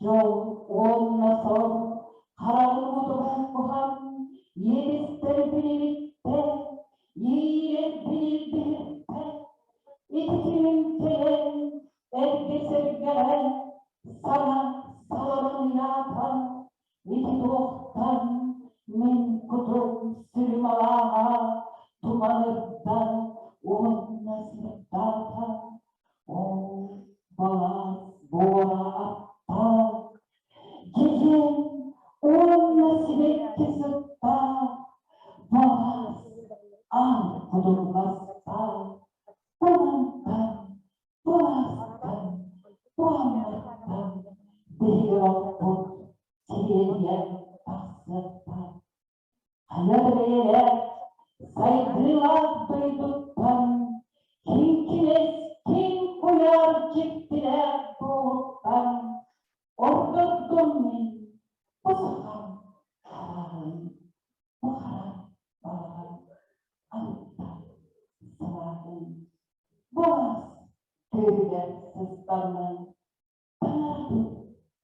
дьол уонна сор хараҕын утугун буһан, иэдэстэрбин имиттэ, иэйэрбин илбиһиртэ, ити кимим кэлэн эргэ сэргэҕэ саҥа саламын ыйаата, Ити туохтан мин кутум сүрүм алааһа туманырдан уонна сырдаата, ол балаас буора аттаах, дьэдьэн уонна сибэкки сыттаах, балаас аан кутурҕастаах, тумантан Былаастан, буһаммыттан биһиги олохпут сириэдийэн тахсыахтаах. Хайа да бэйэлээх, сайдыылаах дойдуттан киҥкинэс киҥ куйаар дьиктилээх буолуттан ордордум мин бу сахам алааһын, бу хара балаҕан алыптаах сылааһын. Буолаас түөһүгэр сыстаммын, таҥарабын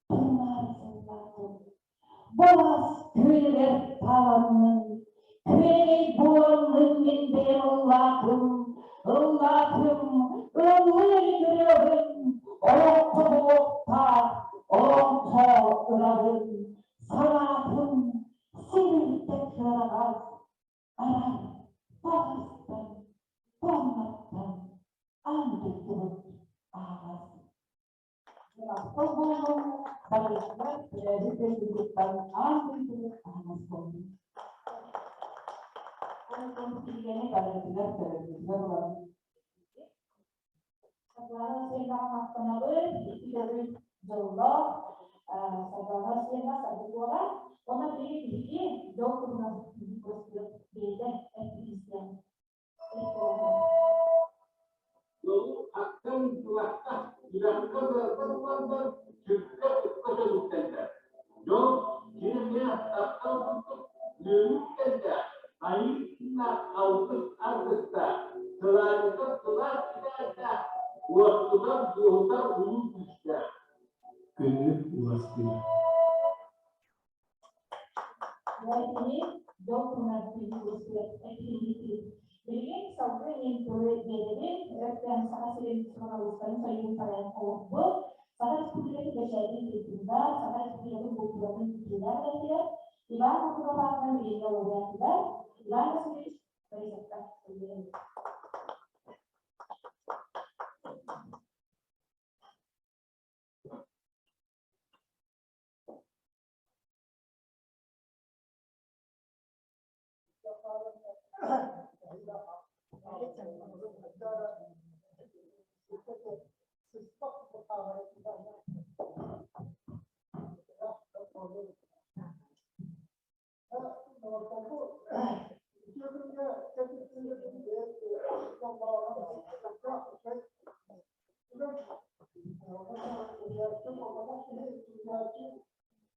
тыллаары сыллаатым. Буолаас күөлүгэр тааламмын, күөрэгэй буоламмын мин бэйэм ыллаатым, ыллаатым, ыллыы ырыабын, олоҥхо буолуохтаах, олоҥхо ырабын, санаатым сирирдэ кыараҕас, Арай баҕастан, буолматтан аан дойдубут аһаҕас. Махтал буоллун, барыгытыгар төрөөбүт дойдугуттан аан дойдубут аһаҕас буоллун. Онтон кинигэни барыгытыгар төрөппүтүгэр ылан Саргылана Васильевнаҕа махтанабыт, икки төгүл дьоллоох Саргылана Васильевна Саргы Уонна билигин биһиги дьол туһунан бэйэтэ эппитиистэн. Дьолу аттан тулахха, үрэххэ барыта туланнар, сүргэ ыкка сөрүктэллэр. Дьол кини таптал курдук үөрүү кэллээх, айыы тыыннаах алгыс аргыстаах, сылаанньытар сылаас сибээстээх, уоскутар, дуоһутар улуу күүстээх. Күннүк Уурастыыр Кини дьол туһунан Билигин салгыы мин тылы биэрэбин, өртөөн Саха сирин суруналыыстарын союһун салайан олорбут, Саха Республикатын бэчээтин трибундар, Саха Республикатын култууратын үтүөлээх үлэһитигэр Иван Мокуров аатынан бириэмийэ лауреатыгар Иван Васильевич Борисовка үлэлээн.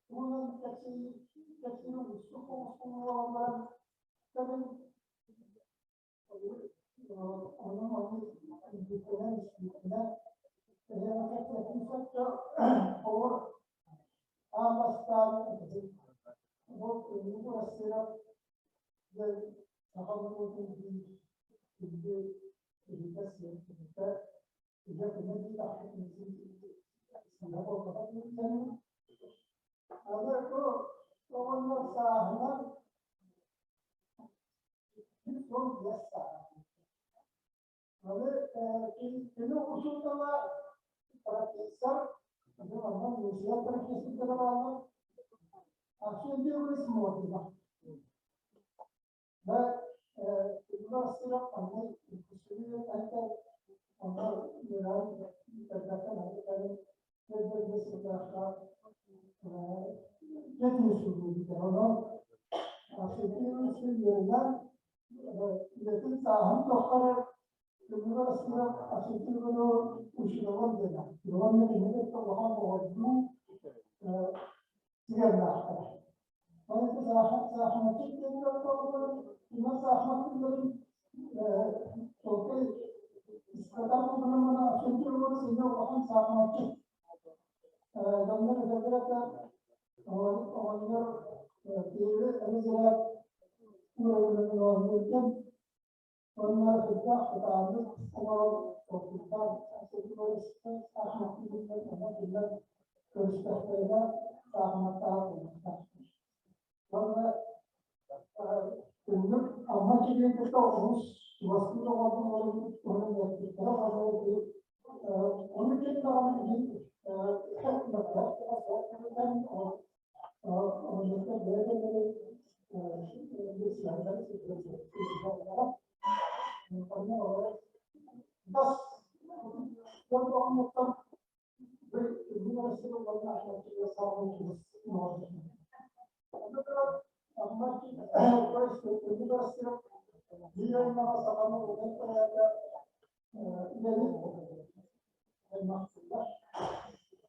Туһунан кэпсиир уустук соҕус буолан баран, кэлин ону Билбиппинэн, истибиппинэн, эһиэхэ кэпсэтин сөптөөх олор аан бастаан бу Күннүк Уурастыырап диэн саха норуотун биир күндү киһитэ, сиэн киһитэ, ийэ күнэ диэтэхпит сыыһа буолбатах диэн Аны бу оҕонньор сааһынан 115 сааһа. Аны кини учуутала профессор, манна музей профессордара бааллар. Археология Смородина. Бу Сырап манна үксүгү онно үөрэн элбэхтэн сыллаахха дьэтини суруйбута. Онон Археология үөрэнэн үлэтин сааһын тухары Күнүгэр Сырап Археология учууталын диэнэ. Уонна кинигэ улахан оҕордуу сыһыаннаахтара. Ол саахыматчыт диэн инна саахыматтыыларын толкуй искатар булгунамана Археология синэ улахан саахыматчыт. Дьоннор этэллэр оҕонньор киэби эмизэрэ уурайынан Онно элбэх кытааннык оҥорон толкуйдаан саахыматтыыллар уонна кинилэр көрүстэхтэринэ саахыматтаах буолуохтаах. Уонна күннүк Амма кириэн кытта олус чугастыы доҕордоһорун туһунан эппиттэрэ уонна ону ким даҕаны билин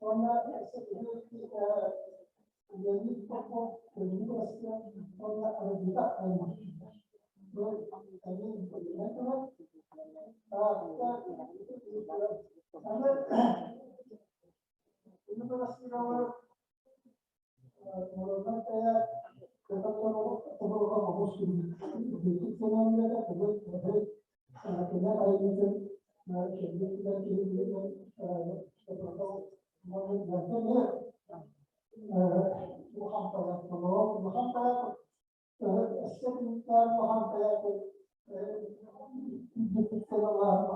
Уонна Леонид Попов Күннүк Россия уонна Арабита аймахтар. Бу эмиэ интэриэһинэй турар. Аны Күннүк Россиялар Мороздан кая көтөр олус күндү сэнэмлэрэ кыгыл кини айымньытын кэлбит киһи улахан поэт улахан поэт өссө күннээн улахан поэт улахан киһи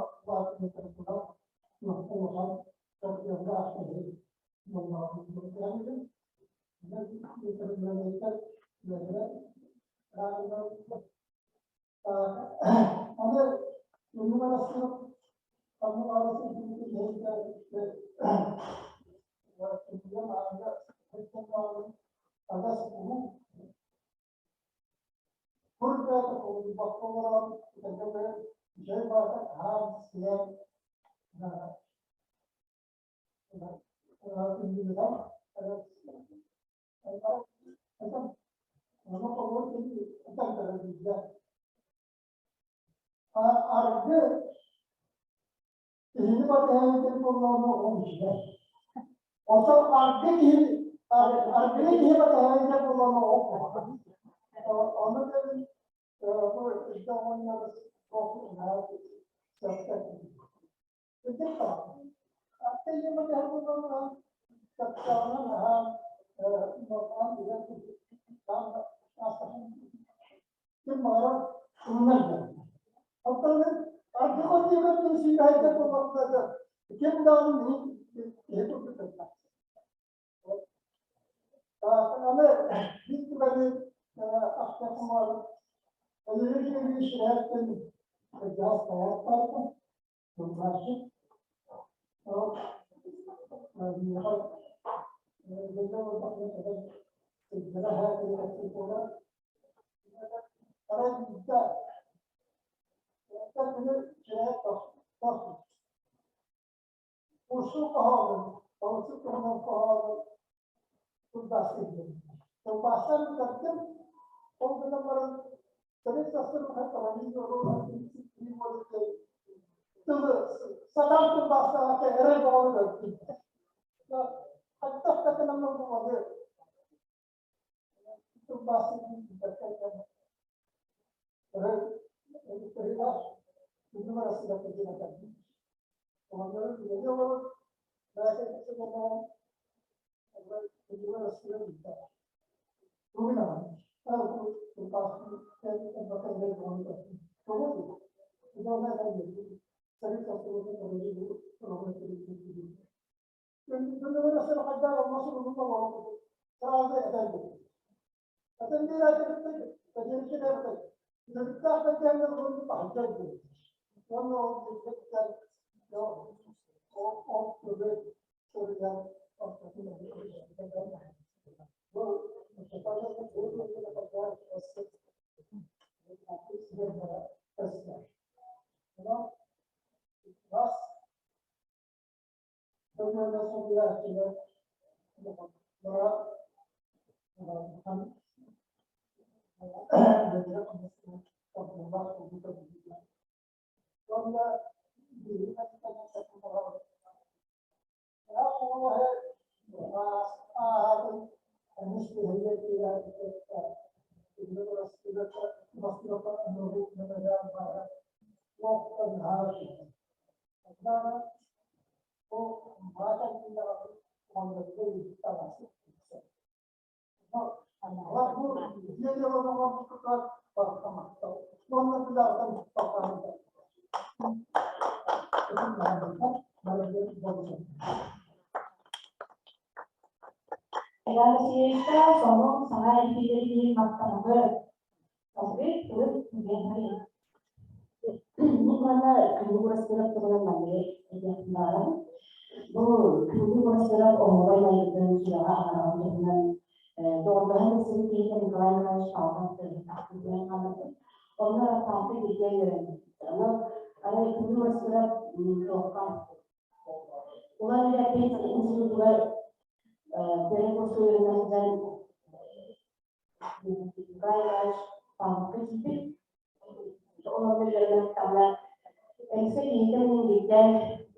Аны Аргы киһини батыһан буоллаҕына ол үчүгэй. Оттон аргы киһи аргыны киһи батыһан буоллаҕына ол куһаҕан. Ону кэлин бу үстэ оҕонньор сөптөөх. Аны биир түгэни ахтахмар Өлөрү ширээттен кырдьаҕас тайааттаата тылбаасчыт. Миэхэ бэлдэ буолбатына кэлэн сылдьара һээ кэпсиир буолар. Арай биирдэ күнү чирээт тохтуу. Урсун хоһоонун, балыксыт туһунан хоһоону тылбаастыыр диэн. Тылбаастаан бүтэрдим. Ол гынан баран, Совет састан Тылы сатаан тылбаастаабакка эрэй бөҕөнү көрдүм. Хайдах да гынан буолуо тылбаастыыр билбэккэ Иван Васильевичка сонун саҥа этиилэрин иһин махтанабыт. Салгыы тылын Ульяна Мин манна күндү Урастыров туһунан манныгы этиэхпин баҕарабын. Бу күндү Урастыров оһуобай майгытын сүрэҕэ аһараҕын туһунан доҕордоһон билсибит киһитэ Николай Николаевич Павлов ахтыытынан хаалбыт. Онно Раппаакка бииргэ үөрэммит. Онон арай күндү Урастыров туохха Улан Удэ институтугар первый курска үөрэнэ сылдьан Николай Иванович Павловка киирбит. Ол онно үөрэнэ эмискэ киһитэ биирдэ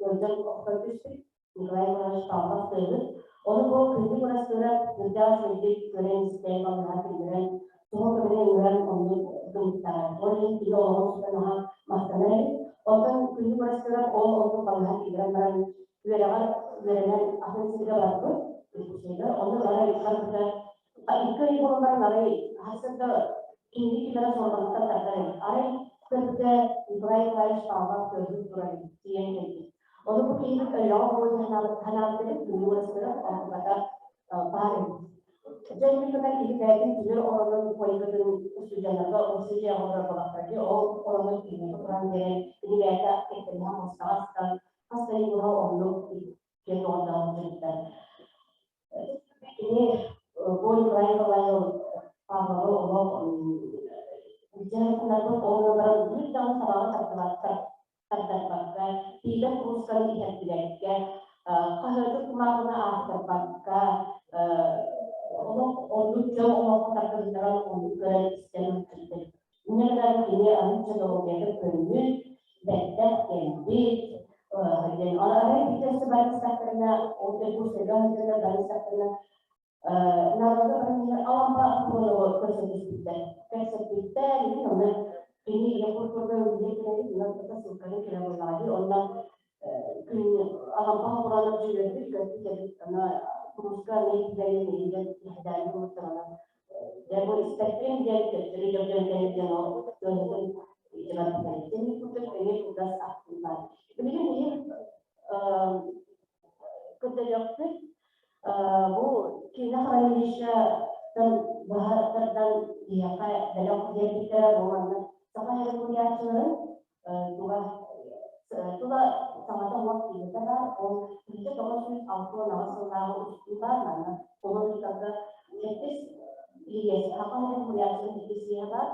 ыалдьан охтон түспүт. Николай Иванович Павлов тыаһыт. Ону бу күндү бырастыыра кырдьаҕас үчүгэйдик көрөн-истэн, балыыһа киллэрэн, суһал көмөнү ыҥыран оннук гыммыттара. Ол иһин кини олоҕун устата наһаа махтанар эбит. Оттон күндү бырастыыра ол оннук балыыһа киллэрэн баран үөрэҕэр үөрэнэн атын сиргэ барбыт, Иркутскайга. Онно бары барбыта икки ый буолан баран арай сарсыарда кинини киллэрэн суорҕаныттан тардар эбит. Арай көрбүтэ Николай Николаевич Павлов көрбүт турар эбит, тиийэн кэлбит. Ону бу киһибит өллөҕө буолуо санаабыт эбит, күнү уорастыра онтуката баар эбит. Дьэ инник гынан киһи бэйэтин тимир оронун койкатын устудьуоннарга устудьуйа оҥорор буоллахтара дии, ол оронун киниэхэ туран биэрэн, кини бэйэтэ кэппэниһэ муостаҕа сытан хас да ый быһа оннук киэн доҕордоох дьарыктар. Кини бу Николай Николаевич Павловы олох дьарыктанарбыт ол баран биир даҕаны сабаҕа тардыбаттар тардарбакка, пиибэ куруусканы иһэрдибэккэ, хаһыаты кумааҕыны аахтарбакка, олох оннук дьон олоххо тардылларын оннук көрөн истэн сылдьыбыт. Инньэ гынан кини арыычча доруобуйата көннүт, бэттэх кэлбит, диэн арай биирдэ өссө баран истэхтэринэ, ол Иркутскайга сылдьаннар баран истэхтэринэ, Народа баран Алампа Антоновы көрсө түспүттэр. Кэпсэппиттэр, мин ону кини Якутскайга үлэлиир кэлэбит, онон кытта ссылканы кэлэ буоллаҕа дии. Онно күн Алампа Антонов дьүүлэрбит көрбүт эбит, аны курууска эмиэ киллэрин иһигэр иһдээн булуттарына дьэ бу испэттэрин диэн төттөрү дьон кэлэн диэн ол тыаһытын итибаттар. Итинник курдук эмиэ кылгас ахтыы баар. Билигин иһин көрдөрүөхпүт. Бу киинэ хранилищеттан быһа тардан биһиэхэ бэлэх биэрбиттэрэ бу манна саха суруйааччыларын тула тула саҥата уот киинэтэ баар. Ол 1968 сыллааҕы устуу баар манна олор ыытарга сэттис лиэс саха суруйааччыларын иккис лиэһэ баар.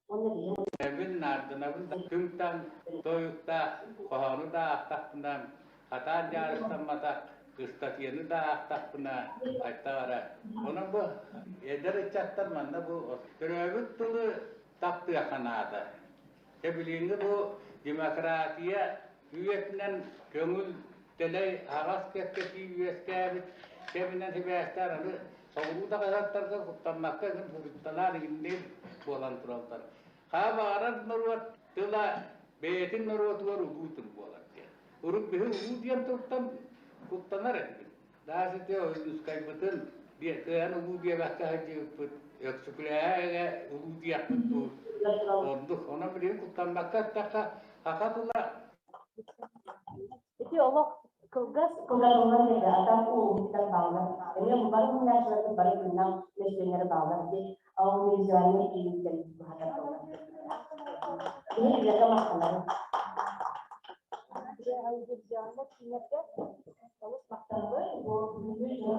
Уонна биһи Эбин наардынабын да күҥтан тойуктаах хоһоону да аахтахпына, хатаан дьаарыстамматах ыстатыйаны да аахтахпына айтаҕара. Онон бу эдэр ыччаттар манна бу төрөөбүт тылы таптыахха наада. Дьэ билиҥҥи бу демократия. Үйэтинэн көҥүл дэлэй аһаҕас кэпсэтии үөскээбит кэминэн сибээстээн аны соҕуруу да хаһыаттарга куттаммакка игин суруйталаан игинниир буолан тураллар. Хаа баҕарар норуот тыла бэйэтин норуотугар улуу тыл буолар диэн. Урут биһи улуу диэн тылтан куттанар этибит. Даасите Ойуунускайбытын кыайан улуу диэбэккэ сылдьыбыппыт, Өксөкүлээҕэ улуу диэхпит дуу. Ордук. Онон билигин куттаммакка эттэххэ, саха тыла Ити олох кылгас кылгатыллан биэрдэ, атак уолуһуттар бааллар. Эмиэ бары мунньааччыларбыт бары күннээх мөссүөннэрэ бааллар ди аудиовизуальнай кииниттэн быһатар Киһи үлэтэ махтанабын. Аудиовизуальнай кииннэргэ олус махтанабын. Бу бүгүҥҥү дьон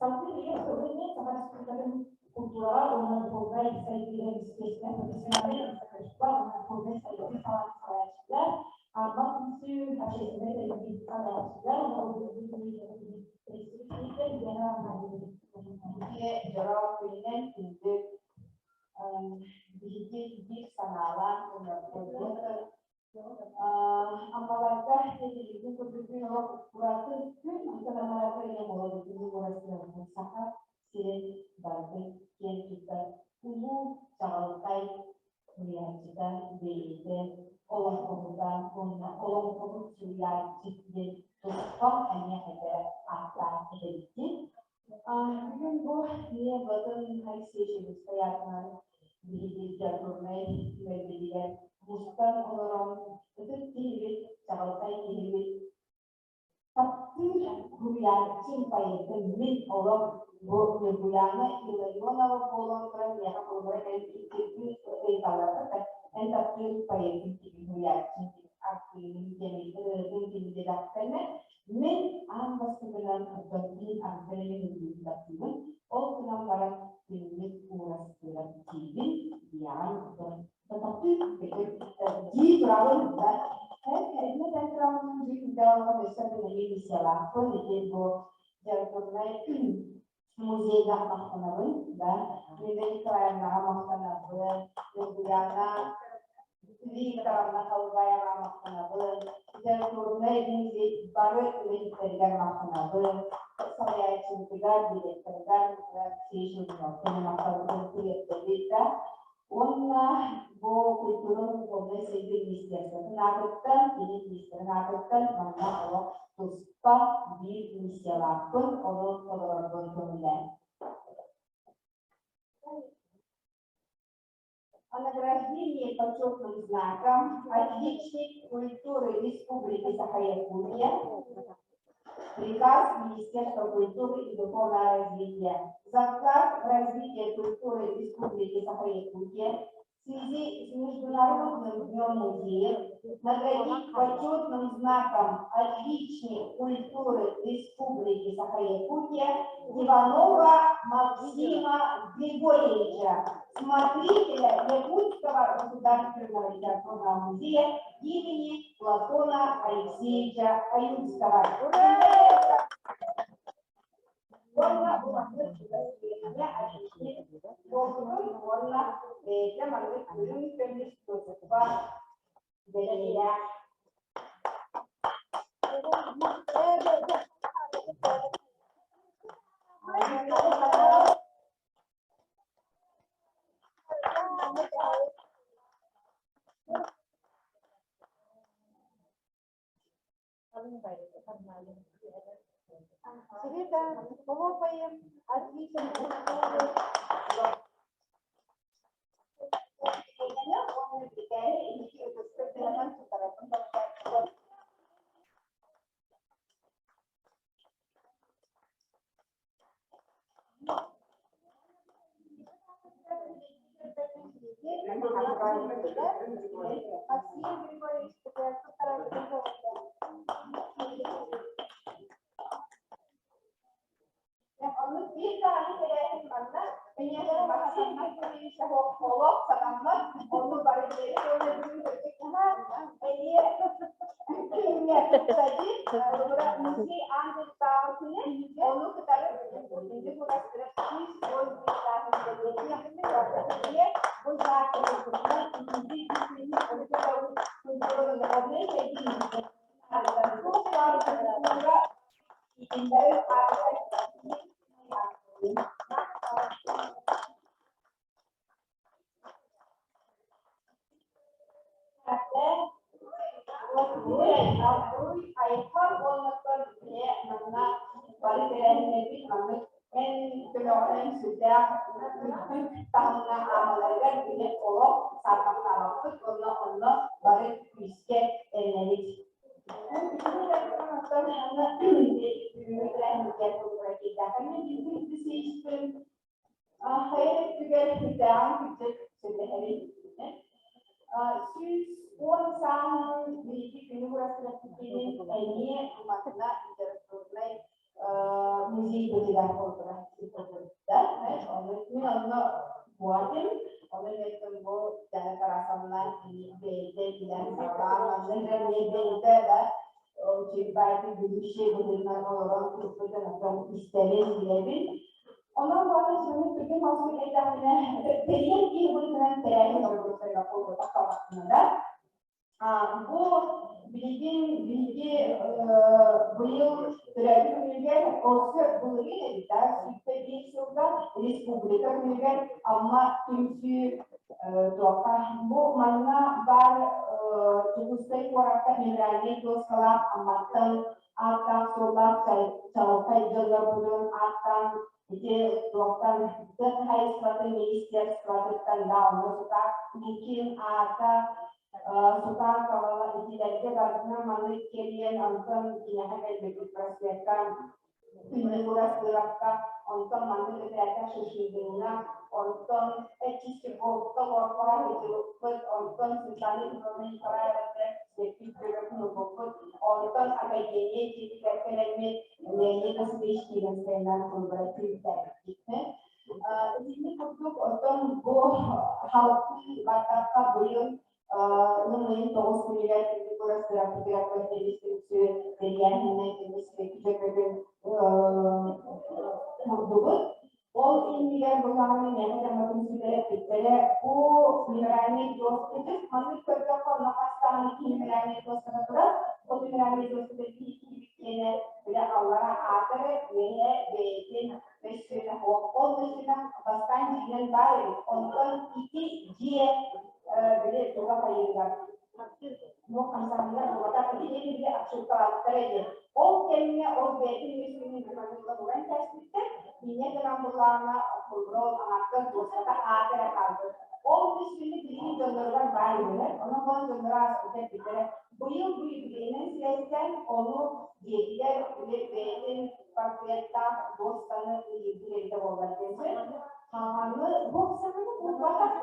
Салгыы билим сылын Саха Республикатын култуураҕа уонна духовнай сайдыыга министиэристибэ профессиональнай инфраструктура уонна духовнай сайдыы салаатын салайааччылар, Арбат түмсүү общественнай тэрилтэ салайааччылар уонна Үтүө дьоро күнүнэн күндү биһиги биир санаалаах дьоннорбут Аммаларга этилибитин курдук күн олох ураты күн антон Аммаларга ийэ буолар күнү уорастыырабытын Саха сирин барытын киэн туттар улуу чаҕылхай суруйааччыта, бэйиэтэ, олоҥхоһута уонна олоҥхоһут суруйааччы диэн туспа эмиэ этэ ааттаан этэбиттин. Бүгүн бу ийэ Платон Алексеевич Ильинскэй аатынан биһиги литературнай түмэлбитигэр мустан олорон ытык киһибит, чаҕылхай киһибит таптыыр суруйааччым поэтым мин олох бу Ньургуйаана Илларионова буолан туран миэхэ холобура кэлин иккирдии ыйыталларга эн таптыыр поэтым кими суруйааччым артыыһым диэн ырыатын ким диэтэхтэринэ Мин аан бастакынан Донтин Андреевич таптыыбын, ол гынан баран күннүк уурастыырап диибин, диэҕин таптыыр дии турабын да эмиэ да турабын дии күндэ өссө билигин миссиялаахпын ити бу литературнай музейга махтанабын да Нина Николаевнаҕа махтанабын Ньургуйаана Викторовна Халбаева махтанабын литературнай музей бары үлэһиттэригэр махтанабын салайааччыбытыгар директорыгар Алексей Жирновка махталбытын тириэрдэбит да уонна бу культура духовнай сайдыы министерствотын аатыттан кини министрин аатыттан манна олох туспа биир миссиялаахпын, ону толорорбун көҥүлээн. О награждении почетным знаком «Отличник культуры Республики Саха-Якутия» Приказ Министерства культуры и духовного развития за вклад в развитие культуры Республики Саха-Якутия в связи с Международным днем музеев наградить почетным знаком «Отличник культуры Республики Саха-Якутия» Иванова Максима Григорьевича, смотрителя Якутского государственного литературного музея имени Платона Алексеевича Аюнского. Ура! Уонна улаханнык чугас отличник буолбутун уонна бэйэтэ маннык үрүҥ көмүс туспа бэлиэлээх. Света, хлопаем, отлично. Максим Григорьевич Оннук биир даҕаны тэрээһин манна Максим Григорьевич олох сатаммат, онну бары биэри уонна бүгүн эмиэ музей аан дойдутааҕы күнэ, ону кытары Кинилэри Айхал уоннаттан бэйэ манна бары тэрээһиннэрбит маннык эн көмөҕүнэн сүрдээх үрдүк таһымҥа аамаларыгар били олох саарбахтаабаппыт уонна онно бары күүскэ эрэнэбит. Хайа өттүгэр сүрдээҕин кырдьык сөбүлэһэбин. 110 сааһын биһиги күнү урастыраппытын эмиэ манна литературнай музей бытыгар буолбута. Ону мин онно буолтум. Ону мен бу Дана Тарасовна бэйэтэ билэн саҕалаан манна эмиэ бэйэтэ да баайты ведущий быһыытынан олорон турбутун оттон истэбин, билэбин. Онон баҕар дьону түргэн махсык эттэхпинэ, тэрийэр киһи быһыытынан тэрээһин ордуктарга холботох да. Бу билигин биһиги быйыл төрөөбүт күнүгэр өссө былырыын эбит да, 105 сылга республика күнүгэр Амма түмсүү туохха бу манна баар Дьокуускай куоракка мемориальнай дуоскалаах Амматтан ааттаах-суоллаах чаҕылхай дьоннорбутун ааттаан ити туохтан тыа хаһаайыстыбатын министерствотыттан да онно сутаах Лукин аата сутаах талала итилэргэ барытынан маны кэлиэн онтон киниэхэ кэлбиппит проспекка Күннүк Урастыырапка, онтон маннык этээккэ Шишигиҥҥа, онтон Чистяковка олорхоон ыытылыппыт, онтон Светлана Петровна Николаевна сиэппит бөрөкүн ылбыппыт, онтон Академия дьиэтигэр кэлэммит Леонид Васильевич Киренскайынан кулубара күүстээбиппит. Итинник курдук, оттон бу халты баттахха быйыл Ыам ыйын 9 күнүгэр Күндү курастыраппытыгар көрдөрүү түмсүү тэрийээһининэн көмүс дьөкөтүн курдубут. Ол иннигэр буллаҕына миэхэ дьамматын сүтэрэ эппиттэрэ бу минеральный дуоскатык маннык көрдөххө онно хастаан икки минеральный дуоската турар. Ол минеральный дуоската киһи киһибит бile аллара аатары үөһэ бэйэтин өссүнэ ол өссүнэ бастаан дьиҥинэн баар эбит. Онтон ити дьиэ били туга хайыыга ну хамсааһыннар буолбатах ити били обшивкалаабыттара диэн. Ол кэмҥэ ол бэйэтин өссүнүн быһаарыылар уран кээспиттэр. Инньэ гынан былаана холборол аҥааттан дуоската аата эрэ хаалбыт. Ол өссүнү билигин дьонноругар баар үһүлэр. Онон буолан дьонноро ааспыта эппиттэрэ. Быйыл бу юбилейынан сибээстээн ону дьиэтигэр били бэйэтин портреттаах дуосканы ыйыыргын эбитэ буоллар диэн сөп. Хаҥаны бу саҥаны булбатах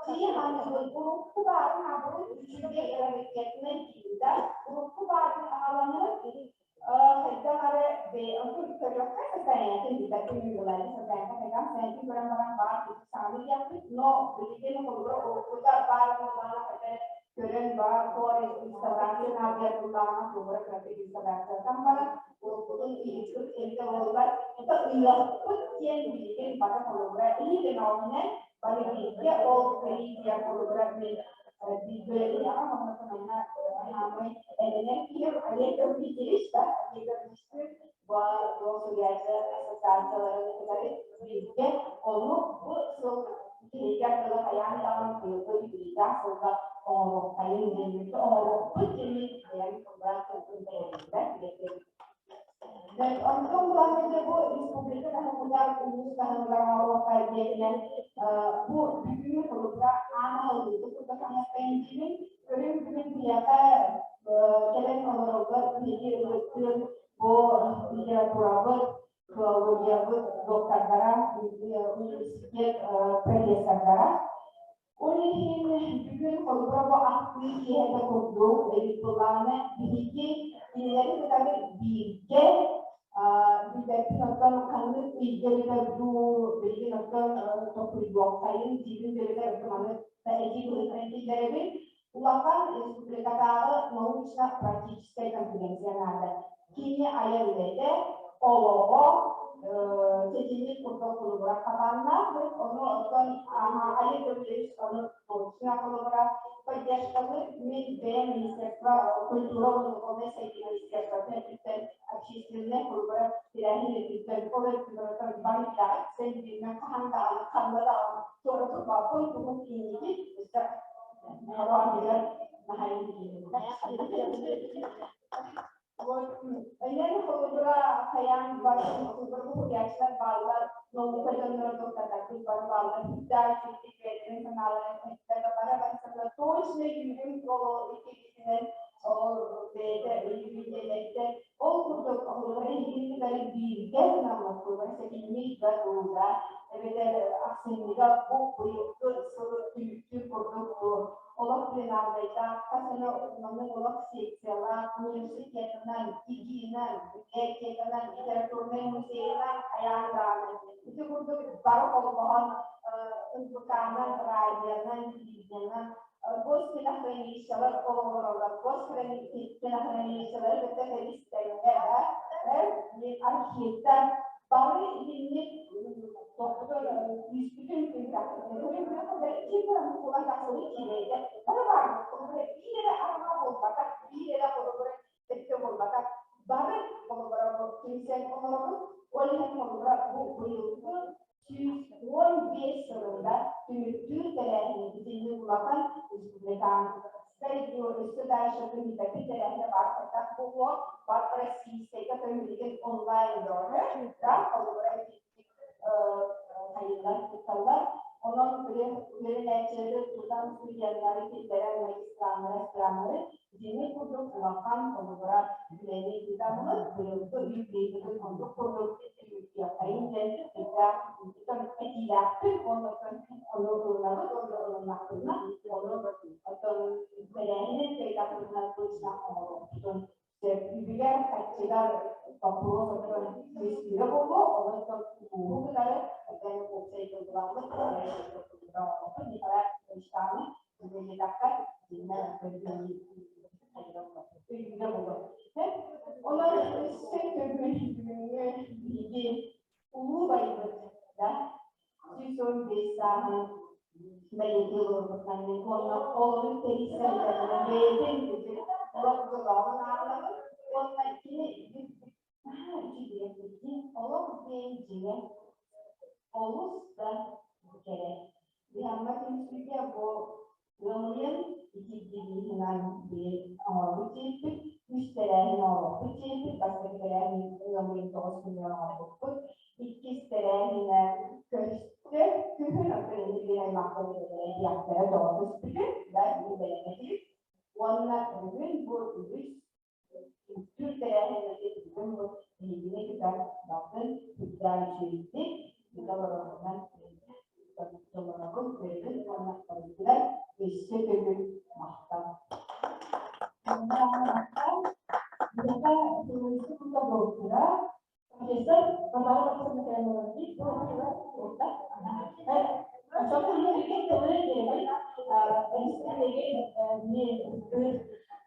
киһи хаҥаны урукку баарын аҕалан үчүгэй раритетнай киинда урукку баарын аҕаланы хайдах эрэ бэйэ көрүөххэ состояниетын билбэппин билэлээри состояниета хайдах состояниетын көрөн баран баар саҥаны диэхпит но билигин холобура уруккута баар буоллаҕына хайдах көрөн баар туор реставрация наадыйар буоллаҕына холобура кыракый реставрациятан баран уруккутун ыйыппыт эбитэ буоллар это ыйыахпыт диэн билигин бары холобура или көмөҕүнэн бары бииргэ ол комиссия холобура мин бииргэ үлэҕэ манна хаамай эрэнэр киһим Олег Дмитриевич да Олег Дмитриевич бу ассоциацияларын кытары бииргэ ону бу сыл кинигэ тылы хайаан даҕаны быйылгы юбилейдаах сылга оҥоруоххайын диэн оҥоруохпут диэммит бэйэм тылбаан тылбын бэйэбиннэр билэтим. Онтон булан бу республика таһымыгар, улуус таһымыгар оҥоруохха диэтинэн бу бүгүҥҥү холобура аан аһыллыыты курдук саныахтайын диибин. Көрүҥ бүгүн биһиэхэ кэлэн олороллор биһиги ылыктыыр бу литературабыт, филологиябыт доктордара, университет профессордара. Ол иһин бүгүн холобура бу ахтыы киэһэтэ курдук эбит буоллаҕына биһиги кинилэри кытары бииргэ билбэппин оттон ханнык ыйга эбитэ дуу билигин оттон толкуйдуоххайын диибин дөлүгэр маны этии быһыытынан киллэрэбин. Улахан республикатааҕы научно-практическай конференция наада. Кини айар үлэтэ, олоҕо, Сэтинньи курдук холобура хабааннаах, ону оттон Олег Гаврильевич ону точно холобура поддержканы мин бэйэм Министерство культура уонна духовнай сайдыы министерствотын өттүттэн общественнай холобура тэрээһин өттүттэн ол өттүгэр барыйдаҕа сэлбиинэн хаһан даҕаны ханна даҕаны туора турбаппын тугун киинигит өссө оҕолор наһаа Эйэн холобура хайаан барын холобура уһуйааччылар бааллар, наука дьонноро доктордарбыт бары бааллар, үрдээх үчүгэйдик бэйэлэрин санааларын эттэр, бары барсарга точно үүрүм ол иккитинэн ол бэйэтэ өйүүрүн Ол курдук холобура эһигини кытары бииргэ гынаммыт холобура сэтинньи ыйга ууга эбэтэр ахсынньыга бу быйылгы сылы түмүктүүр курдук олох пленарнайдаах, хас эмэ маннык олох секциялаах, университетынан, ИГИ-нан, библиотеканан, литературнай музейынан хайаан даҕаны ити курдук бары холбоһон НПК-нан, радионан, телевидениенан гостелохранилищелар олороллор. Гостелохранилищелары кытта кэбистэргэ архивтар бары итинник күүспүтүн биир эрэ араҥа буолбатах, биир эрэ холобура өттө буолбатах. Бары холобура бу түмсэн оҥоробут. Ол иһин холобура бу быйылгы 115 сылында түмүктүүр тэрээһини итинник улахан республиканскай өссө дальше көмүлэппит тэрээһинэ баар хайдах буолуо бар российскайга көмүлүгүн онлайн доры да холобура итинник хайыллар тутталлар. Онон үөрэнээччилэри тутан студеннары киллэрэн магистраннары, аспираннары итинник курдук улахан холобура үлэни ыытаммыт быйылгы юбилейбытын оннук курдук түмүктүөххэйин диэн этиилээхпин уонна ону ылынабыт уонна ылыннахпытына ону оттон тэрээһинин кыайдахпытына точно оҥоруохпутун сөп. Үбүгэр харчыгар боппуруос оттон үөскүүрэ буолуо, онон улууһу кытары оттон уопсай тылбыламмыт Николай Ильичтааны үлэлиэтэххэ дьиннэ өйүүрэ буолуо. Онон өссө төгүл бүгүҥҥү биһиги улуу байбыт да 115 сааһын бэлиэтии олорбутунан мин уонна олорун тэрийсэн бэйэтин олох дьолооҕун ааҕынабын уонна кини наһаа үчүгэй олох диэн дьиҥэ олус да кэрэ. Биһамма түмсүүгэ бу ыамыйын итирдирииһинэн биир оҥорбут дьиэппит, үс тэрээһин оҥорбут дьиэппит, бастакы тэрээһин ыамыйын 9 күнүгэр оҥорбуппут, иккис тэрээһинэ көстө күһүн, оттон ини биир аймахтар үлэлэрэ диэхтэрэ тоҕо көспүтүн, да бэлэмнэтибит. Уонна бүгүн бу үгүс үктүүр тэрээһиннэргэ бүгүн бу биһигини кытта балтын үрдээн үчүгэйдик ыта олорорунан толоробут, үөрэбит уонна барытыгар өссө төгүл махтал. Биһиэхэ журналистика доктора, профессор Варвара Борисовна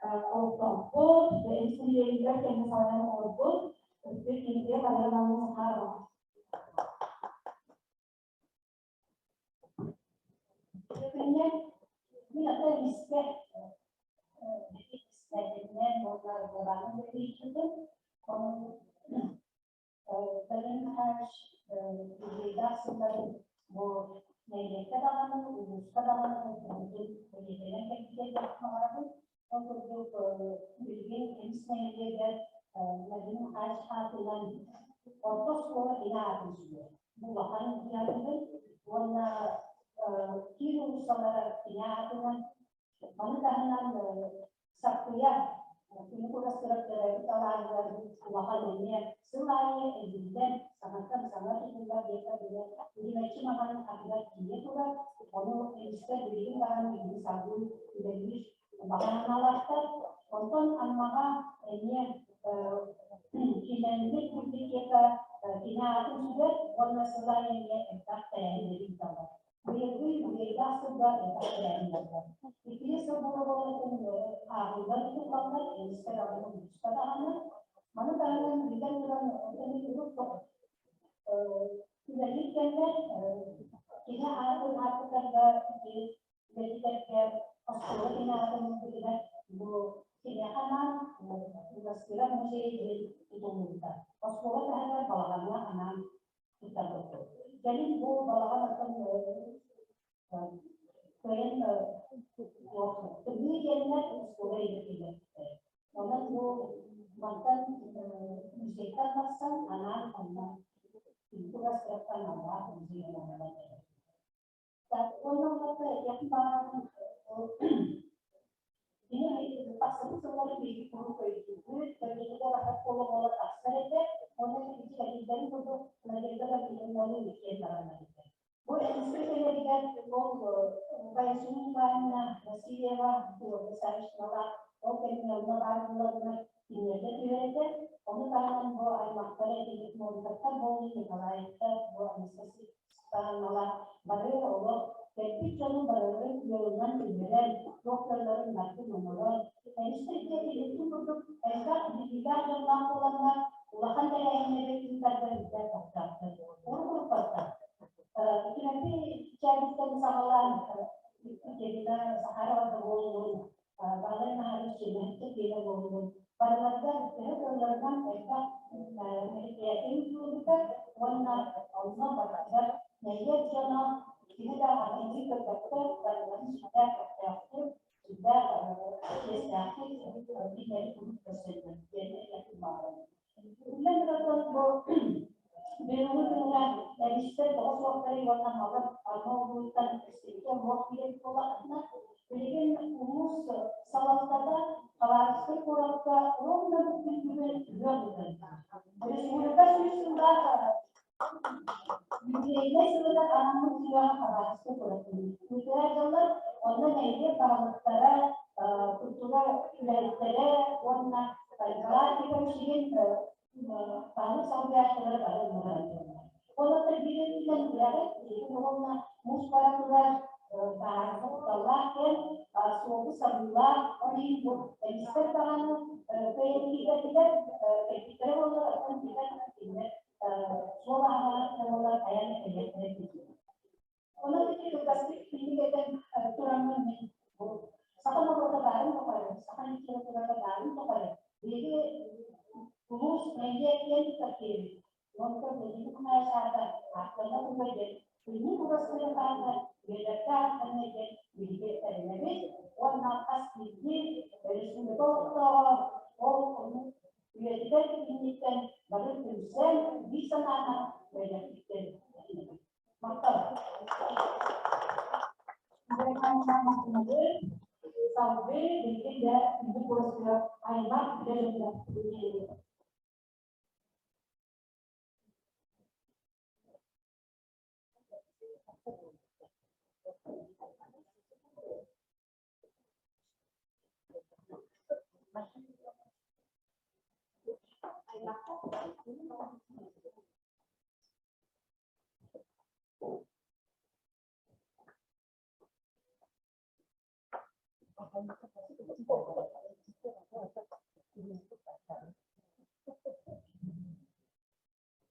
Олохтоохпут, эбис кэмҥэ салайан олорбут, өттүк киһитигэр Варвара Захарова. Күннэ мин ата истэ истэринэн уонна былаанын бэлиэтиибин. Онон Валерий Михайлович үбүлүөйдээх сылларын бу нэһилиэккэ даҕаны, улууска даҕаны бэйэтин бэлиэтэнэн кэлбитэ диэхпин баҕарабын. Ол курдук билигин Эмис нэһилиэгэр Владимир Михайлович аатынан орто оскуола илэ аатын сүгэр. Бу улахан дьарыгын уонна киин уулуссалара кини аатынан. Маны таһынан Саппыйа күнү курастырар төрөөбүт алааһыгар улахан эмиэ сыл аайы эбиллэн, саҥаттан саҥа тутуллар диэххэ дылы, Үрүмэччи маҕанын аттыгар тиийэ турар. Ону эмискэ билигин даҕаны билигин салгыы үлэлиир баҕа санаалаахтар. Онтон Аммаҕа эмиэ кииннэммит библиотека кини аатын сүгэр уонна сыл аайы эмиэ элбэх тэрээһиннэри ыыталлар. Быйылгы юбилейдаах сылга элбэх тэрээһиннэргэ. Иккини сыл буола-буолатын ааҕыылар ыытыллаллар, эмискэ даҕаны, улууска даҕаны. Маны таһынан, биллэн туран, Үлэлиир кэмҥэ киһи аатын ааттатарга үлэлииргэ оскуола кини аатын ылбытыгар бу киниэхэ анаан Уластыра музей диэн тутуллубута. Оскуола таһыгар балаҕаҥҥа анаан туттарбыппыт. Кэлин бу балаҕан оттон кыайан тымныы диэннэр оскуола иһитиллибиттэр. Онон бу мантан музейтан тахсан анаан онно Уластыраттан аналлаах музей оҥоһуллан эрэр. Уонна улаата этиэхпин баҕарабын Кини тахсыбыт сыллары биһиги куруук өйдүүбүт, дойдутугар атах буола-буола тахсар этэ, уонна ити этиллэрин курдук Надежда Гаврильевналыын иккиэн бараннар этэ. Бу эмискэ кэлэригэр ол Баясуна Николаевна Васильева, Ольга Савичнала ол кэмҥэ онно баар буоланнар кинилэргэ түһэр этэ. Ону таһынан бу аймахтара этибит Новиковтар буоллун, Николаевтар, бу Анастасия Степановна бары олох кэлбит дьону барыларын ыалынан түһэрэн, туох кыалларын барытын оҥорон, эмискэ билиҥҥи курдук элбэх билиилээх дьонноох буоланнар, улахан тэрээһиннэри ыытарга үрдэр тахсаахтар. Уруккуттан Тимофей Чабиттан саҕалаан Екатерина Захарова да буоллун, Баһылай Наһарович Чемэһиттэ киэнэ буоллун, барыларыгар төһө кыалларынан элбэх мероприятие ыытыллыбыта уонна онно барытыгар нэһилиэк дьоно кими да атынныы көрбөттөр, барыларын сүрдээх көхтөөхтүк, сүрдээх чиэстээхтик кинилэри куруук көрсөллөр диэн этиэхпин баҕарабын. Үллэн туран бу Быйылгы күҥҥэ эмистэр тоҕо суохтарый уонна малар Амма улууһуттан республика муох киирэн буоллаххытына, билигин улуус салалтата Хабаровскай куоракка ровно бу күн бүгүн ыһыах ыытар. Республика сүүс сыллаах юбилейнай сылыгар анаммыт ыһыаҕа Хабаровскай куоракка ыытыһар дьаллар. Онно нэһилиэк баһылыктара, культура үлэһиттэрэ уонна Николай Тихонович баһылык салгыааччылара бары ылларан тураллар. Онон биир өттүнэн үрэҕи, билигин уонна муус бара турар баарга кутталлаах кэм, суолу сабыылаах, ол иһин бу эмистэр даҕаны кыайан киирбэтилэр, кэлбиттэрэ буоллар, оттон билэр кинилэр суол аһаҕас буоллар айан кэлиэхтэрэ дииллэр. Онон ити кылгастык итинник этэн тураммын мин бу саха норуота баарын тухары, саха литературата баарын тухары биһиги улуус нэһилиэк киэн туттар киһибит. Онтон Владимир Михайлович аата ааттанна туруо диэн, күннүк угастыыр аата үйэлэргэ ааттаныа диэн биһиги эрэнэбит. Уонна хас биирдии республика олохтооҕо ол ону үйэтитэр инниттэн бары түмсэн, биир санаанан үлэлэхпит диэн Махтал. Салгыы билигин да күндү куорасыгар аймах билэ дьоннор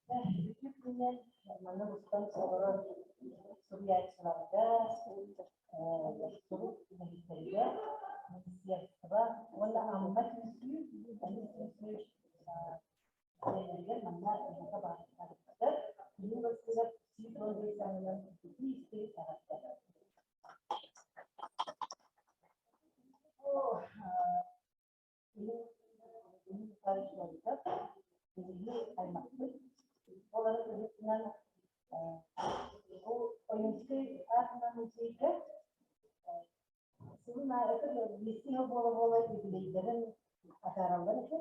Бүтүк күнүнэн манна мустан олорор суруйааччыларга, сурук үлэһиттэригэр, министерство уонна Амма түмсүү, Амма түмсүү Үлэлэригэр манна эһиэхэ баҕарбыттар. Кини барсыгар 115 саҥанан итии-истиҥ эҕэрдэ. Бу Михайлович Новиков биһиги аймахпыт. Олору быһыытынан бу Ойуунскай аатынан музейга сылын аайы биирдии сыл буола-буола юбилейдарын атаараллар этэ.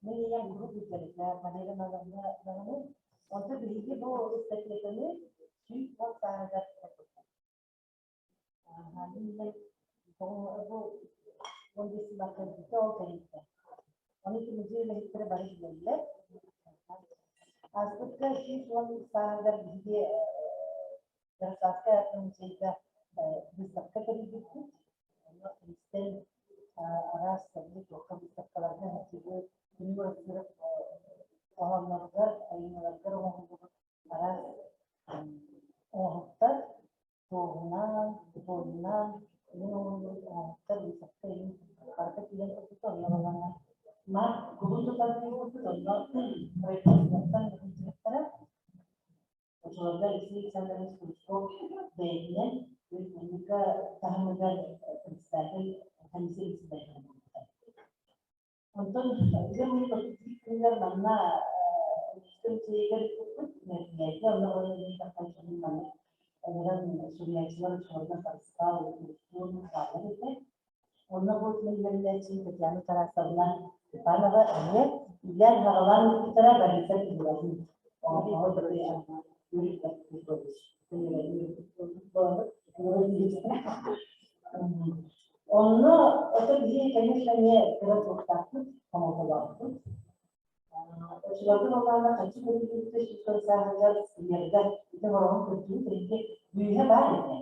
Мин ийэм куруук билбэритэ, Валерия Ивановна даҕаны. Онто биһиги бу эстафетаны 110 сааһыгар туппуппут. Мин ийэм бу 15 сыллаах кэлбитэ, ол кэлбитэ. Ону ити музей үлэһиттэрэ бары билэллэр. Ааспыкка 110 сааһыгар биһиги Ярославскай аатынан музейга выставка тэрийбиппит. Онно истэн араас сэргэ туохха выставкаларга сылдьыбыт, күнү бырастыырап хоһоонноругар, айымньыларыгар оҥоһуллубут. Март кулун тутар буолбут, онно правительствоттан ыытыллыбыттара. Оччолорго Алексей Александрович Стручков бэйэтинэн республика таһымыгар председатель, комиссия председателэ буолбута. Онтон ыам ыйын 31 күнүгэр манна Ойуунускай музейыгар ыыппыппыт мероприятие, онно уонна биир сонун маннык ыҥыран суруйааччылар оччолорго Харысхал, Устун бааллар этэ. Онно бу үөрэнээччи Татьяна Тарасовна Степанова эмиэ иилээн-саҕалаан ыыппыттара Бориса Федоровна. Юрий Петрович. Онно это биһиги, конечно, эмиэ кыра туохтаахпыт, хомолтолоохпут. Оччолорго буоллаҕына хаччы көрүллүбүтэ сүүс сааһыгар сквергэ ити хороҕун көрдүүр биһиги бүүһэ баар этэ.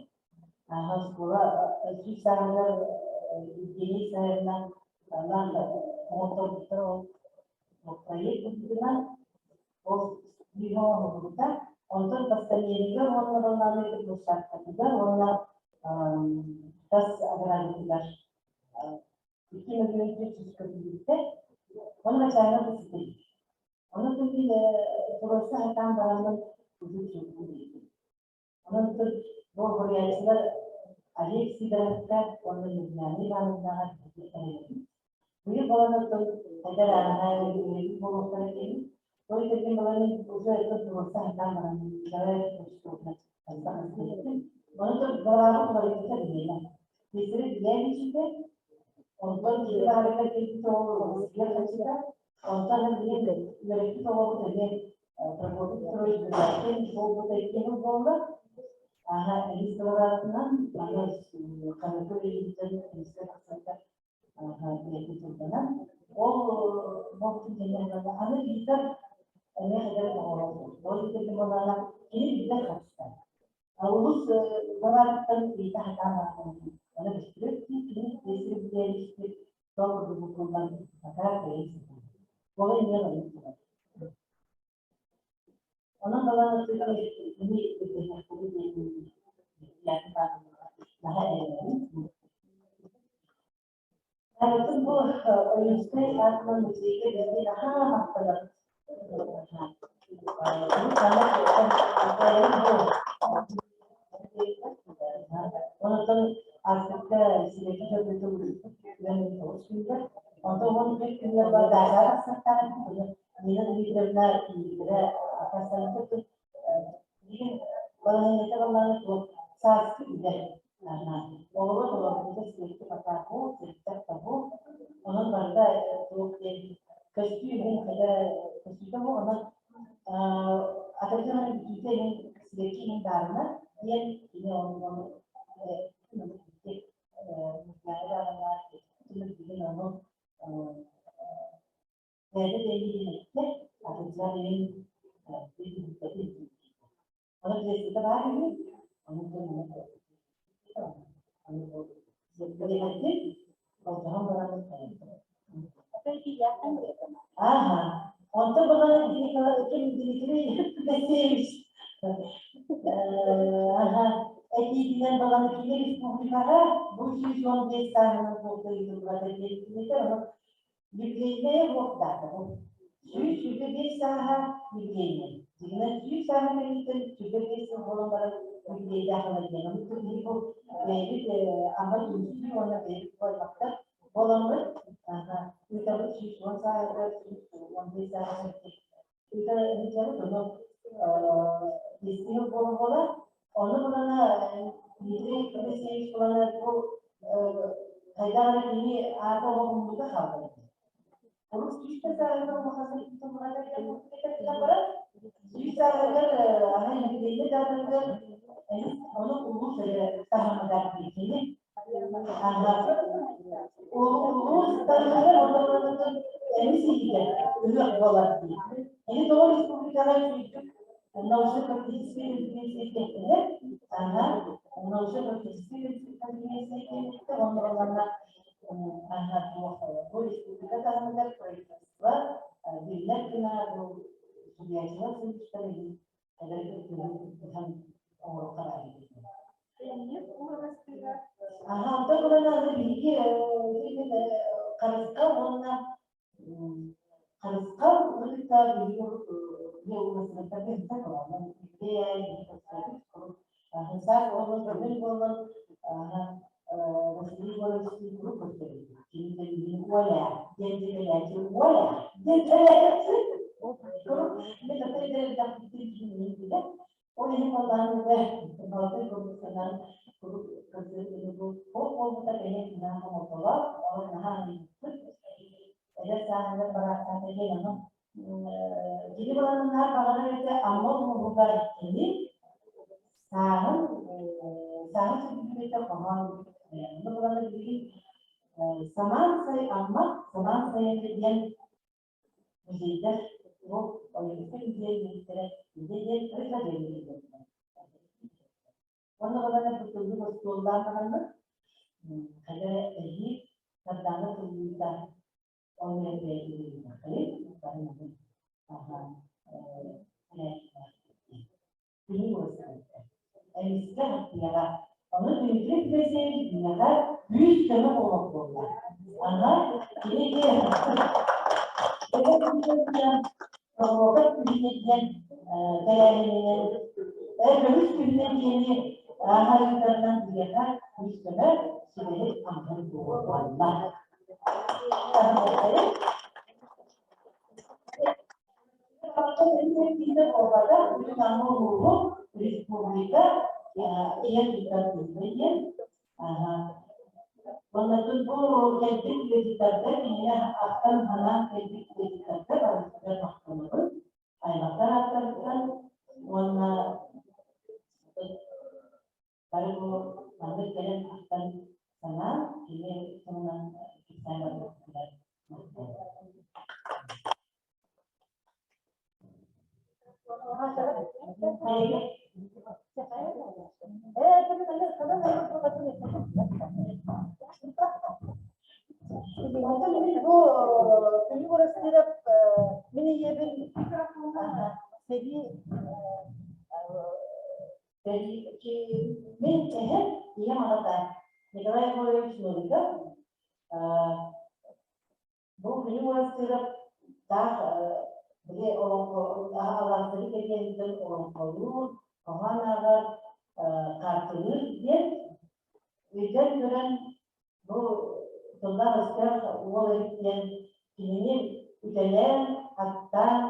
Оскуола сүүс сааһыгар Евгений Исаевна оҥотторбуттар ол проект быһыытынан ол бүүһэ оҥоһуллубута. Онтон Бастамеригар уонна Баллаанайга площадкатыгар уонна тас оградатыгар 2 мөлүйүөн 400 көрүллүбүтэ. Онно чайна бысытый. Онон туруорса сатаан бараммын узун суукку диэтим. Онон бу суруйааччылар Олег Сидоровка уонна Ньургуйаана Ивановнаҕа биһиги эрэнэбит. Быйыл балан оттон эдэр ааһа үлэлиир буолуохтара диэбит. Ол кэргэн балан уже оттон туруорса сатаан баран Николай Петровна элбэх истибитим. Онон балаҕан уларыйбыта биһиэнэ. Петр Ильичитэ, онтон киһи баһылыгар кэлбит оҕо Сергей Хачита, онтон билигин үөрэппит оҕобут эмиэ Прокопий Петрович Григорьевич буолбута икки сыл буолла. Аха, эмис тылларатынан, аны хаһыакка үлэлииртэн эмискэ тахсарга бэйэтин тылданан, ол буолбутун кэннэ аны Виктор эмиэ эдэр оҕолор. Ол Виктор буоллаҕына, кини билэр хапсыта. Улус балаатыттан ыйыта сатаан баран, аны бэстибэт кини бэйсир билээбиспит сол курдук букуллан сатаа кэйин сатаан. Ол эмиэ маннык турар. Онон балан кини ирдэһиэхтэри диэн наһаа эрэнэбин. Барытын бу Ойуунскай аатынан музейга биһиги наһаа махтанабыт. Онтон ааспыкка сибэкки дьөрбөтө олус күндэ. Онтон 11 күннэр бар даачаҕа тахсыахтаах Нина Дмитриевна киирдэрэ атастаныппыт билигин балаһыанньата баллааны туох сааскы үлэ оҕолор олорбута сибэкки потапу сиртэх табу онон барыта туох диэн көстүү иһин хайа көстүүтэ бу онон атырдьах бүтүүтэ иһин сибэкки иһин баарына диэн кини ону ону Бэйэтэ диэн эттэ, атырдьах иһин Ону пьесата баар үһү, ону болдьоһон баран Ааха, онтон баланы Дмитрий Алексеевич аха, этиитинэн баланы кини республикаҕа бу 115 сааһынан буолта ыытыллыбата диэн ону Юбилейная уох даата бу. 125 сааһа юбилейнай. Дьиҥинэн 100 сааһын кэнниттэн 25 сыл буолан баран юбилейдаах ылар диэн. Ону биһиги бу бэйэбит Амма түмсүү уонна бэйэбит буолбаттар буоламмыт ыытабыт 110 сааһыгар, 115 сааһыгар ыыта ыытабыт. Ону биэстии буола буола. Ону булана Дмитрий Алексеевич булана бу хайдах эрэ кини аата оҥоһуллубута хаалбыт. Урут 100 сааһыгар улахан баран, 100 сааһыгар аны юбилейный даататыгар ону улуус эрэ таһымыгар кини улуус таһымыгар онно эмис иһигэр ыһыах буолар дии. Кини тоҕо республикаҕа сүүрдүк научно-практическай конференция кэллилэр. Ага, научно-практическай конференция кэлбиттэр. Онно баланна ага, бу республика таһымыгар правительство биллэр гына бу суруйааччылар союзтара эдэр кыттыһан оҥоруохха Аха, онтон булан аны биһиги харысхал уонна кытта биһиги уурастырыттар кыһынса кылаанан Хысаак олус көмүл буолан Василий Егорович куруук көрсөрбүт. Кини билигин Оля диэн кэлээччи Оля диэн кэлээччи. Мен ата Ол иһин баллаанныга балтай курдук санаан куруук көрсөрбүт бу ол буолбута кэлин наһаа хомолтолоох, ол наһаа аныйбыт. Эдэр сааһыгар бараахтаата диэн ону кини баланнар баҕарар этэ Амма улууһугар кини сааһын сааһын сүрдүүтэ хоһоон Онно буланы билигин Самаан сай Амма Самаан сайыны диэн музейдар бу Ойуунускай музей үлэһиттэрэ музей диэн предложение Уонна балана бу тыллык остуоллаан бараммыт хайа эһиил Сардаана тыллыыта ол Эмискэ хаттыйаҕа. Ону Дмитрий Федосеевич миэхэ күүс-көмө буолуох буолла. Аны кини Пророков күнүнэ диэн тэрээһининэн көмүс күнүнэ диэни ааһарыытарынан биһиэхэ күүс-көмө сүбэһит амтан буолла. Республика ийэн туттар диэн. Оннотун бу кэлбит ыалдьыттарга кинини ахтан санаан кэлбит ыалдьыттарга барытыгар махтанабын. Аймахтар ааттарыттан уонна бары бу маннык кэлэн ахтан санаан кини туһунан кэпсээн барбыттарыгар махтанабын. Онтон мин бу Күнү Урастыырап мин ийэбин сэрии мин эһэм ийэм аҕата Николай Егорович Новиков бу Күнү Урастыырап таах били олоҥхо алаастары кэриэһиттэн олоҥхолуур, хоһоон ааҕар, хаартылыыр диэн өйдөөн көрөн бу тыллаах-өстөөх уол эбит диэн кинини үтэлээн, аттаан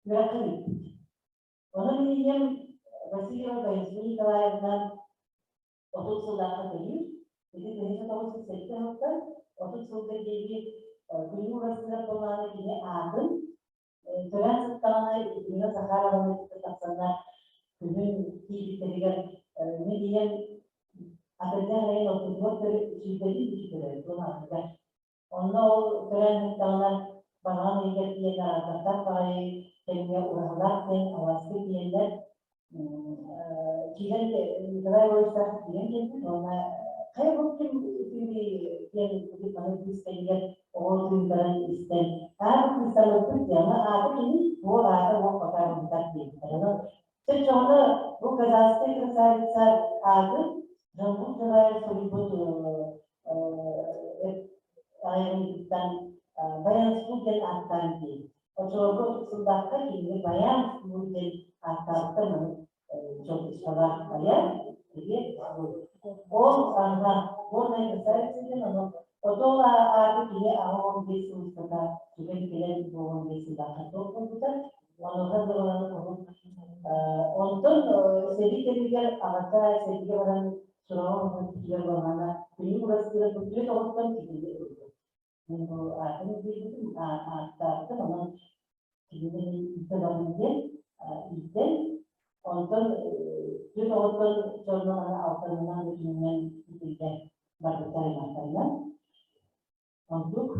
үөрэххэ ыыппыт. Онон мин ийэм Васильева Валентина Николаевна 30 сыллаахха төрүүр. Ити 1937 сылтан 30 сылга диэри Күнү Урастыырап буоллаҕына кини аатын төрөөн сыттаҕына Людмила Захарованы кытта тахсаннар күһүн киирбиттэригэр мин ийэм атырдьах ыйын ортотугар сүүрбэлии киһи төрөөбүт уон алтыгар. Онно ол төрөөн сыттаҕына балаҕан ыйыгар тиийэн араардахтаах баҕайы кэмҥэ ураһалаах диэн алааска тиийэннэр киирэн Николай Егоровичтаах киирэн кэлбит уонна хайа бу ким ытыырый диэн маны кыыс кэлигэр оҕо тыынтаран истэн ааты кыыстаммыппыт диэн аата кини уол аата уол пока быһытар диэбиттэр. Онон чочоҕуна бу казахскай красавица аатын Жамбул Джалаев суруйбут айымньытыттан Баян Сулу диэн ааттаан диэбит. Оччолорго сыллаахха кинини Баян Сулу диэн ааттаабыттар маны чоппускалаах баян или Ол ага горная красавица диэн ону отол ааты киһи 85 сыл устата түгэн кэлэн 15 сыллаахха туох буолбута. Онуоха дылыланы уһун онтон сэрии кэмигэр аҕата сэриигэ баран сураҕа уһун киирэр буоллаҕына күнү урастыыра бу түөрт оҕоттон кинини ылбыт. Мин бу аатын биэрбитим, ааттаабытым, онон кинини иитэ барым диэн иитэн, онтон түөрт оҕоттон дьонно алтанынан бүтүнүнэн иитиллэн барбыттар аймахтарынан. Оннук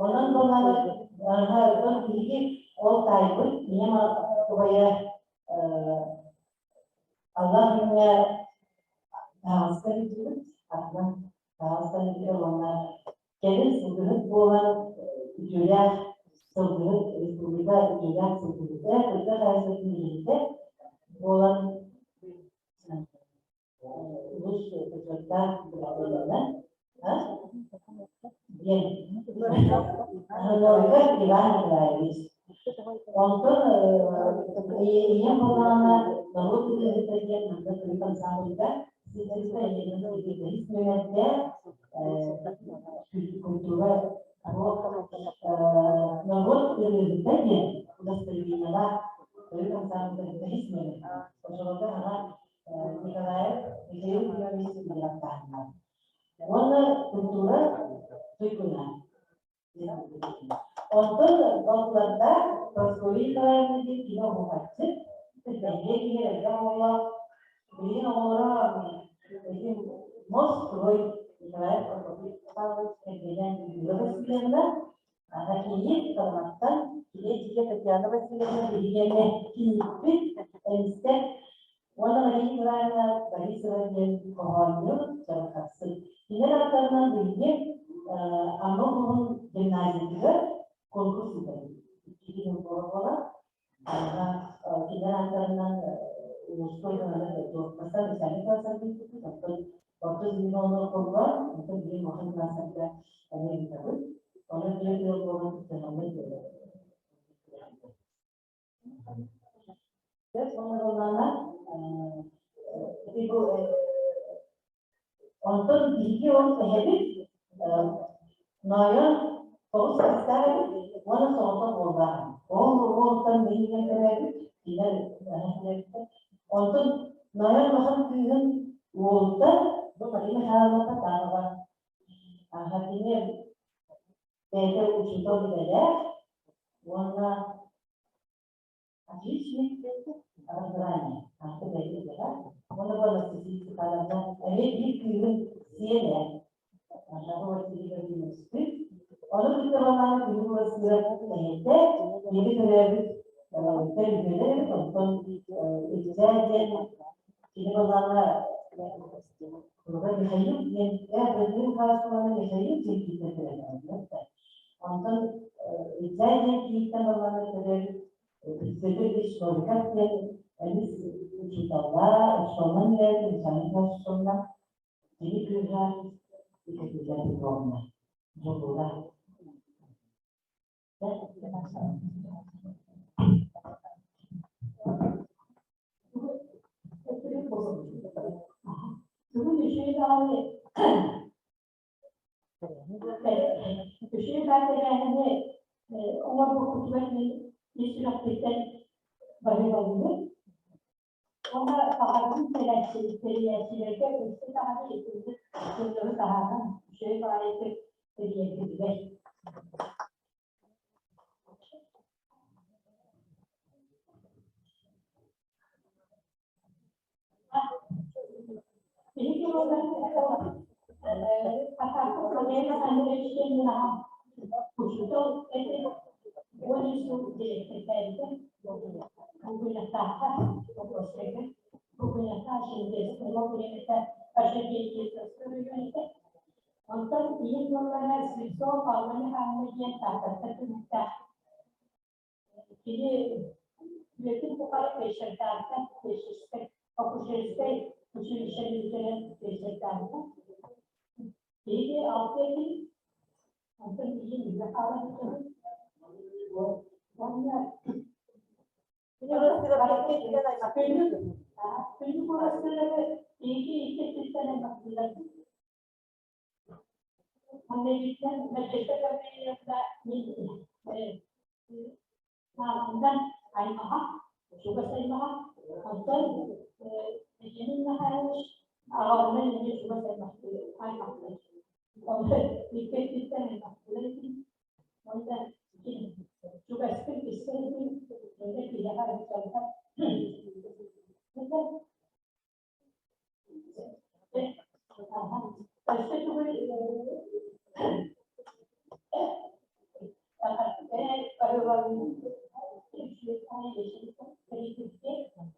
онон буоллаҕына оттон биһиги ол таайбыт ийэм убайа Аллах күҥҥэ таһаҕаска илдьибит, атынан таһаҕаска илдьибит уонна кэлин сылгыһыт буолан үтүөлээх сылгыһыт республика үтүөлээх сылгыһыта, тыа хаһаайыстыбатын үлэһитэ буолан улус бочуоттаах быраҕыллана диэн. Новиков Иван Николаевич. Онтон ийэм буоллаҕына норуот ырыаһыта диэн манна төрүт ансаамбылга сылдьыбыта ийэм бэһис нүөмэрдээх культура норуот ырыаһыта диэн удостоверениелаах төрүт ансаамбылга бэһис нүөмэр. Оччолорго аҕа Николаев Михаил Георгиевич үөрэхтээхтэр. Уонна культура туйгуна. Онтон балтылардаах Прасковья Николаевна диэн кини оһуохайчыт, бэлиэ киһи элбэх оҕолоох. Билигин оҕолоро ити Мострой Николаев Прокопий Павлович кэргэнэ Людмила Васильевна, ана кийиит Саламаттан кини эдьиийэ Татьяна Васильевна биһиги кийииппит эмистэр Уонна Мария Николаевна Борисова диэн хоһоонньут, дьарыктахсыт. Кинилэр ааттарынан биһиги Амма улууһун гимназиятыгар конкурс ыытабыт. Икки күн буола-буола. Кинилэр ааттарынан улууска бастаан начальник класстарга ыыппыппыт, оттон орто звенону холбоон, онтон билигин улахан класстарга эмиэ ыытабыт. Онон түөрт ыал буолан кыттыһаммыт. Сөп оҥоруллаҕына, ити бу онтон биһиги ол эһэбит Ноойон тоҕус саастаах эбит уонна соҕотох уоллаах. Ол уолтан миигин төрөөбүт, кинилэр эһэлэрбиттэр. Онтон Ноойон улахан кыыһын уолуттан бу Мария Михайловна Потапова. Аха кини бэйэтэ учуутал идэлээх уонна отличник образования аата бэйэтэ идэлээх уонна бу Анастасия Степановна эмиэ биир кыыһын сиэнэ Аҕа Василий Владимировичтыын. Ону кытта балаҕан күнү бырасыыра эһэтэ биһиги төрөөбүт төрүтүлэр эбит, онтон Илья диэн кини балаҕана Михаил диэн Владимир Михайлович Михаил диэн киһиттэн төрөөтөҕүн. Онтон Илья диэн киһиттэн балаҕана төрөөбүт Петр Ильич Новиков диэн эмис учууталлар, учууталынан үлэлээбит Михаил Михайлович кини кыыһа Екатерина Петровна Дьулуура. Бүгүн үчүгэй даҕаны үчүгэй баар тэрээһини оҥорбуккутугар мин ис сүрэхпиттэн баһыыбалыыбын. Уонна баҕарбын тэрийээччилэргэ өссө даҕаны итинник сыллары таһааран үчүгэй баҕайытык тэрийэргитигэр. Биһиги Атаакка Валерий Андреевич диэн аҕам учуутал этэ, 13 сыл дириэктэрдээбитэ. Булгунньахтаахха Покровскайга, Булгунньахтаах Шенгельская бириэмэтэ Ашергельская оройуон этэ. Онтон ийэм уоллара Слепцова Павла Михайловна диэн Тааттаттан түмүктээх. Кини үйэтин тухары фельдшердаабыта, фельдшерскэй, акушерскай училищены бүтэрэн фельдшердаабыта. Биһиги алта этим, онтон билигин үйэ хаалан сытабыт. Уонна Күнү курастыыры биһиги икки өттүттэн аймахтыыларбыт. Манна Надежда Гаврильевна маамынан аймаҕа, чугас аймаҕа, онтон Вениамин Михайлович аҕабынан эмиэ чугас аймахтар. Онтон икки өттүттэн аймахтыылар этим. Уонна чугастык истэр этим, уонна киһиэхэ ыксаллар. Өссө тугу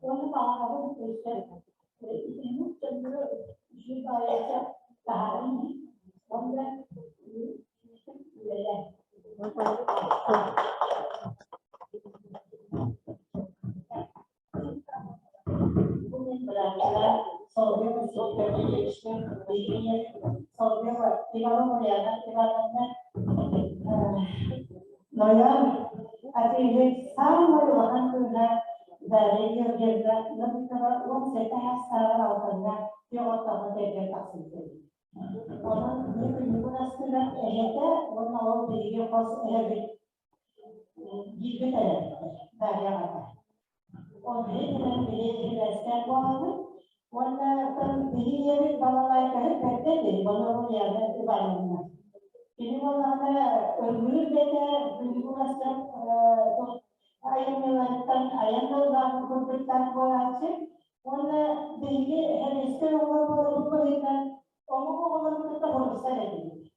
уонна баҕарабын өссө итинник дьоннору үчүгэй баҕайыта таһааран иһин уонна үлэлээ. Бу мин бырааттара Соловьева Евгения Соловьева Иванова Ульяна Ивановна. Нойон атыыһыт саамай улахан кыыһа Дарья Георгиевна Новикова 17 сааһыгар Алтаҥҥа күөх оттооххо кэргэн тахсыбыт эбит. Онон бу күннүк астынан эһэтэ уонна ол биһиги хос эһэбит бииргэ төрөөбүттэр Дарья аҕата. Ол биһиги били сибээстээх буолабыт уонна биһи ийэбит балалайкаһыт бэрдэ этэ Иванова Ульяна Ивановна. Кини буоллаҕына ыллыыр да этэ, күндү астар айымньыларыттан айан тыллаах курдуктаах буолааччы. Уонна биһиги сэбиэскэй оҕолор буоларбыт быһыытынан омук оҕолорун кытта хоруйсар этибит.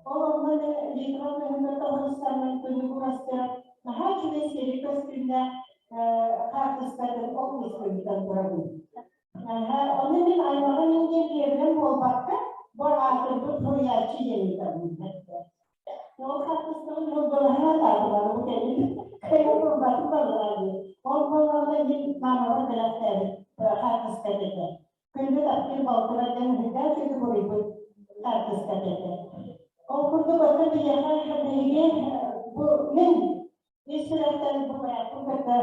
Ол онно мин Литва кыыһын кытта хоруйсармын күнү курастыра наһаа үчүгэй сири көстүүннээх хаартыскатын ол көстүүнтэн турабын. Онно мин аймаҕым диэн киэбинэн буолбакка, бу аатырбыт суруйааччы диэн ыытабын. Ол хаартыскабын булбалаһан атаатылар, бу кэлин кэлин булбатым баллара дии. Ол буоллаҕына мин маамабар бэлэхтээбит хаартыска этэ. Күндү таптыыр балтыбар диэн үһүдээн сүгү буруйбут хаартыска этэ. Ол курдук оттон биһиэхэ биһиги бу мин ис сүрэхтэн бу бырааппын кытта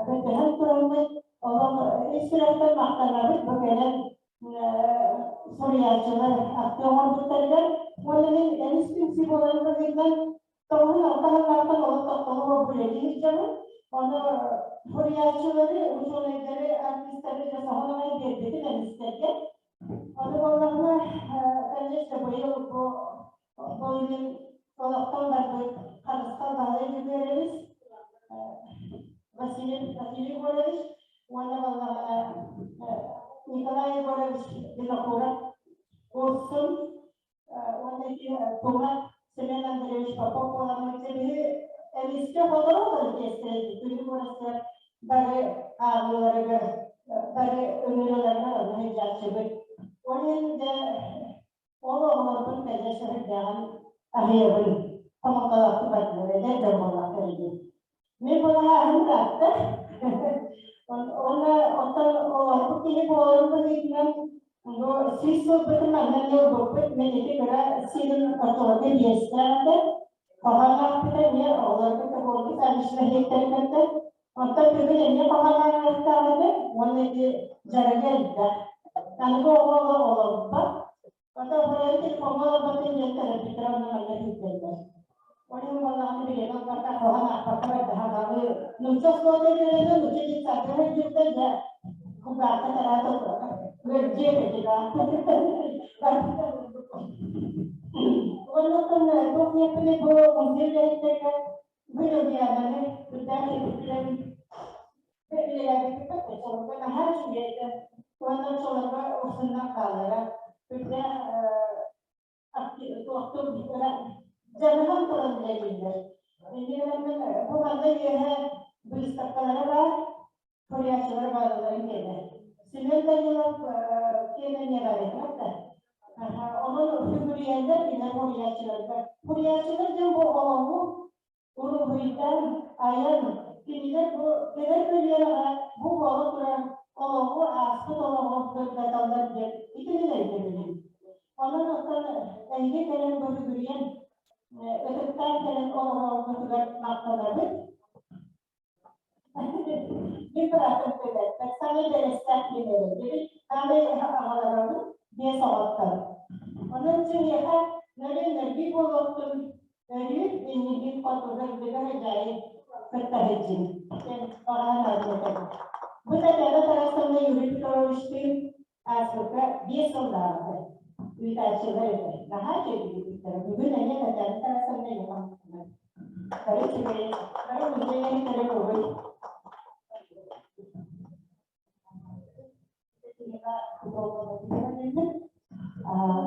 бөдөһөн тураммыт олох ис сүрэхтэн махтанабыт бу кэлэн суруйааччылар ахтыы оҥорбуттарыгар уонна мин эмис түмсүү буоларын быһыытынан тоҕуһун алта сыллаахтан олох тохтоло үлэлии сылдьабын. Ону суруйааччылары, учуонайдары, артыыстары дьэ соһон аҕай биэрбитим эмистэргэ. Ону буоллаҕына, конечно, быйыл бу бу олохтон барбыт Харысхал Баһылай Дьөгүөрэбис, Василий Василий Егорович уонна буоллаҕына Николай Егорович Винокуров Урсун уонна ити Тума Семен Андреевич Попов буоламмыт биһи эмискэ хотороллор тиэстэрин күнү курастар бары ааҕыыларыгар бары ыҥырыыларыгар онно сылдьааччыбыт. Ол иһин дьэ ол оҕолорбун кэлэ сырдьаҕын аһыйабын хомолтолоохтук бардылар эдэр дьон буоллахтар ини. Мин балаһааһын ыраатта. Уонна оттон олорбут киһи буоларым быһыытынан бу сүүс сылбытын манна эмиэ ылбыппыт. Мин ити кыра сирин оччолорго биэстээх этэ. Хоһоон аахпыта эмиэ оҕолорго кытта буолбут Алишна иһиттэрин кытта. Оттон бүгүн эмиэ хоһоон ааҕыахтаах этэ уонна ити дьарыга элбэх. Аныгы оҕо олорбот. Оттон оҕолору телефоҥҥа олорботун диэн төрөппүттэрэ онно манна күүтэллэр. Ол иһин буоллаҕына билиэни ылбакка, хоһоон аахпакка бардаһа нуучча оскуолата үөрэнэн, нуучча детсадка сылдьыбыта дьэ кулгаахха тараата ыалдьыа этэ Уонна туох диэхпиний бу музей үлэһиттэригэр бу Ильянаны үрдээх үлэбит үлэлээбиппит оччолорго наһаа үчүгэй этэ уонна оччолорго урсуннар хаалара үрдээх туохтур дьаныһан туран үлэлииллэр. Инньэ бу манна үөһэ быыстапкалара баар, суруйааччылар баалларын кэнэ. Семен Данилов киэнэ эмиэ баар этэ. Онон сүгүрүйэллэр кинилэр суруйааччыларга. Суруйааччылар дьон бу олоҕу уруһуйдан, айан, кинилэр бу кэлэр көлүөнэҕэ бу буола турар олоҕу, ааспыт олоҕу сырдаталлар диэн итинэн өйдөбүлүм. Онон оттон эһиги кэлэн бу сүгүрүйэн, ытыктаан кэлэн олороргутугар махтанабыт. Мин быраатым көбөттөр, самый бэлэстээх мин самый аҕаларабын биэс оҕоттор. Онон чиҥиэхэ нөрү нөргүй буолуохтун өрүү иннигин хотугар быга дьайы кытта сылдьын. Баҕаһан аатым. Бу Татьяна Тарасовна Юрий Петровичтыын ааспыкка 5 сыллааҕыта ыытааччылар этэ. Наһаа үчүгэй Бүгүн эмиэ Татьяна Тарасовна Иван Бары үчүгэй, бары музей көрөр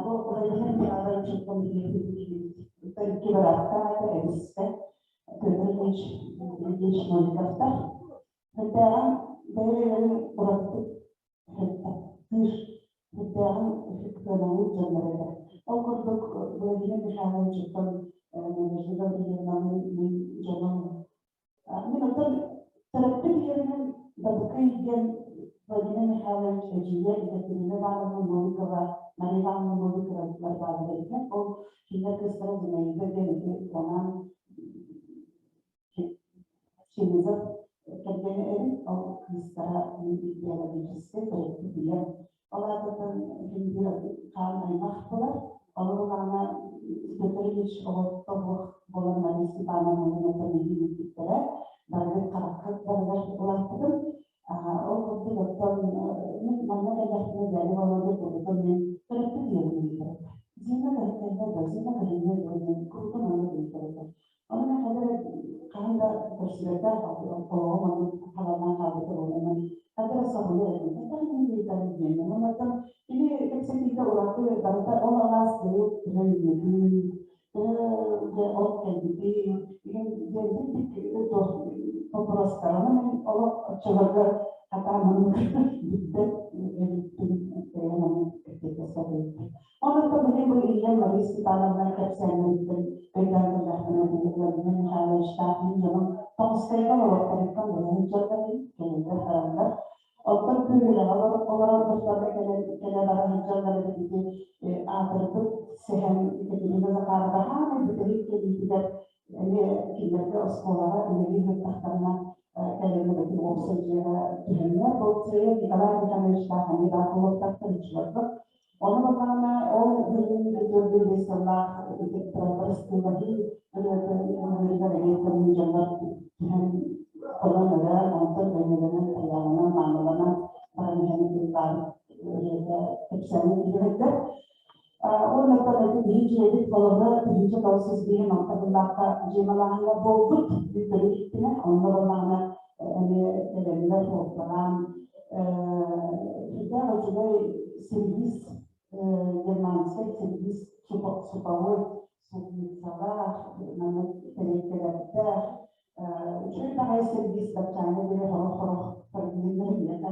Бу Владимир Михайлович икки бырааттаах эбистэ Петр Ильич Ильич Новиковтар. Сүрдээҕин бэйэлэрин уратытык таптыыр, сүрдээҕин сыаналыыр дьоннор этэ. Ол курдук Владимир Михайловичтан Надежда Гаврильевнаны мин дьонум мин оттон төрөппүт ийэбинэн Дабыкый диэн Владимир Михайлович эдьиийэ Екатерина Ивановна Новикова, Мария Ивановна Новикова бааллар эбит. Ол кинилэр кыыстара Зинаида диэн ити Роман Чемезов кэргэнэ эбит, ол кыыстара биологическай төрөппүт ийэм. Ол аатыттан ким хаан аймах буолар. Ол ыллаҕына Петр Ильич оҕото буолан Мария Степановна миигин ииппиттэрэ. Барыгыт хараххыт барыгар улааппытым. Ол курдук оттон мин манна кэллэхпинэ дьээдэ Володя курдутун мин төрөппүт ийэбин ыйытар этэ. Зина кэллэ да, Зина кэлиҥҥэ дуо диэн курутун оннук ыйытар этэ. Ону мен хадара хаһан да көрсүбэтэх олоҕум оннук халаннаан хаалбыта буолан хадара соһуйар этим. Хайдах инник ыйытарын диэммин. Оннуттан кини кэпсэтиитэ ураты барыта ол алаас быйыл төһө үүннүгүн, төһө от кэлбитин, боппуруостар. Ону мин олох оччолорго хатаан оннук билбэт эбиппин, бэйэм оннук эппиэтэ сатыыбын. Онон билигин бу Илья Мария Степановна кэпсээннэриттэн өйдөөн кэллэхпинэ, Владимир Михайловичтаах мин дьонум Томскайга олорбуттарыттан быһан дьоннорун кэлэллэр бараллар. Оттон Күөлэҕэ олорор дьахтарга кэлэн кэлэ бара сылдьаллар эбит ити аатырбыт Сэһэн Екатерина Захарова хаамай бүтэһик кэлиитигэр эмиэ кинилэргэ оскуолаҕа үлэлии сырыттахтарына кэлэн эбэтин уопсай дьиэҕэ түһэннэр. Бу Николай Михайловичтаах эмиэ баар буолуохтаахтар учууталга. Ону баҕана ол билин төрдүн сыллаах бырастыылаһыы ырыатыгар эмиэ көмүү дьоннор түһэн хонон өрөөн, онтон өҥөлөнөн, тайаҕынан, мааныланан баран иһэн ыллаабыт ырыата кэпсээнин киирбэттэр. Уонна ити биһи дьиэбит холобура 1995 сыллаахха дьиэ малааһыҥҥа буолбут бүттөрү иттинэ, онно буоллаҕына эмиэ кэлэннэр уолталаан сүрдээх үчүгэй сервис германскай сервис суповой супницалаах маннык тэриэлкэлэрдээх үчүгэй баҕайы сервис баччааҥҥа диэри сорох-сорох фрагменнар миэхэ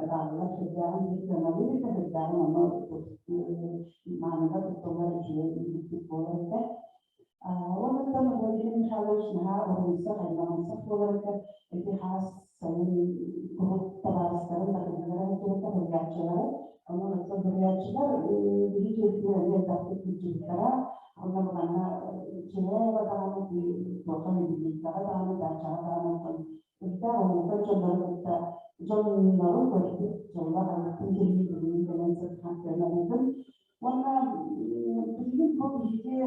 бааллар сүрдээҕин биир сыаналыыр этэ сүрдээҕин ону мааныга туттуллар үчүгэй бүппүт буолар этэ. Онтон Владимир Михайлович наһаа уһунсах, аймаҕымсах буолар этэ. Ити хаас сайын куруук табаарыстарын батыһыннара сылдьыбыта суруйааччылары. Онон оттон суруйааччылар биһи дьиэбитигэр эмиэ элбэхтик сылдьыбыттара. Онно манна Чиряева даҕаны, туохха юбилейдаҕа даҕаны, даачаҕа даҕаны оттон үрдээх улуукай дьоннору кытта дьоннору көрбүт дьоллоох айбыттын киһини билигин кэлэн сытхан сыаналыыбын. Уонна билигин бу биһиги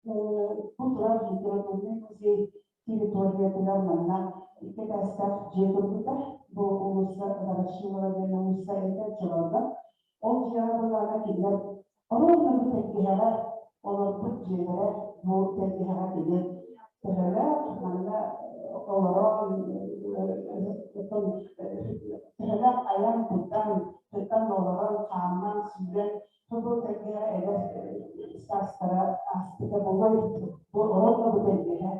бу турар литературнай музей территориятыгар манна икки этээстээх дьиэ турбута. Бу уулусса Ворошилова диэн уулусса этэ Чорорго. Ол дьиэҕэ былаана кинилэр оруобуна бу тэлгэһэҕэ олорбут дьиэлэрэ бу тэлгэһэҕэ кини төһөлөөх манна олорон төһөлөөх айан тутан тутан олорон хааман сүүрэн бу тэлгэһэ эдэр саастара ааспыта буолуой бу оруобуна бу тэлгэһэ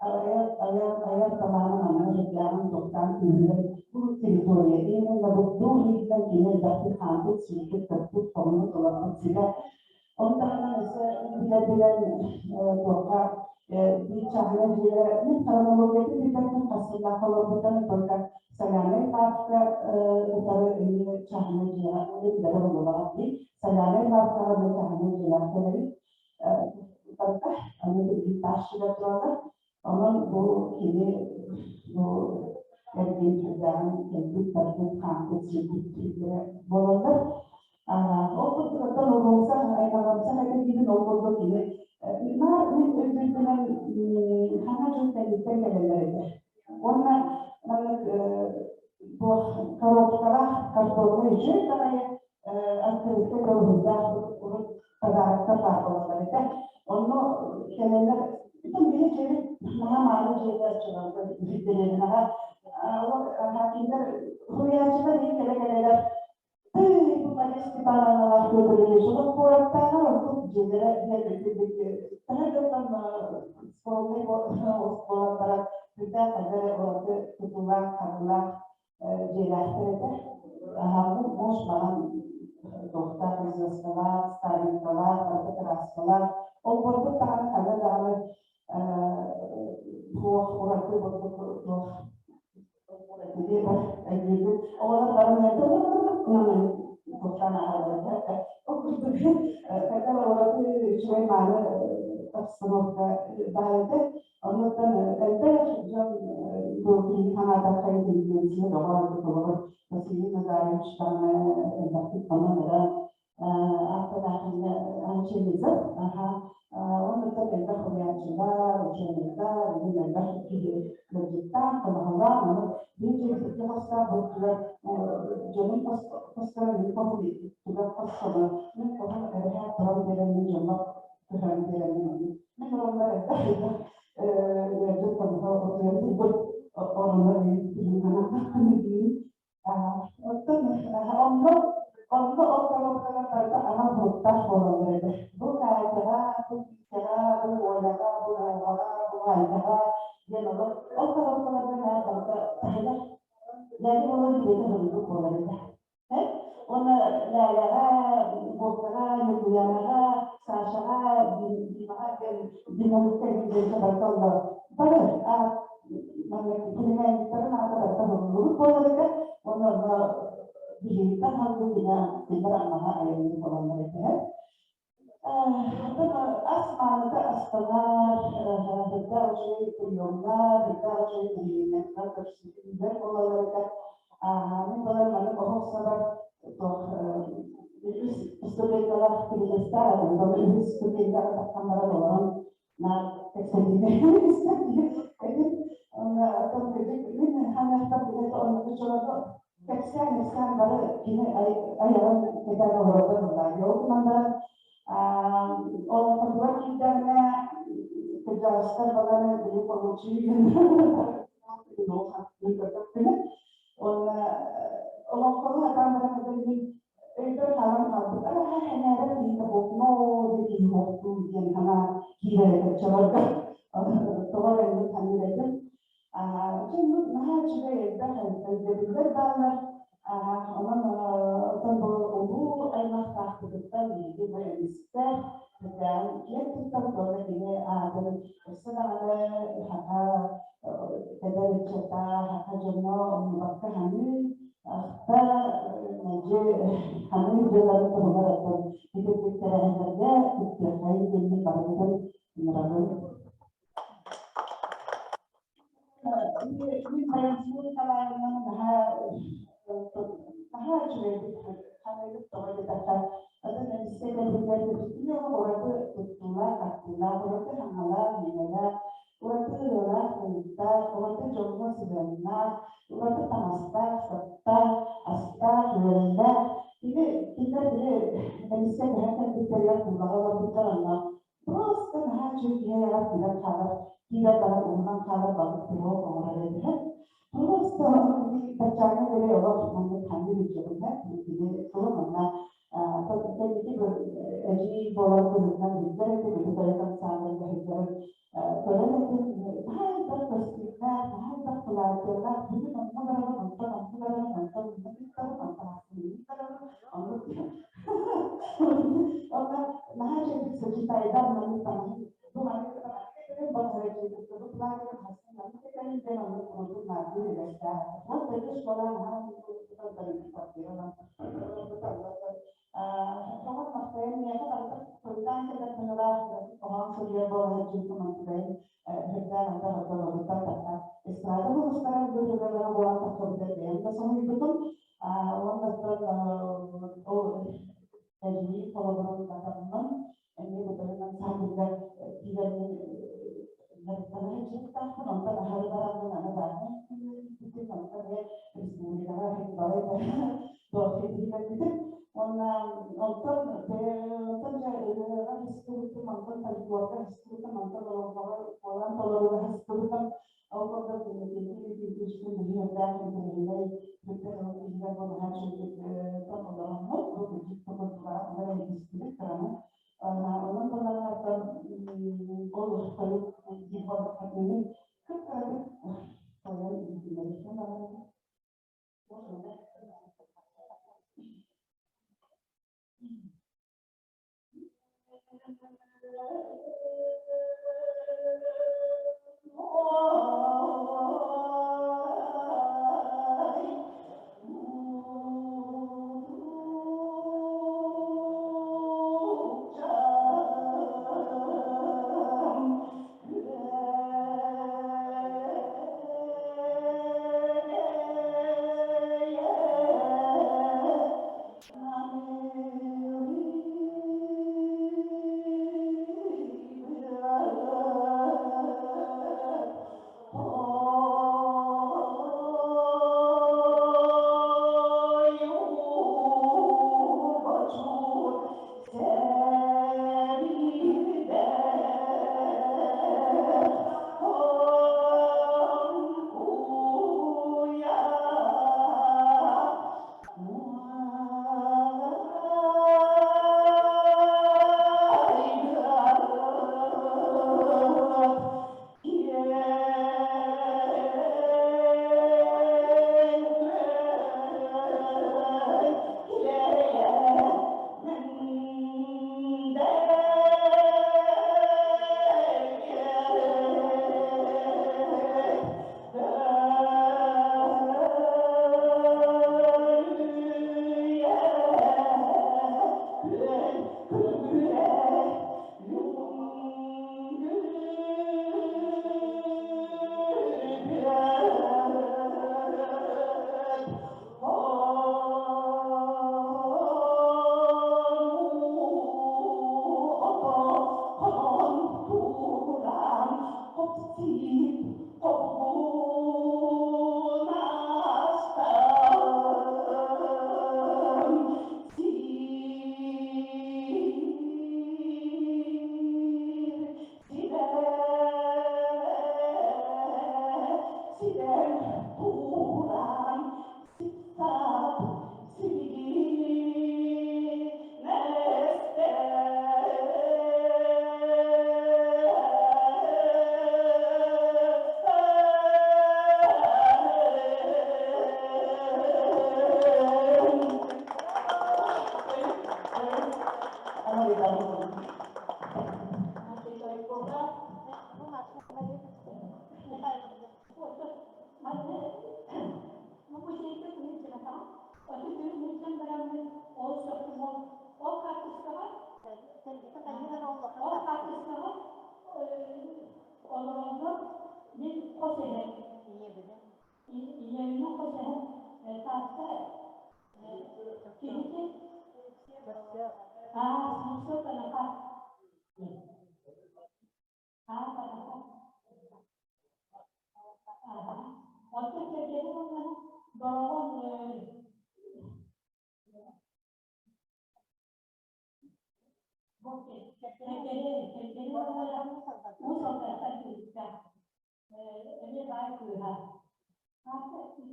айар айар айар талаана манна сүрдээҕин тохтоон күүһүрэн бу территория именно бу иһиттэн кини элбэхтик хаампыт сүүрбүт көппүт хоммут олорбут сирэ. Ону таһынан өссө билэр-билэн туохха биир чааһынан дьиэлэрэ мин хронологиятын билбэппин хас сыллаах олорбуттарын только Солянай парка утары эмиэ чааһынай дьиэҕэ билэрэ буоллаҕа дии. Солянай паркаҕа бу чааһынай дьиэлээх кэлэбит утарыта аны билигин таас дьиэлэр тураллар. Онон бу кини бу эргин сүрдээҕин кэлбит барбыт хаампыт сирбит сирдэрэ буолаллар. Ол курдук оттон уруумсах аймаҕымсах этэ ол курдук кини наар мин өйдүүрбүнэн хаҥа дьыл кэнниттэн кэлэллэр этэ. Уонна маннык туох коробкалаах картоннай үчүгэй баҕайы открытка көҕүллээх урут подароктар баар буолаллар этэ. Онно кэлэллэр бүтүн биһи дьиэбит наһаа мааны дьиэтэ чылалга дэриэбинэҕэ хакимнар суруйааччылар иһин кэлэ кэлэлэр Тыы, бу Мария Степановналаах Петр Ильич олох куораттааҕар ордук дьиэлэрэ таһырдьаттан скромнай буолан баран сүрдээх хайда эрэ ураты тутуулаах, харылаах дьиэлээхтэр этэ. Аһаабыт муус маҥан туохтаах звездалаах, старинкалаах, барыта краскалаах. Ол буолбут даҕаны ханна даҕаны туох ураты бурдук туох оҕолор баран туохтаан аҕалаллар. Ол курдук когда ураты үчүгэй мааны обстановка баар этэ. Оннуттан элбэх дьон бу киһи санаатахха интеллигенция бөҕө олорор Василий Назарович даҕаны элбэхтик хонон эрэ ааттанаахынна Чемизов, аха, оннуттан элбэх уһуйааччылар, учуонайдар, бүгүн элбэх киһи кырдьыктаах, хоноһолоох, ону биир дьиэбитигэр хостоох бултугар дьонун хосторо мин хоһум тугар хостоно мин хоһум эбэһээт туран биэрэн мин дьоммор көһөрөн биэрэн мин мин ороннор элбэх элбэх ыалдьыт хоноһо утуйан турбут ороннор билин санаатахпын билин Оттон онно онно ол коробкалар барыта анал буруктаах буолаллар этэ. Бу Катяҕа, бу Витяҕа, бу Оляҕа, бу Ромаҕа, бу Вальгаҕа диэн олох ол коробкаларга наар барыта таһыйар. Дьээдьэ буолан бэйэтэ суруйбут буолар этэ. Уонна Лээляҕа, Вовкаҕа, Ньургуйаанаҕа, Сашаҕа, Димаҕа диэн Димовикка диэн барыта онно бары манна племянниктарын аата барыта суруллубут буолар этэ. Уонна онно биһигиттэн халгы кинилэр аммаҕа айанныыр буолаллар этэ. Оттон ас мааныта астанар, һырдаах үчүгэй приемнар, һырдаах үчүгэй нэһилиэнньэттэр көрсүһүүлэр буолаллар этэ. Мин балар маннык оһох сабар туох үс ступенькалаах кирилиэстээх этим. Онно үһүс ступенькаҕа тахсан баран олорон наар кэпсэтиини этим. Онно оттон кырдьык мин ханыахтар билет оннук чолото кэпсээн ипсээн бары кини айаҕын кэтээн олорордор буоллаа. Ол гынан баран ол хотугар киирдэҕинэ кырдьаҕастар балары били получи көрдөхпүнэ уонна олоҥхону сатаан баран мин өйбөр хаалан хаалбыт аа энээрэр киһитэ буолуо диэн киһи буолтуу диэн санаа киирэр этэ оччолорго тоҕо эрэ оннук саныыр этим. Дьон наһаа үчүгэй элбэх өйдөбүллэр бааллар. Онон оттон бу улуу аймахтаахпытыттан биһиги бу эмистэр сүрдээҕин киэн туттабыт уонна кини аатын өссө даҕаны саха эдэр ыччата, саха дьоно умнубакка саныы, ахта, мэлдьи саныыр дьылларын туһугар оттон итирбит тэрээһиннэргэ кыттыаххайын диэммин барыбытын ыҥырабын. Мин Валентина Николаевна наһаа наһаа үчүгэйдик саныыбыт тоҕо диэтэххэ, атын эмискэ кэлбиттэр бүтүннүү ураты туттуулаах, тартыылаах, ураты саҥалаах, иҥэлээх, ураты ырыалаах, тойуктаах, ураты дьоҥҥо сыһыаннаах, ураты таҥастаах, саптаах, астаах, үөрэллээх. Кини кинилэр били эмискэ көһөн кэлбиттэригэр куулаҕа олорбуттар онно Просто наһаа үчүгэй киһи айаҕар киирэн хаалар, киирэн баран уһунан хаалар балык пирог оҥорор эбит. Просто баччааҥҥа диэри олох маннык ханнык илдьэбин кини тылым онно кэнники эдьиий буолар быһыытынан биллэр этим, ити тойон ансаамбылга сылдьарын көрөн этим. Наһаа элбэх көстүүмнээх, наһаа элбэх платьелаах, бүгүн онно барабын, онтон онно барабын, онтон онно ыыттабын, онтон астыгын ыыттарабын, оннук Онно наһаа үчүгэйдик сочетайдар маннык таҥаһын бу маннык бу платье хасын маннык кэтэрин диэн оннук курдук наардыыр үгэстээх. Вот эти школа наһаа Тоҕо махтайан миэхэ барыта хойутаан кэлэр быһыылаах хоһоон суруйар буола сылдьыбытым онтукайын үрдээн антах отон тахха эстрада булустара быһыылара буолан тахсыбыта бэйэм да соһуйбутум. Уонна ол эдьиий холобурун батарынан эмиэ бытарынан ансамбльга киирэммин дьарыктана сылдьыбыттаахпын. Онтон аһары бараммын аны бааннай киирбитим, онтон эмиэ республикаҕа фестиваль туох ситиһиилэммитим. Уонна онтон онтон дьэ ырыаҕа хастыбытым, онтон фольклорга хастыбытым, онтон олоҥхоҕо куолаан толорууга хастыбытым. Ол курдук Иннокентий биһиэхтээх интэриэһинэй сүрдээх иһигэр бу наһаа үчүгэйдик олороммут, бу кырдьык культураҕа тугу эрэ истибит кыраны. Онон буоллаҕына ол тойук диир буоллахха кып-кыратык тойон иһитиннэриэххэ баҕарабын.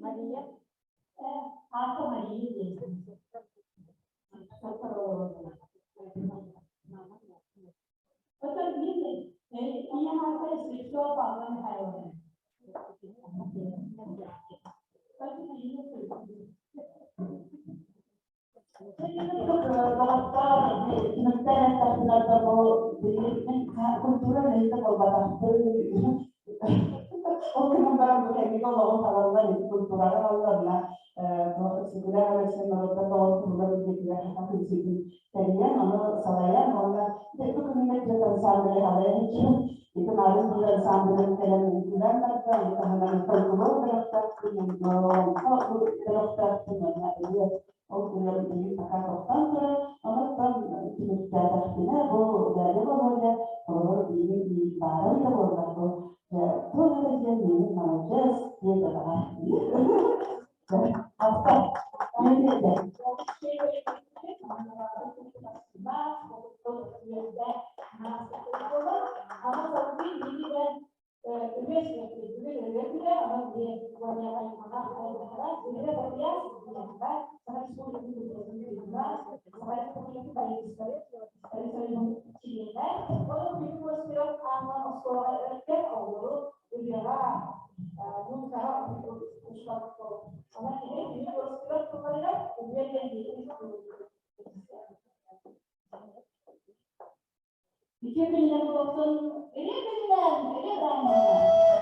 Мария. Аата Мария диэн. Оттон мин ийэм аата Слепцова Павла Михайловна. Культура үлэһитэ буолбатахпын. Ол гынан баран бу кэнники олоҕум талаллар, культураҕа талалларына Өксөкүлээх Өлөксөй норуоттар доҕордоһуулар илдьитигэр саха түмсүүтүн тэрийэн, ону салайан уонна бу күнүнэ түөрт ансамблы салайан илдьибит. Ити Маарыс биир ансамблын кэлэн үҥкүүлээн барда, ону таһынан фольклор бөлөхтөөхпүн, олоҥхо бөлөхтөөхпүн уонна ырыа ол ырыам билигин пока тохтоон турар. Онон түмүктээтэхпинэ бу дядя Володя холобур биир баара да буоллар бу туох эрэ диэн миигин маладьыас диэн баҕар. Алта. Үтүө күнүнэн буолсун, үтүө күнүнэн, үтүө күнүнэн.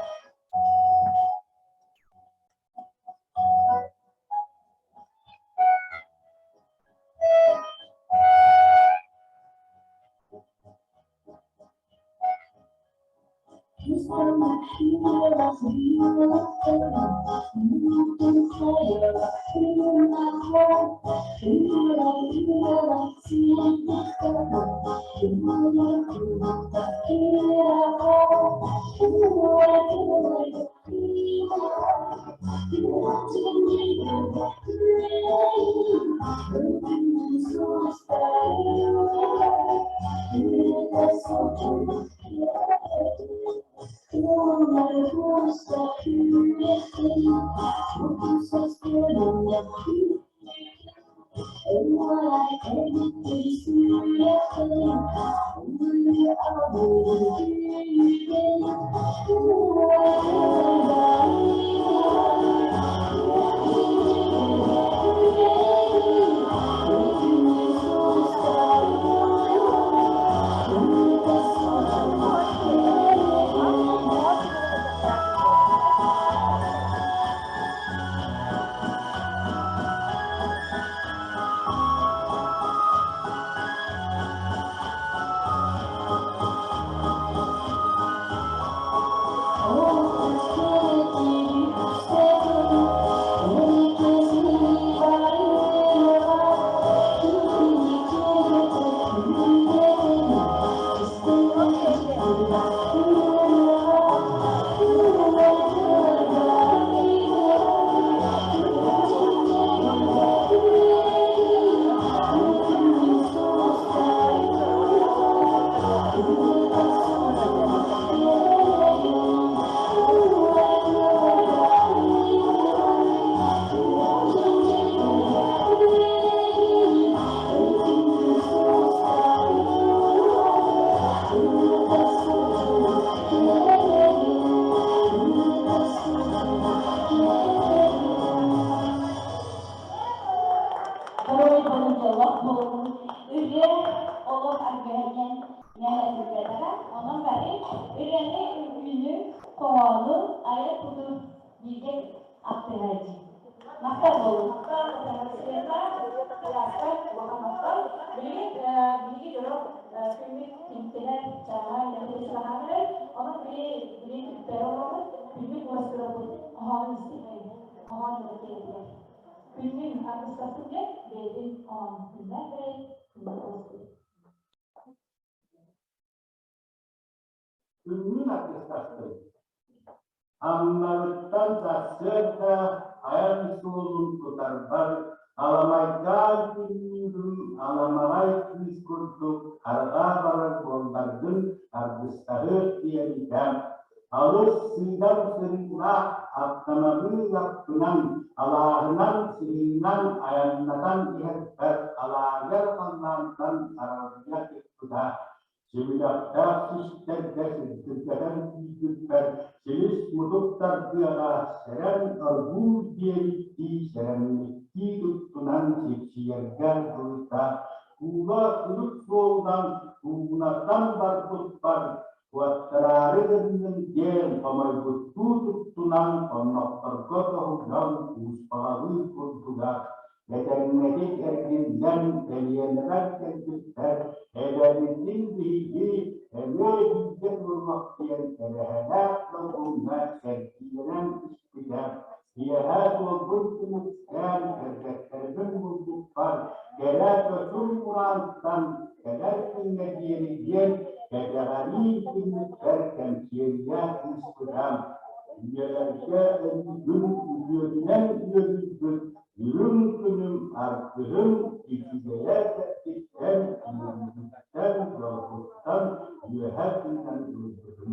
Махтал буолун. Махтал Татьяна Васильевна. Кылааска улахан махтал. Билигин биһиги дьоро күммүт түмүктэнэр чааһа кэлэн чугаһаан эрэр. Онон били били түмүктэри оҥоробут. Күннүк уостурабыт хоһоонун истиҥ хоһоон дьоро киэрэтигэр. Күннүн аргыстастын диэн бэйэтин хоһоонун күннээх бэйэ күннүк уостур. Күннүн аргыстастын. Аммабыттан сарсыарда айан суолун тутарбар аламайдаан күннүүрүм аламаҕай кыыс курдук арҕаа барар буолларгын аргыстаһыах диэбитэ. Алыс сыыдам сырыылаах автомобиль аттынан алааһынан сырыынан айаннатан иһэрбэр алаарыгар халлаантан аралдьыйа тыкпыта. Симилэхтээх систэргэ сирдиргэтэн киирбиппэр силис-мутук тардыаҕа сэрэн оргууй диэбиттии сэрэммиттии туттунан сипсийэргэ дылыта куула күлүк суолунан куугунатан барбыппар куоттараары гынным диэн хомойбуттуу туттунан хоннохторго тоһуйан кууспаҕалыыр курдуга. Этэҥҥэтик эргиллэн Элиэнэбэр кэлбиттэр, эбэбитин биһиги эмиэ бииргэ туруох диэн эрэһэлээх долгуҥҥа сэргиилэнэн испитэ. Киэһэ суолбун түмүктээн кэргэттэрбин булбуппар, кэрэ чочум ураантан кэлэр күҥҥэ диэри диэн кэтэҕэриин түннүкпэр кэмчиэрийэ ыыспыта. Үйэлэргэ өлүүгүн үтүөтүнэн үөрүүрбүт Үрүҥ күнүм аргыһым үчүгэйэ кэртиттэн, үөрүүбүттэн, дьолбуттан үөһэ тыынан ылбытым.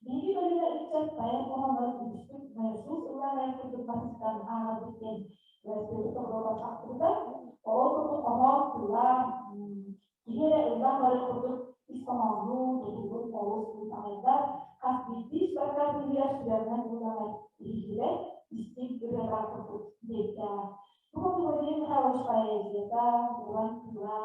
Биһиги көлүөнэ ыччат поэт хоһооннорун үгүстүк нойосуус ыллаан эрэр курдук матыстан ааҕарбыт диэн Спирит Тоҕуруолап ахтыбыта. Ол курдук хоһоон тыла киһи эрэ ыллаан барар курдук ис хоһооннуу, тутулун олус ылбаҕайдар, хас биирдии строка быыһыгар сүрэҕинэн ылланар иһиллибэт, истиҥ ырыалаах курдук диэбитэ. Бу курдук Владимир Михайлович поэзията, уран тыла,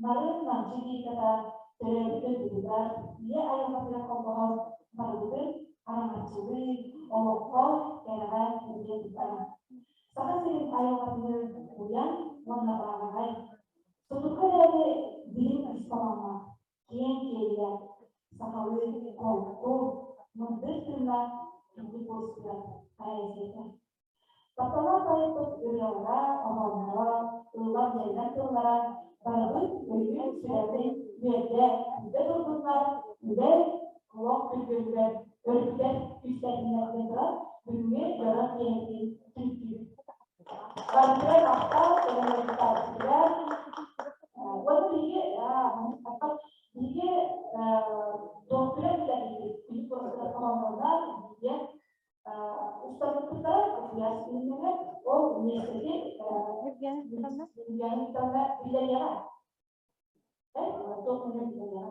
Нарын намчы лириката төрөөбүт дойдутугар, ийэ айылҕатыгар холбоһон барыбытын араҥаччылыы, олоххо, кэрэҕэ илдьэ тутара. Саха сирин айылҕатыныы уйан уонна баараҕай, судургу эрээри дириҥ ис хоһоонноох, киэҥ киэлилээх, сахалыы холку, мындыр тыыннаах киһи куоскуйар поэзията. Тапталлаах поэппыт ырыалара, хоһоонноро, ыллар-дьайдар тыллара барыбыт өйүн-сүрэҕин үөрдэ, күүтэ турбуннар, үлэ, олох күргүөмүгэр өрүкүтэр күүстэриннэртэн туран бүгүҥҥү дьоро киэһэтин түмүктүүбүт. Барытыгар махтал, көмөлөспүттэрбитигэр. Уонна биһиги биһиги туохтуйар үлэлиибит, күнү куораттар хоһооннорунан биһиги Устарбыттара утуйар күннэрэ ол миэстэти Евгений Викторовна биллэриэҕэ. Туох күнү биллэриэҕэ.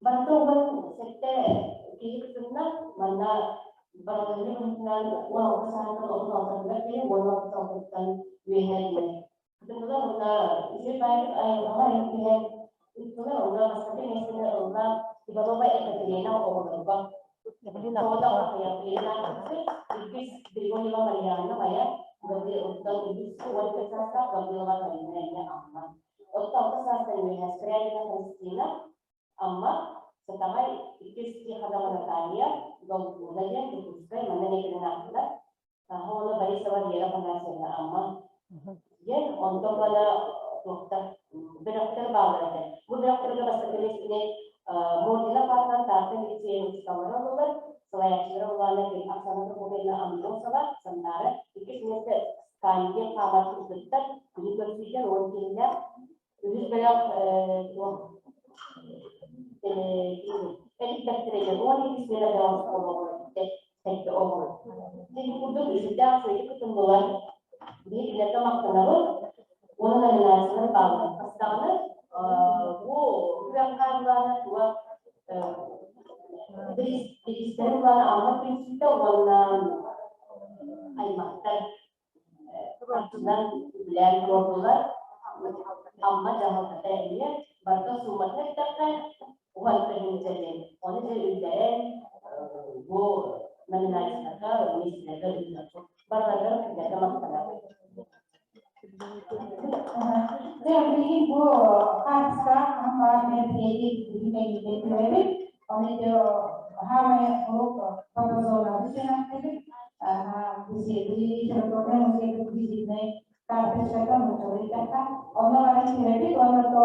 Барыта уон сэттэ киһи кытынна. Манна барыларыны быһыытынан 16 саастан 36-тыгар диэри уонна 36-ттан үөһээ диэри. Кытыннылар уонна үчүгэй баайдык айылҕаҕа айан түһэн ыыттылар. Онно бастакы миэстэни ылла Иванова Екатерина оҕолорго. Тоҕотох Ахыйахлина иккис Григорьева Марианна Майа, Гаврил үһүс Ольга саастаах Гаврилова Карина эмиэ Амма. Отто алта саастан үөһэ Скрябина Христина Амма, Сатаҕай иккис Тихонова Наталья, Долгуна диэн Дьокуускай манна эмиэ кэлэн аахтылар. Уонна Борисова Вера Афанасьевна Амма диэн онтон бана туохтар бөлөхтөр бааллар этэ. Бу бөлөхтөргө бастакы миэстэни Мордина Павловна Таатта милиция учууталлара ыллылар. Салайааччылара Улаана Оксана Прокопьевна Аммосова, Сандаара. Иккис миэстэ Скандия хаамар кыргыттар күнү көрсүүтэ 10 киһилээх. Үһүс бөлөх туох эдик бэртэрэ 12 смена бөлөх оскуола сэттэ оҕолор. Дьэ, курдук үчүгдээх үчүгэйдик кытыннылар. Биһи кинилэргэ махтанабыт. Уонна номинациялар бааллар. Хас даҕаны бу күрэххэ былаана тула бириистэрин былаана Амма түмсүүтэ уонна аймахтар харчынан үбүлээн туруордулар. Амма дьаһалтата эмиэ барыта сууматын эттэххэ, 10 000 диэн. Ону дьэ үллэрэн бу номинацияларга, миэстэлэргэ ыытыахпыт. Барыларыгар кинилэргэ махтанабыт. Дьэ, билигин бу хаартыска баар мероприятие бүгүн эйиигин көрөбүт. Оны ити хаамай куруук фотозонаны сыһыантыбыт. Литературнай музейбыт визитнай карточката нууччалыы эттэххэ. Онно баран көрөбүт уонна то